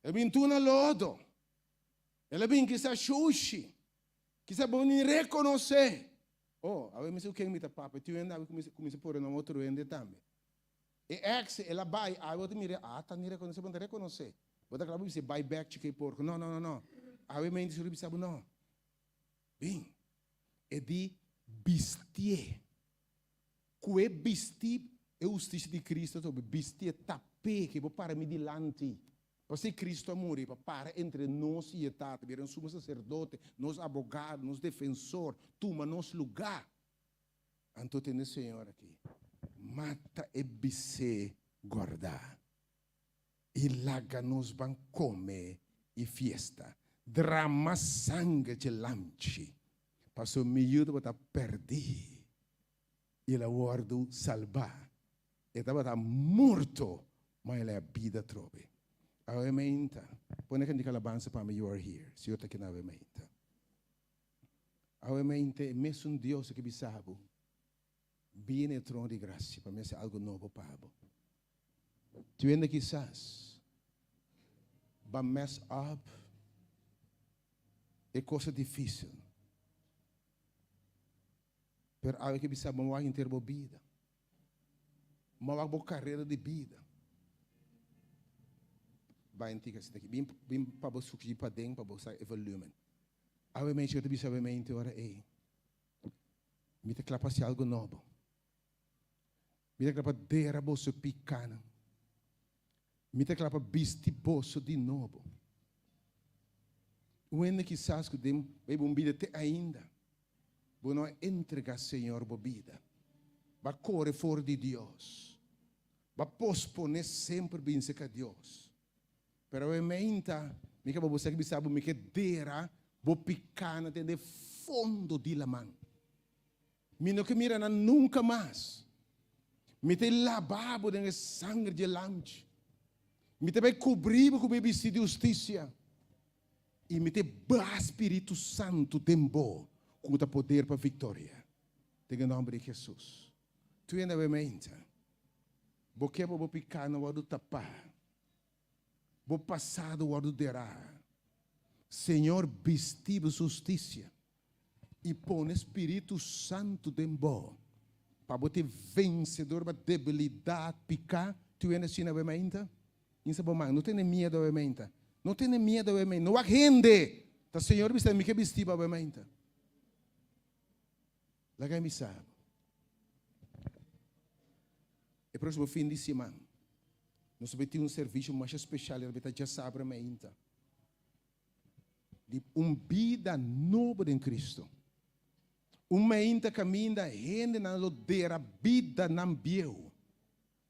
e bin tur na lodo. El a bin kisa shushi, kisa bo ni rekonosé. Oh, awe mi sa ku ken mi ta papia, tin hende awe kuminsa pone nan otro hende tambe. E ex el a bai awe bo ta mira ah ta ni reconoce bo no ta reconoce bo ta kla bo bisa bai bek chikey porco no no no no awe mente suru bisa bo no bin e di bistie cu e bisti e husticia di Cristo ta bistie tape ke bo para mi dilanti pasobra Cristo a muri pa para entre nos y e Tata bira un sumo sacerdote nos abogado nos defensor tuma nos lugar. Anto tende Señor aki, Mata e bisé gordá, i laga nos ban come i fiesta. Drama sanger dje lamchi, paso mi yu tabata perdí, i el a wordu salbá. E tabata morto, ma el a bida atrobe. Awe meinta, pone kantika alabansa pa mi, You Are Here, Señor ta kina awe meinta. Awe mente e mesun Dios aki bisa bo, Bini e trono di gracia pa mi haci algo nobo pa bo. Tu hende kisas ba mess up e cosa dificil, pero awe ke bisa bo wak henter bo bida, bo wak bo carera di bida. Bai antica asina aki, bin bin pa bo suci paden pa bo sa e volumen. Awe mente yo ta bisa awe mente ora ei, Mi ta kla pa hasi algu nobo. Mi ta kla pa dera boso pikanan. Mi ta kla pa bisti boso di nobo. Un hende kisas ku den bai bo bida te ainda, bo no a entrega Señor bo bida. Bo a kore for di Dios. Bo a pospone semper binse ka Dios. Pero awe meinta, mi ke pa bo sa ki bisa bo, mi ke dera bo pikánan te den fondo di laman. Mi no ke mira nan nunka mas. Mi ta laba bo den e sanger di e Lamchi. Mi ta bai kubri bo ku mi bisti di hustisia. I mi ta baha Spiritu Santu den bo ku ta poder pa viktoria. Den e nòmber di Hesus. Tu hende awe meinta, bo ke pa bo pikánan wòrdu tapá. Bo pasado wòrdu derá. Señor bisti bo su hustisia i pone Spiritu Santu den bo pa bo ta e vensedor riba debilidat, piká. Tur hende asina awe mainta? Insa bo man. No tene miedu awe mainta. No tene miedu awe mainta. No wak hende. Ta Señor bisa mi ke bisti bo awe mainta. Laga mi sa bo. E próximo fin di siman nos ta bai tin un servisio masha speshal, e ta bai ta djasabra mainta, di un bida nobo den Cristo. Un mainta kaminda hendenan lo dera bidanan bieu,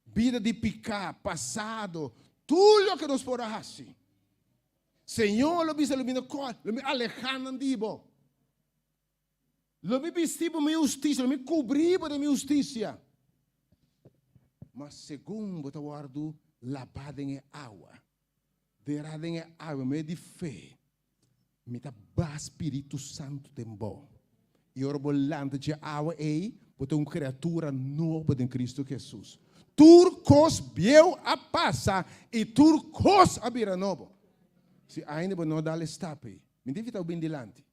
bida di piká, pasado, tur loke nos por a hasi. Señor lo bisa, lo mi no kòrda, lo mi alehá nan di bo. Lo mi bisti bo mi hustisia, lo mi kubri bo den mi hustisia. Ma segun bo ta wòrdu labá den e awa, derá den e awa medio di fe, mi ta baha Spiritu Santu den bo. I ora bo lanta dje awa ei, bo ta un kriatura nobo den Kristu Hesus. Tur kos bieu a pasa i tur kos a bira nobo. Si ainda bo no dal e stap ei, mi ta invitá bo bin dilanti.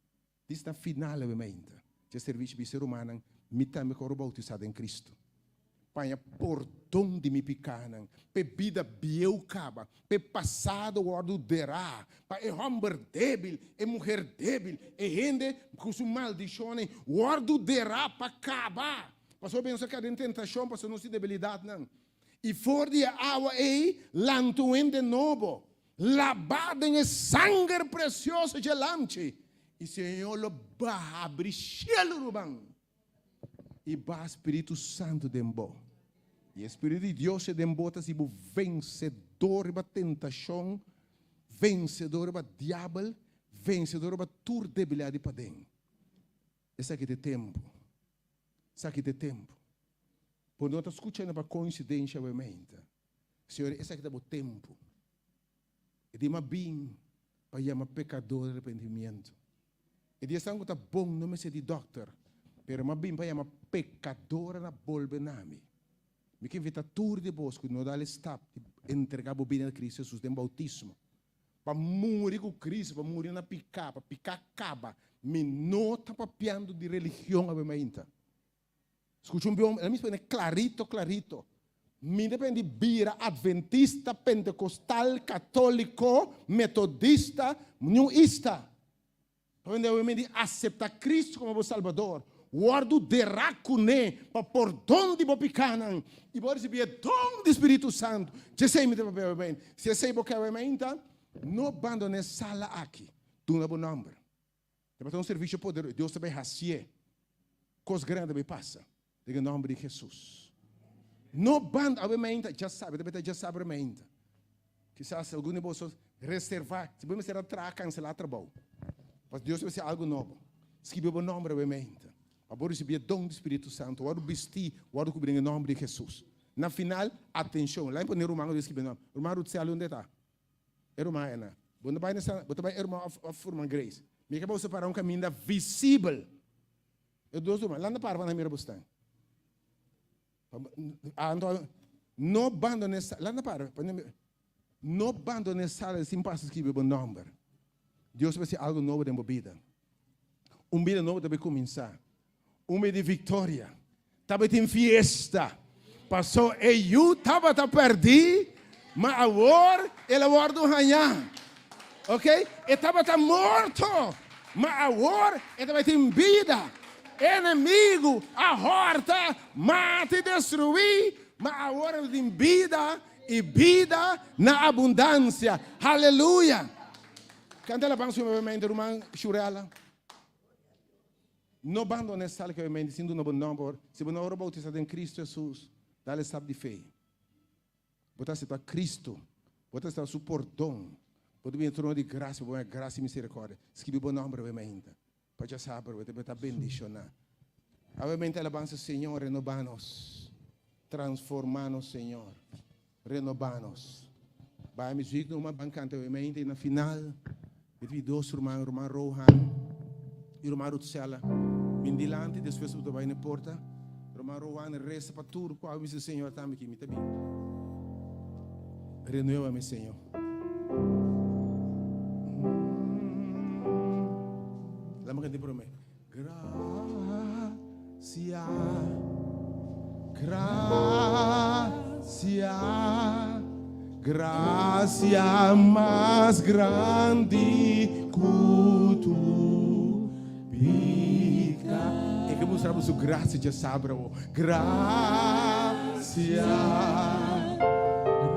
Dis na final awe mainta, dje servicio bisa rumannan, mi tambe ku a wòrdu bautisá den Cristo. Pa haña pordon di mi pikánan, p'e bida bieu kaba, p'e pasado wòrdu derá, pa e hòmber débil, e muher débil, e hende ku su maldishonnan wòrdu derá pa kaba. Pasobra nos a kai den tentashon pasobra nos tin debilidatnan. I for di e awa ei lanta un hende nobo, labá den e sanger presioso dje Lamchi, i Señor lo baha abri shelu ruman i baha Spiritu Santu den bo. I e Spiritu di Dios e den bo ta hasi bo vensedor riba tentashon, vensedor riba diabel, vensedor riba tur debilidat di paden. Esaki ta e tempu. Esaki ta e tempu. Bo no ta skuchando pa koinsidensha obviamente. Señor, esaki ta bo tempu. E dia m'a bin pa yama pekador arepentimiento. E dia esnan ku ta bon no mester di dòkter, pero m'a bin pa yama pekadornan a bolbe na mi. Mi ke invitá tur di bos ku no dal e stap di entregá bo bida na Cristo Jesus den boutismo, pa muri ku Cristo, pa muri na piká, pa piká kaba. Mi no ta papiando di religion awe mainta. Skucha un bion, mi spone klarito, klarito. Mi ta pende bira adventista, pentekostal, katoliko, metodista, niun ista. Pende awe mi di asepta Cristo komo bo Salbador, wòrdu derá kuné pa pordon di bo pikánan i bo risibí e don di Spiritu Santu. Djesei mi ta papia awe mainta. Si esei bo ke awe mainta, no bandoná e sala aki. Duna bo nòmber. Tabata un servisio poderoso. Dios ta bai hasié. Kos grandi ta bai pasa. Den e nòmber di Hesus. No banda awe mainta, djasabra, ta bai ta djasabra mainta. Kisas algun di boso reservá, si bo mester a traha, kanselá trabou. Pasobra Dios ta bai hasi algu nobo. Skibi bo nòmber awe mainta. Pa bo risibí e don di Spiritu Santu, wòrdu bistí, wòrdu kubrí den e nòmber di Hesus. Na final, atenshon, laga mi pone ruman ku ta skibi nòmber. Ruman Rutsel, unda e ta? E ruman Ena, bo no bai na sa, bo ta bai e ruman of of ruman Grace. Mi ke boso para un kaminda visibel. E dos ruman, landa para pa nan mira bo stan. Anto, no bandone sa, landa para, pa nan mira. No bandone sala sin pasa skibi bo nomber. Dios ta bai hasi algo nobo den bo bida. Un bida nobo ta bai kuminsá. Un bida di viktoria. Tabatin fiesta, paso e yu tabata pèrdí, ma awor el a wòrdu hañá. Ok, e tabata morto, ma awor e tabatin bida. Enemigu a hòrta, mata i destruí, ma awor e tabatin bida i bida na abundansia. Haleluya! Kanta alabansa nuevamente, ruman Shurella. No bandona e sal ke mente sin duna bo nomber. Si bo no ora bautisa den Cristo Jesus, dal e stap di fe. Bo ta acepta Cristo, bo ta acepta su pordon, bo ta bini e trono di gracia pa bo haña gracia y misericordia. Skibi bo nomber awe mainta, pa dja saber bo ta bendiciona. Awe mente alabansa Señor, renoba nos, transforma nos Señor, renoba nos. Bai mi zuik numa ban canta awe mainta y na final mi ta pidi dos ruman, ruman Rohan y ruman Ruthsella, bin dilanti despues bo ta bai na e porta. Ruman Rohan reza pa tur cu awe mi si Señor tambe aki mi ta bin. Renueva mi Señor. Lama canta prome. Gracia, gracia, gracia mas grandi ku tur pika. E ke mustra bo su gracia dja sabra bo. Gracia,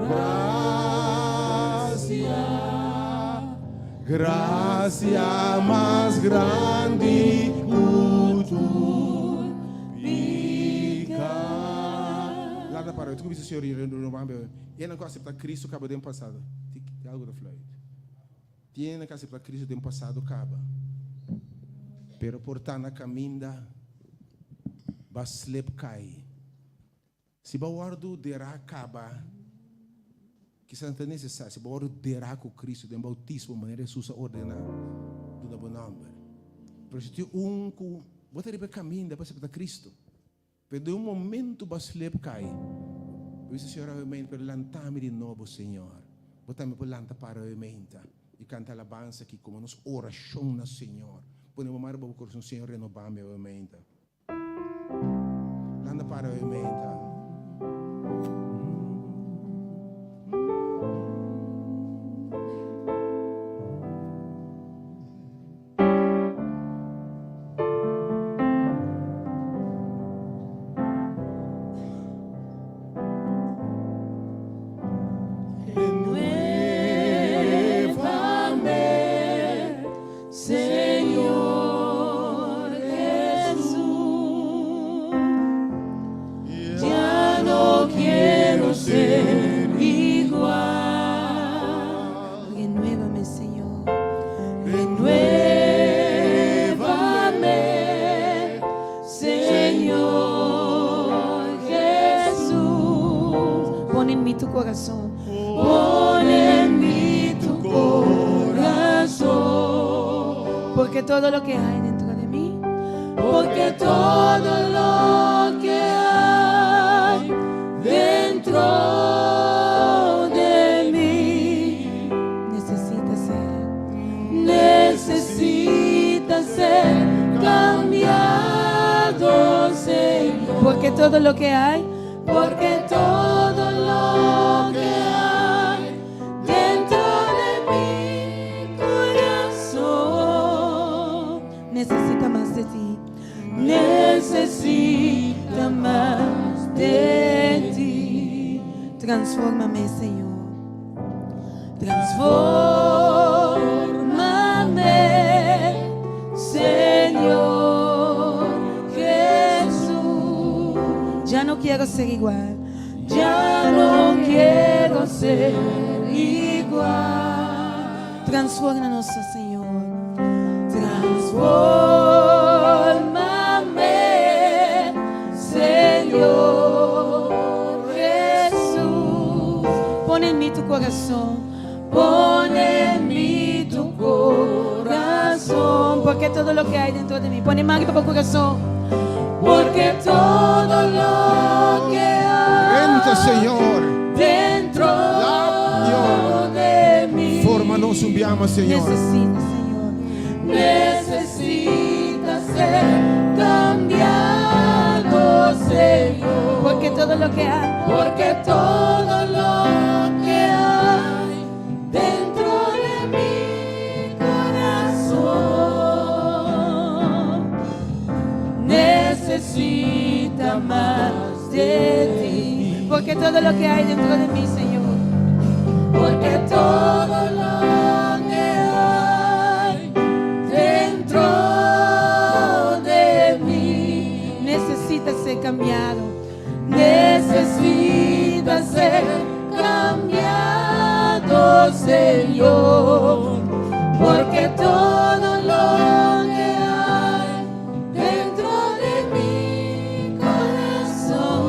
gracia. Gracia mas grandi ku tur pika. Lanta para, tu bisa Señor, renovame. Enan ku acepta Cristo kaba den pasado. Tin algo ta fluit. Tin enan ku acepta Cristo den pasado kaba. Pero por ta na kaminda ba slip kai. Si bo a wòrdu derá kaba, kisas no ta nesesario. Si bo a wòrdu derá ku Kristu den boutismo manera Hesus a ordená, duna bo nòmber. Pero si tin un ku bo ta riba e kaminda pa aseptá Kristu, pero den un momentu bo a slep kai, bo bisa, Señor, awe pero lanta mi di nobo, Señor. Bo tambe por lanta para awe meinta i kanta alabansa aki komo nos orashon na Señor. Pone bo man riba bo kurason, Señor, renobá mi awe meinta. Landa para awe meinta. corazón. Pon en mí tu corazón. Porque todo lo que hay dentro de mí, porque todo lo que hay dentro de mí necesita ser, necesita ser cambiado, Señor. Porque todo lo que hay, porque todo lo que hay dentro de mi corazón necesita mas de ti, necesita mas de ti. Transfórmame, Señor. Transfórmame, Señor Jesús. Ya no quiero ser igual. Ya no quiero ser igual. Transfórmanos, Señor. Transfórmame, Señor Jesús. Pon en mí tu corazón. Pon en mí tu corazón. Porque todo lo que hay dentro de mí. Pon en mí tu corazón. Porque todo lo que hay Drenta, Señor. dentro Señor. de mí. Forma nos un biaha mas, Señor. Necesita, Señor. Necesita ser cambiado, Señor. Porque todo lo que hay, porque todo lo que hay dentro de mi corazón necesita mas de ti. Porque todo lo que hay dentro de mí, Señor. Porque todo lo que hay dentro de mí necesita ser cambiado. Necesita ser cambiado, Señor. Porque todo lo que hay dentro de mi corazón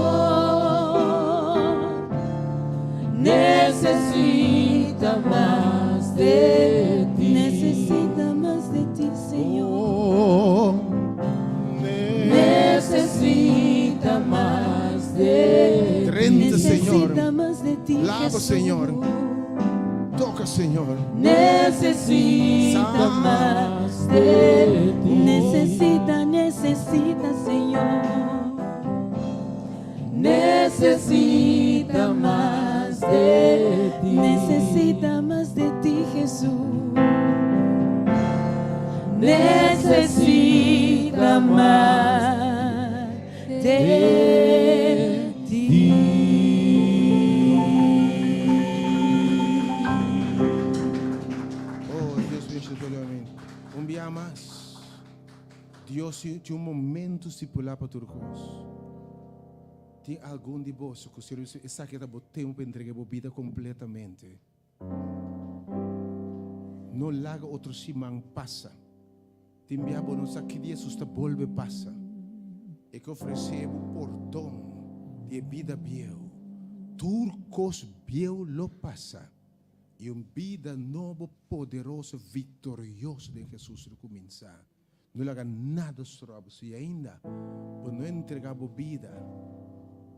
necesita mas de ti. Necesita mas de ti, Señor. Oh, Necesita mas de ti. Drenta, Señor. Necesita mas de ti, Lava, Jesús. Señor. Toca, Señor. Necesita mas de ti. Necesita, necesita, Señor. Necesita mas de ti. Necesita mas de ti, Jesús. Necesita mas de ti. Oh, Dios bendiciona Un biaha mas. Dios tin un momento stipula pa tur cos. Tin algun di boso cu esaki ta e tempo pa entrega e bida completamente. No laga otro siman pasa. Tin biaha bo no sa ki dia Jesus ta bolbe pasa. E ke ofrece pordon di bida bieu. Tur cos bieu lo pasa. Y un bida nobo, poderoso, victorioso den Jesus lo cuminsa. No laga nada stroba. Si ainda bo no a entrega bo bida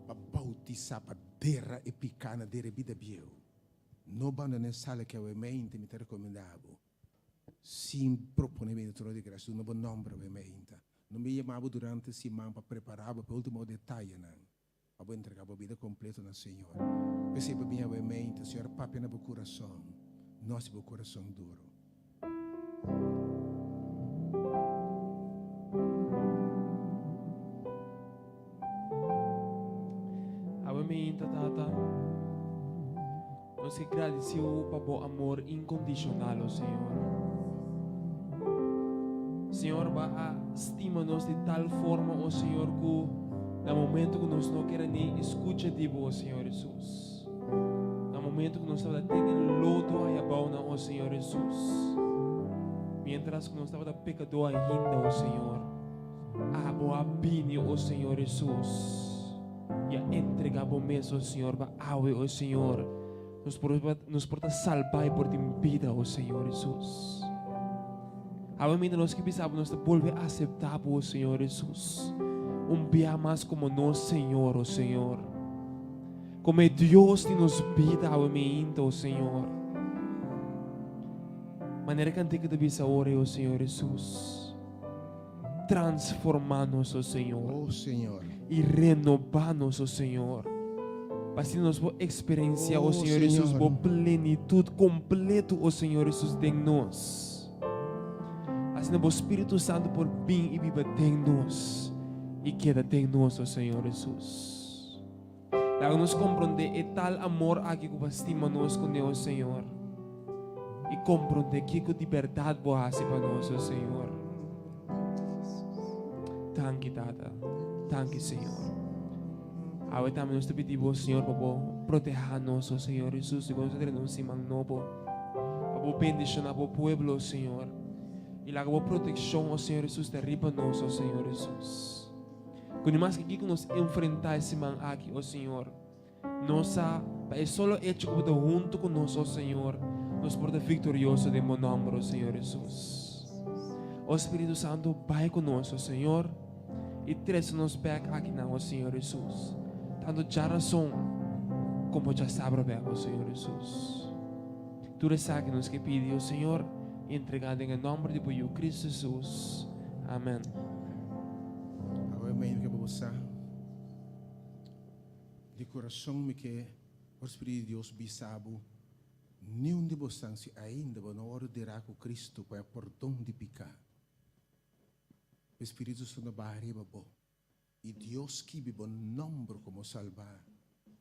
pa bautisa, pa dera e pica, dera bida bieu. No bandona e sala aki awe mainta, mi ta recomenda bo. Sin propone den trono di gracia, no bo nomber awe mainta. No mi yama bo durante siman pa prepara pa ultimo detaye nan. Pa entrega e bida completo na Señor. P'esey bin awe mainta, Señor papia na bo curason. No haci bo curason duro. Awe mainta Tata. Nos ke gradici pa bo amor incondicional, oh Señor. Señor, Bo a stima nos di tal forma, oh Señor, cu na momento cu nos no kier ni scucha di Bo, oh Señor Jesus. Na momento cu nos tabata den lodo ey abou, oh Señor Jesus. Mientras cu nos tabata pecador ainda, oh Señor. Abo a bini, oh Señor Jesus. Y a entrega Bo mes, oh Señor, pa awe, oh Señor. Nos por nos por ta salbá i por tin bida, o Señor Hesus. Awe minda nos ke bisa bo nos ta bolbe aseptá bo, o Señor Hesus, un bia mas komo nos Señor, o Señor. Komo e Dios di nos bida awe minda, o Señor. Manera kantika ta bisa ora, o Señor Hesus. Transformá nos, o Señor. O Señor. I renobá nos, o Señor. Pa asina nos por eksperensiá, o Señor Hesus, bo plenitut kompleto, o Señor Hesus, den nos. Asina bo Spiritu Santu por bin i biba den nos i keda den nos, o Señor Hesus. Laga nos komprondé e tal amor aki ku bo a stima nos kuné, o Señor, i komprondé kiko di bèrdat bo a hasi pa nos, o Señor. Danki, Tata. Danki, Señor. Awe tambe nos ta pidi bo, Señor, pa bo protehá nos, o Señor Hesus, i ku nos ta drenta un siman nobo. Pa bo bendishoná bo pueblo, o Señor. I laga bo protekshon, o Señor Hesus, ta riba nos, o Señor Hesus. Ku ni maske kiko nos enfrentá e siman aki, o Señor, nos sa pa e solo echo ku Bo ta huntu ku nos, o Señor, nos por ta viktorioso den Bo nòmber, o Señor Hesus. O Spiritu Santu, bai ku nos, o Señor, i trese nos bèk akinan, o Señor Hesus, tantu djarason komo djasabra bèk, o Señor Hesus. Tur esaki nos ke pidi, o Señor, i entregá den e nòmber di Bo Yu, Kristu Hesus. Amèn. Awe mi ke bo sa di kurason mi ke ora Spiritu di Dios bisa bo niun di bosan si ainda bo no wòrdu derá ku Kristu pa e pordon di piká e Spiritu Santu baha riba bo i Dios skibi bo nòmber komo salbá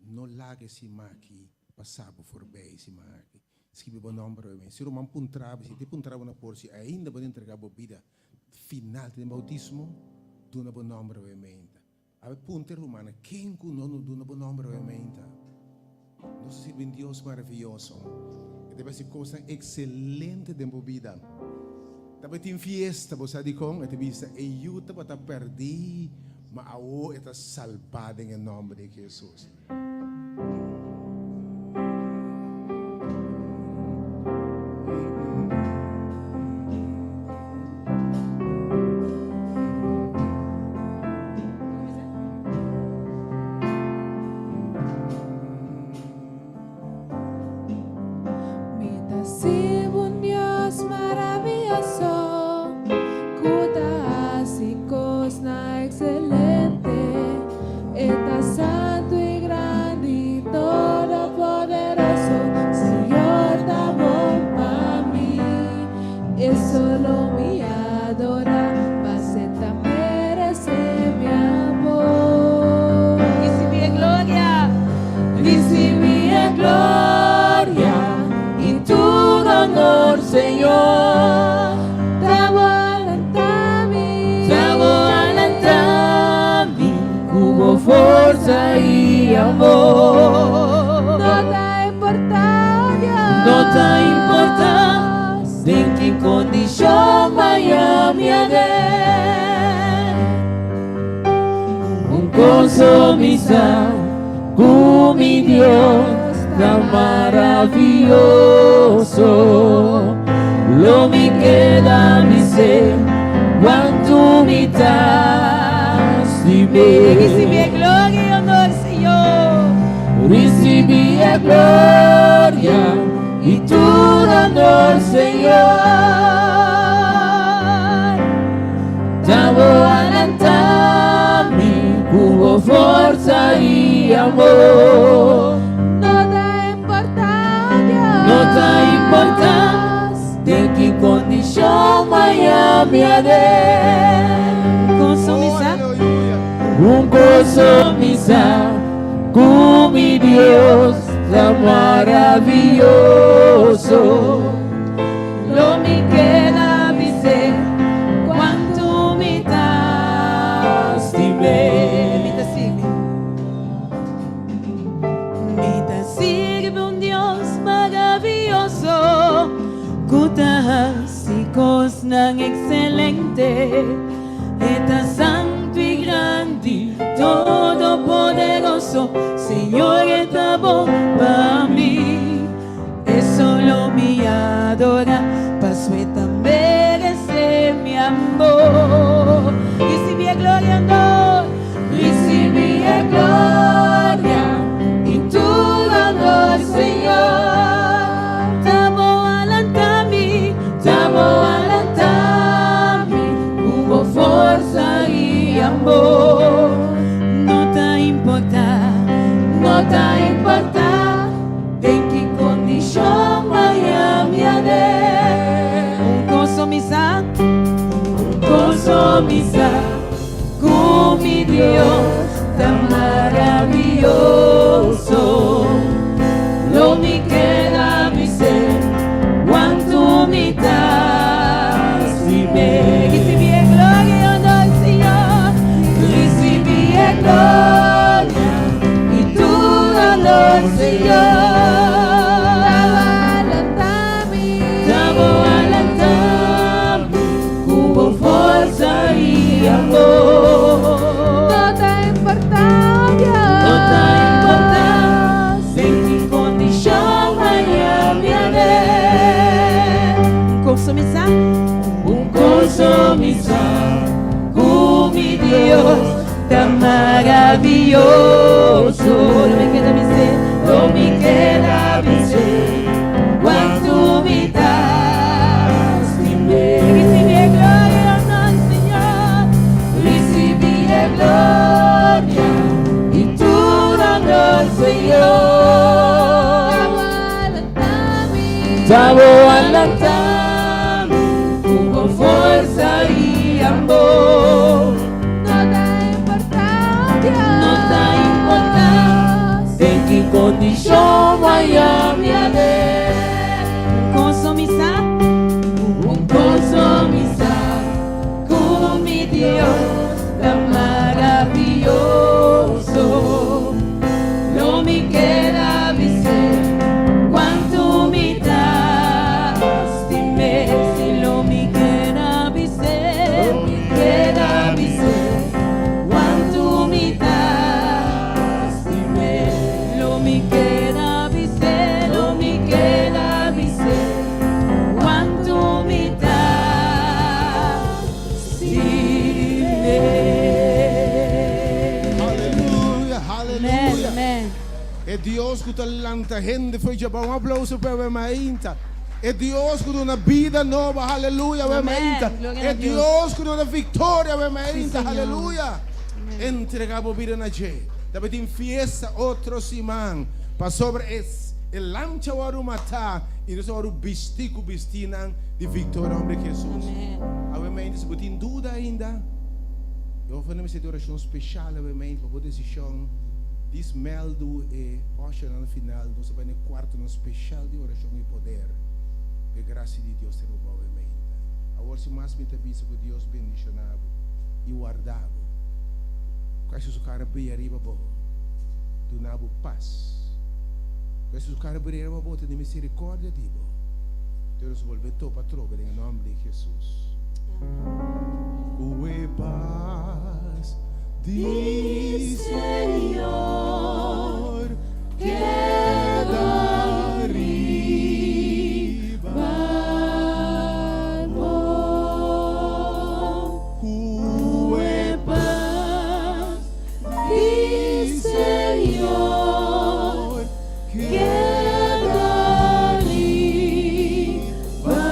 no laga e siman aki pasa bo forbei e siman aki skibi bo nòmber awe mi si ruman puntra bo si e te puntra bo na por si ainda bo ta entrega bo bida Final den bautismo, duna bo nomber awe meinta. Awe punta e rumannan, ken ku no no duna bo nomber awe meinta? Nos ta sirbi un Dios maravioso. E ta hasi kosnan ekselente den bo bida. Tabatin fiesta, bo sa dikon? E ta bisa, e yu tabata pèrdí, ma awo e ta salbá den e nòmber di Hesus. Mi ta sirbi un Dios maravioso ku ta hasi kosnan ekselente. E ta santu i grandi, todopoderoso. Señor ta bon pa mi, e solo mi adora, pas'e ta merece mi amor. Ricibi e gloria. Ricibi e gloria i tur honor, Señor. Ta bo a lanta mi. Ta bo a lanta mi ku bo forsa i amor. No ta importa, Dios. No ta importa den ki kondishon maya mi a den. Un kos mi sa ku mi Dios ta maravioso. Lo mi keda bis'é kuantu mi ta stim'é. Ricibi e gloria y honor, Señor. Ricibi e gloria y tur honor, Señor. Ta bo a lanta mi ku bo forsa i amor. No ta importa, Dios. No ta importa den ki kondishon maya mi a den. Konsumisa. Un kos mi sa ku mi Dios ta maravioso. Lo mi keda bis'é kuantu mi ta stim'é. Mi ta sirbi. Mi ta sirbi un Dios maravioso ku ta hasi kosnan ekselente. E ta santu i grandi. Di Todopoderoso, Señor ta bon pa mi. E solo mi adora, paso e ta merece mi amor. Recibi e gloria, no, recibi e gloria y tur honor, Señor. Ta Bo a lanta mi, ta Bo a lanta mi, cu Bo forsa y amor. No ta importa, no ta importa, den ki condicion mi aden. Un cos mi sa, un cos mi sa, cu mi Dios ta maraviyoso. Lo mi keda bisa cuanto mi ta stim'e. Recibi e gloria y honor, Señor. Recibi e gloria y tur honor, Señor. Ta Bo a lanta mi, cu Bo forsa y amor. No ta importa, No ta importa, den ki condicion mi aden. Un cos mi sa, un cos mi sa, cu mi Dios ta maraviyoso. Lo mi keda bisa, lo mi keda bisa, cuanto mi ta stim'e. Recibi e gloria, honor, Señor. Recibi e gloria y tur honor, Señor. Ta Bo a lanta mi, cu Bo forsa y amor. No ta importa, No ta importa, den ki condicion mi aden. Un cos mi sa, un cos mi sa, cu mi Dios ta maraviyoso. Lo mi keda bisa, cuanto mi ta stim'e, si lo mi keda bisa, mi keda bisa, cuanto mi ta stim'e, lo mi keda bisa, lo mi keda bisa, cuanto mi ta stim'e. Aleluya, Amen, aleluya. Amen. E Dios cu ta lanta hende for di abou. Un aplauso pa mainta. E Dios cu ta duna bida nobo, aleluya, Amen. mainta. Gloria E a Dios. Dios cu ta duna victoria, mainta, Señor. Aleluya. Entrega bo bida na dje. Tambe tin fiesta otro siman. Pasobra e lamchi a wordo mata y nos a wordo bisti cu bistinan di victoria, nomber di Jesus. Amen. Awe mainta, si bo tin duda ainda, mi ta haci un oracion special awe mainta pa e decision dismeldo e osha na final, nos ta bay den cuarto nan special di oracion y poder. E gracia di Dios ta riba awe mainta. Awor sin mas mi ta bisa cu Dios bendiciona bo y warda bo. Cu Su cara briya riba bo. Duna bo paz. Cu Su cara briya riba bo, tene misericordia di bo. Dios bolbe topa trobe den nomber di Jesus. Cu e paz di Señor keda riba bo. Cu e paz di Señor keda riba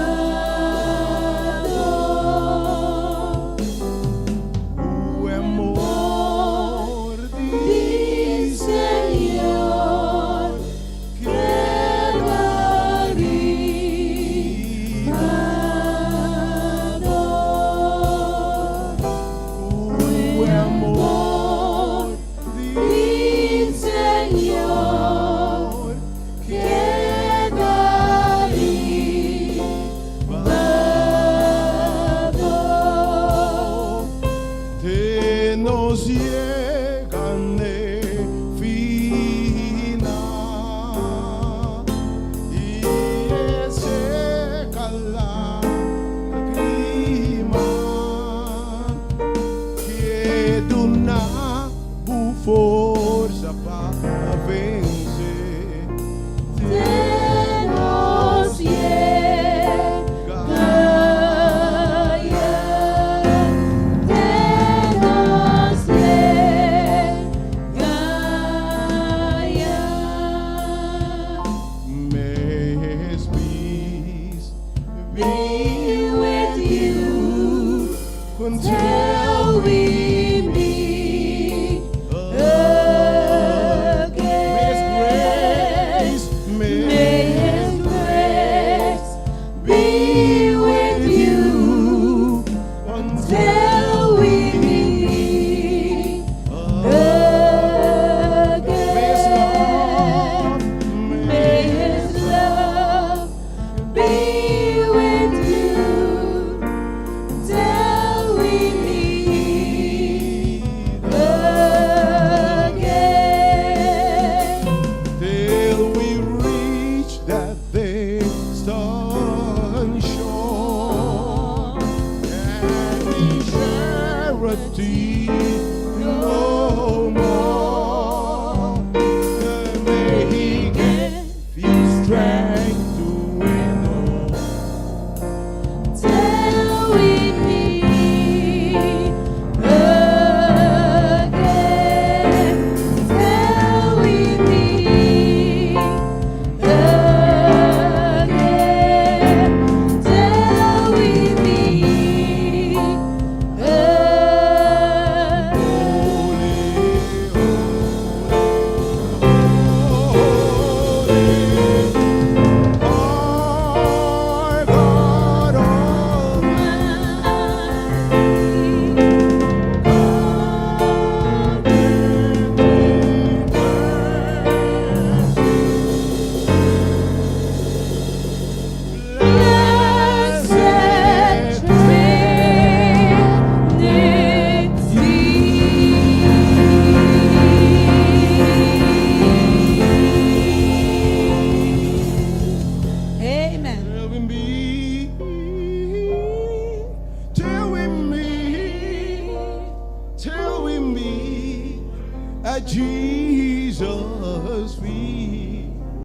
bo. O amor Until we meet May again. His grace, may May His grace be with you until until we meet May His again. love, May His love be with you till we meet again. Till we reach that distant shore and we share a tear.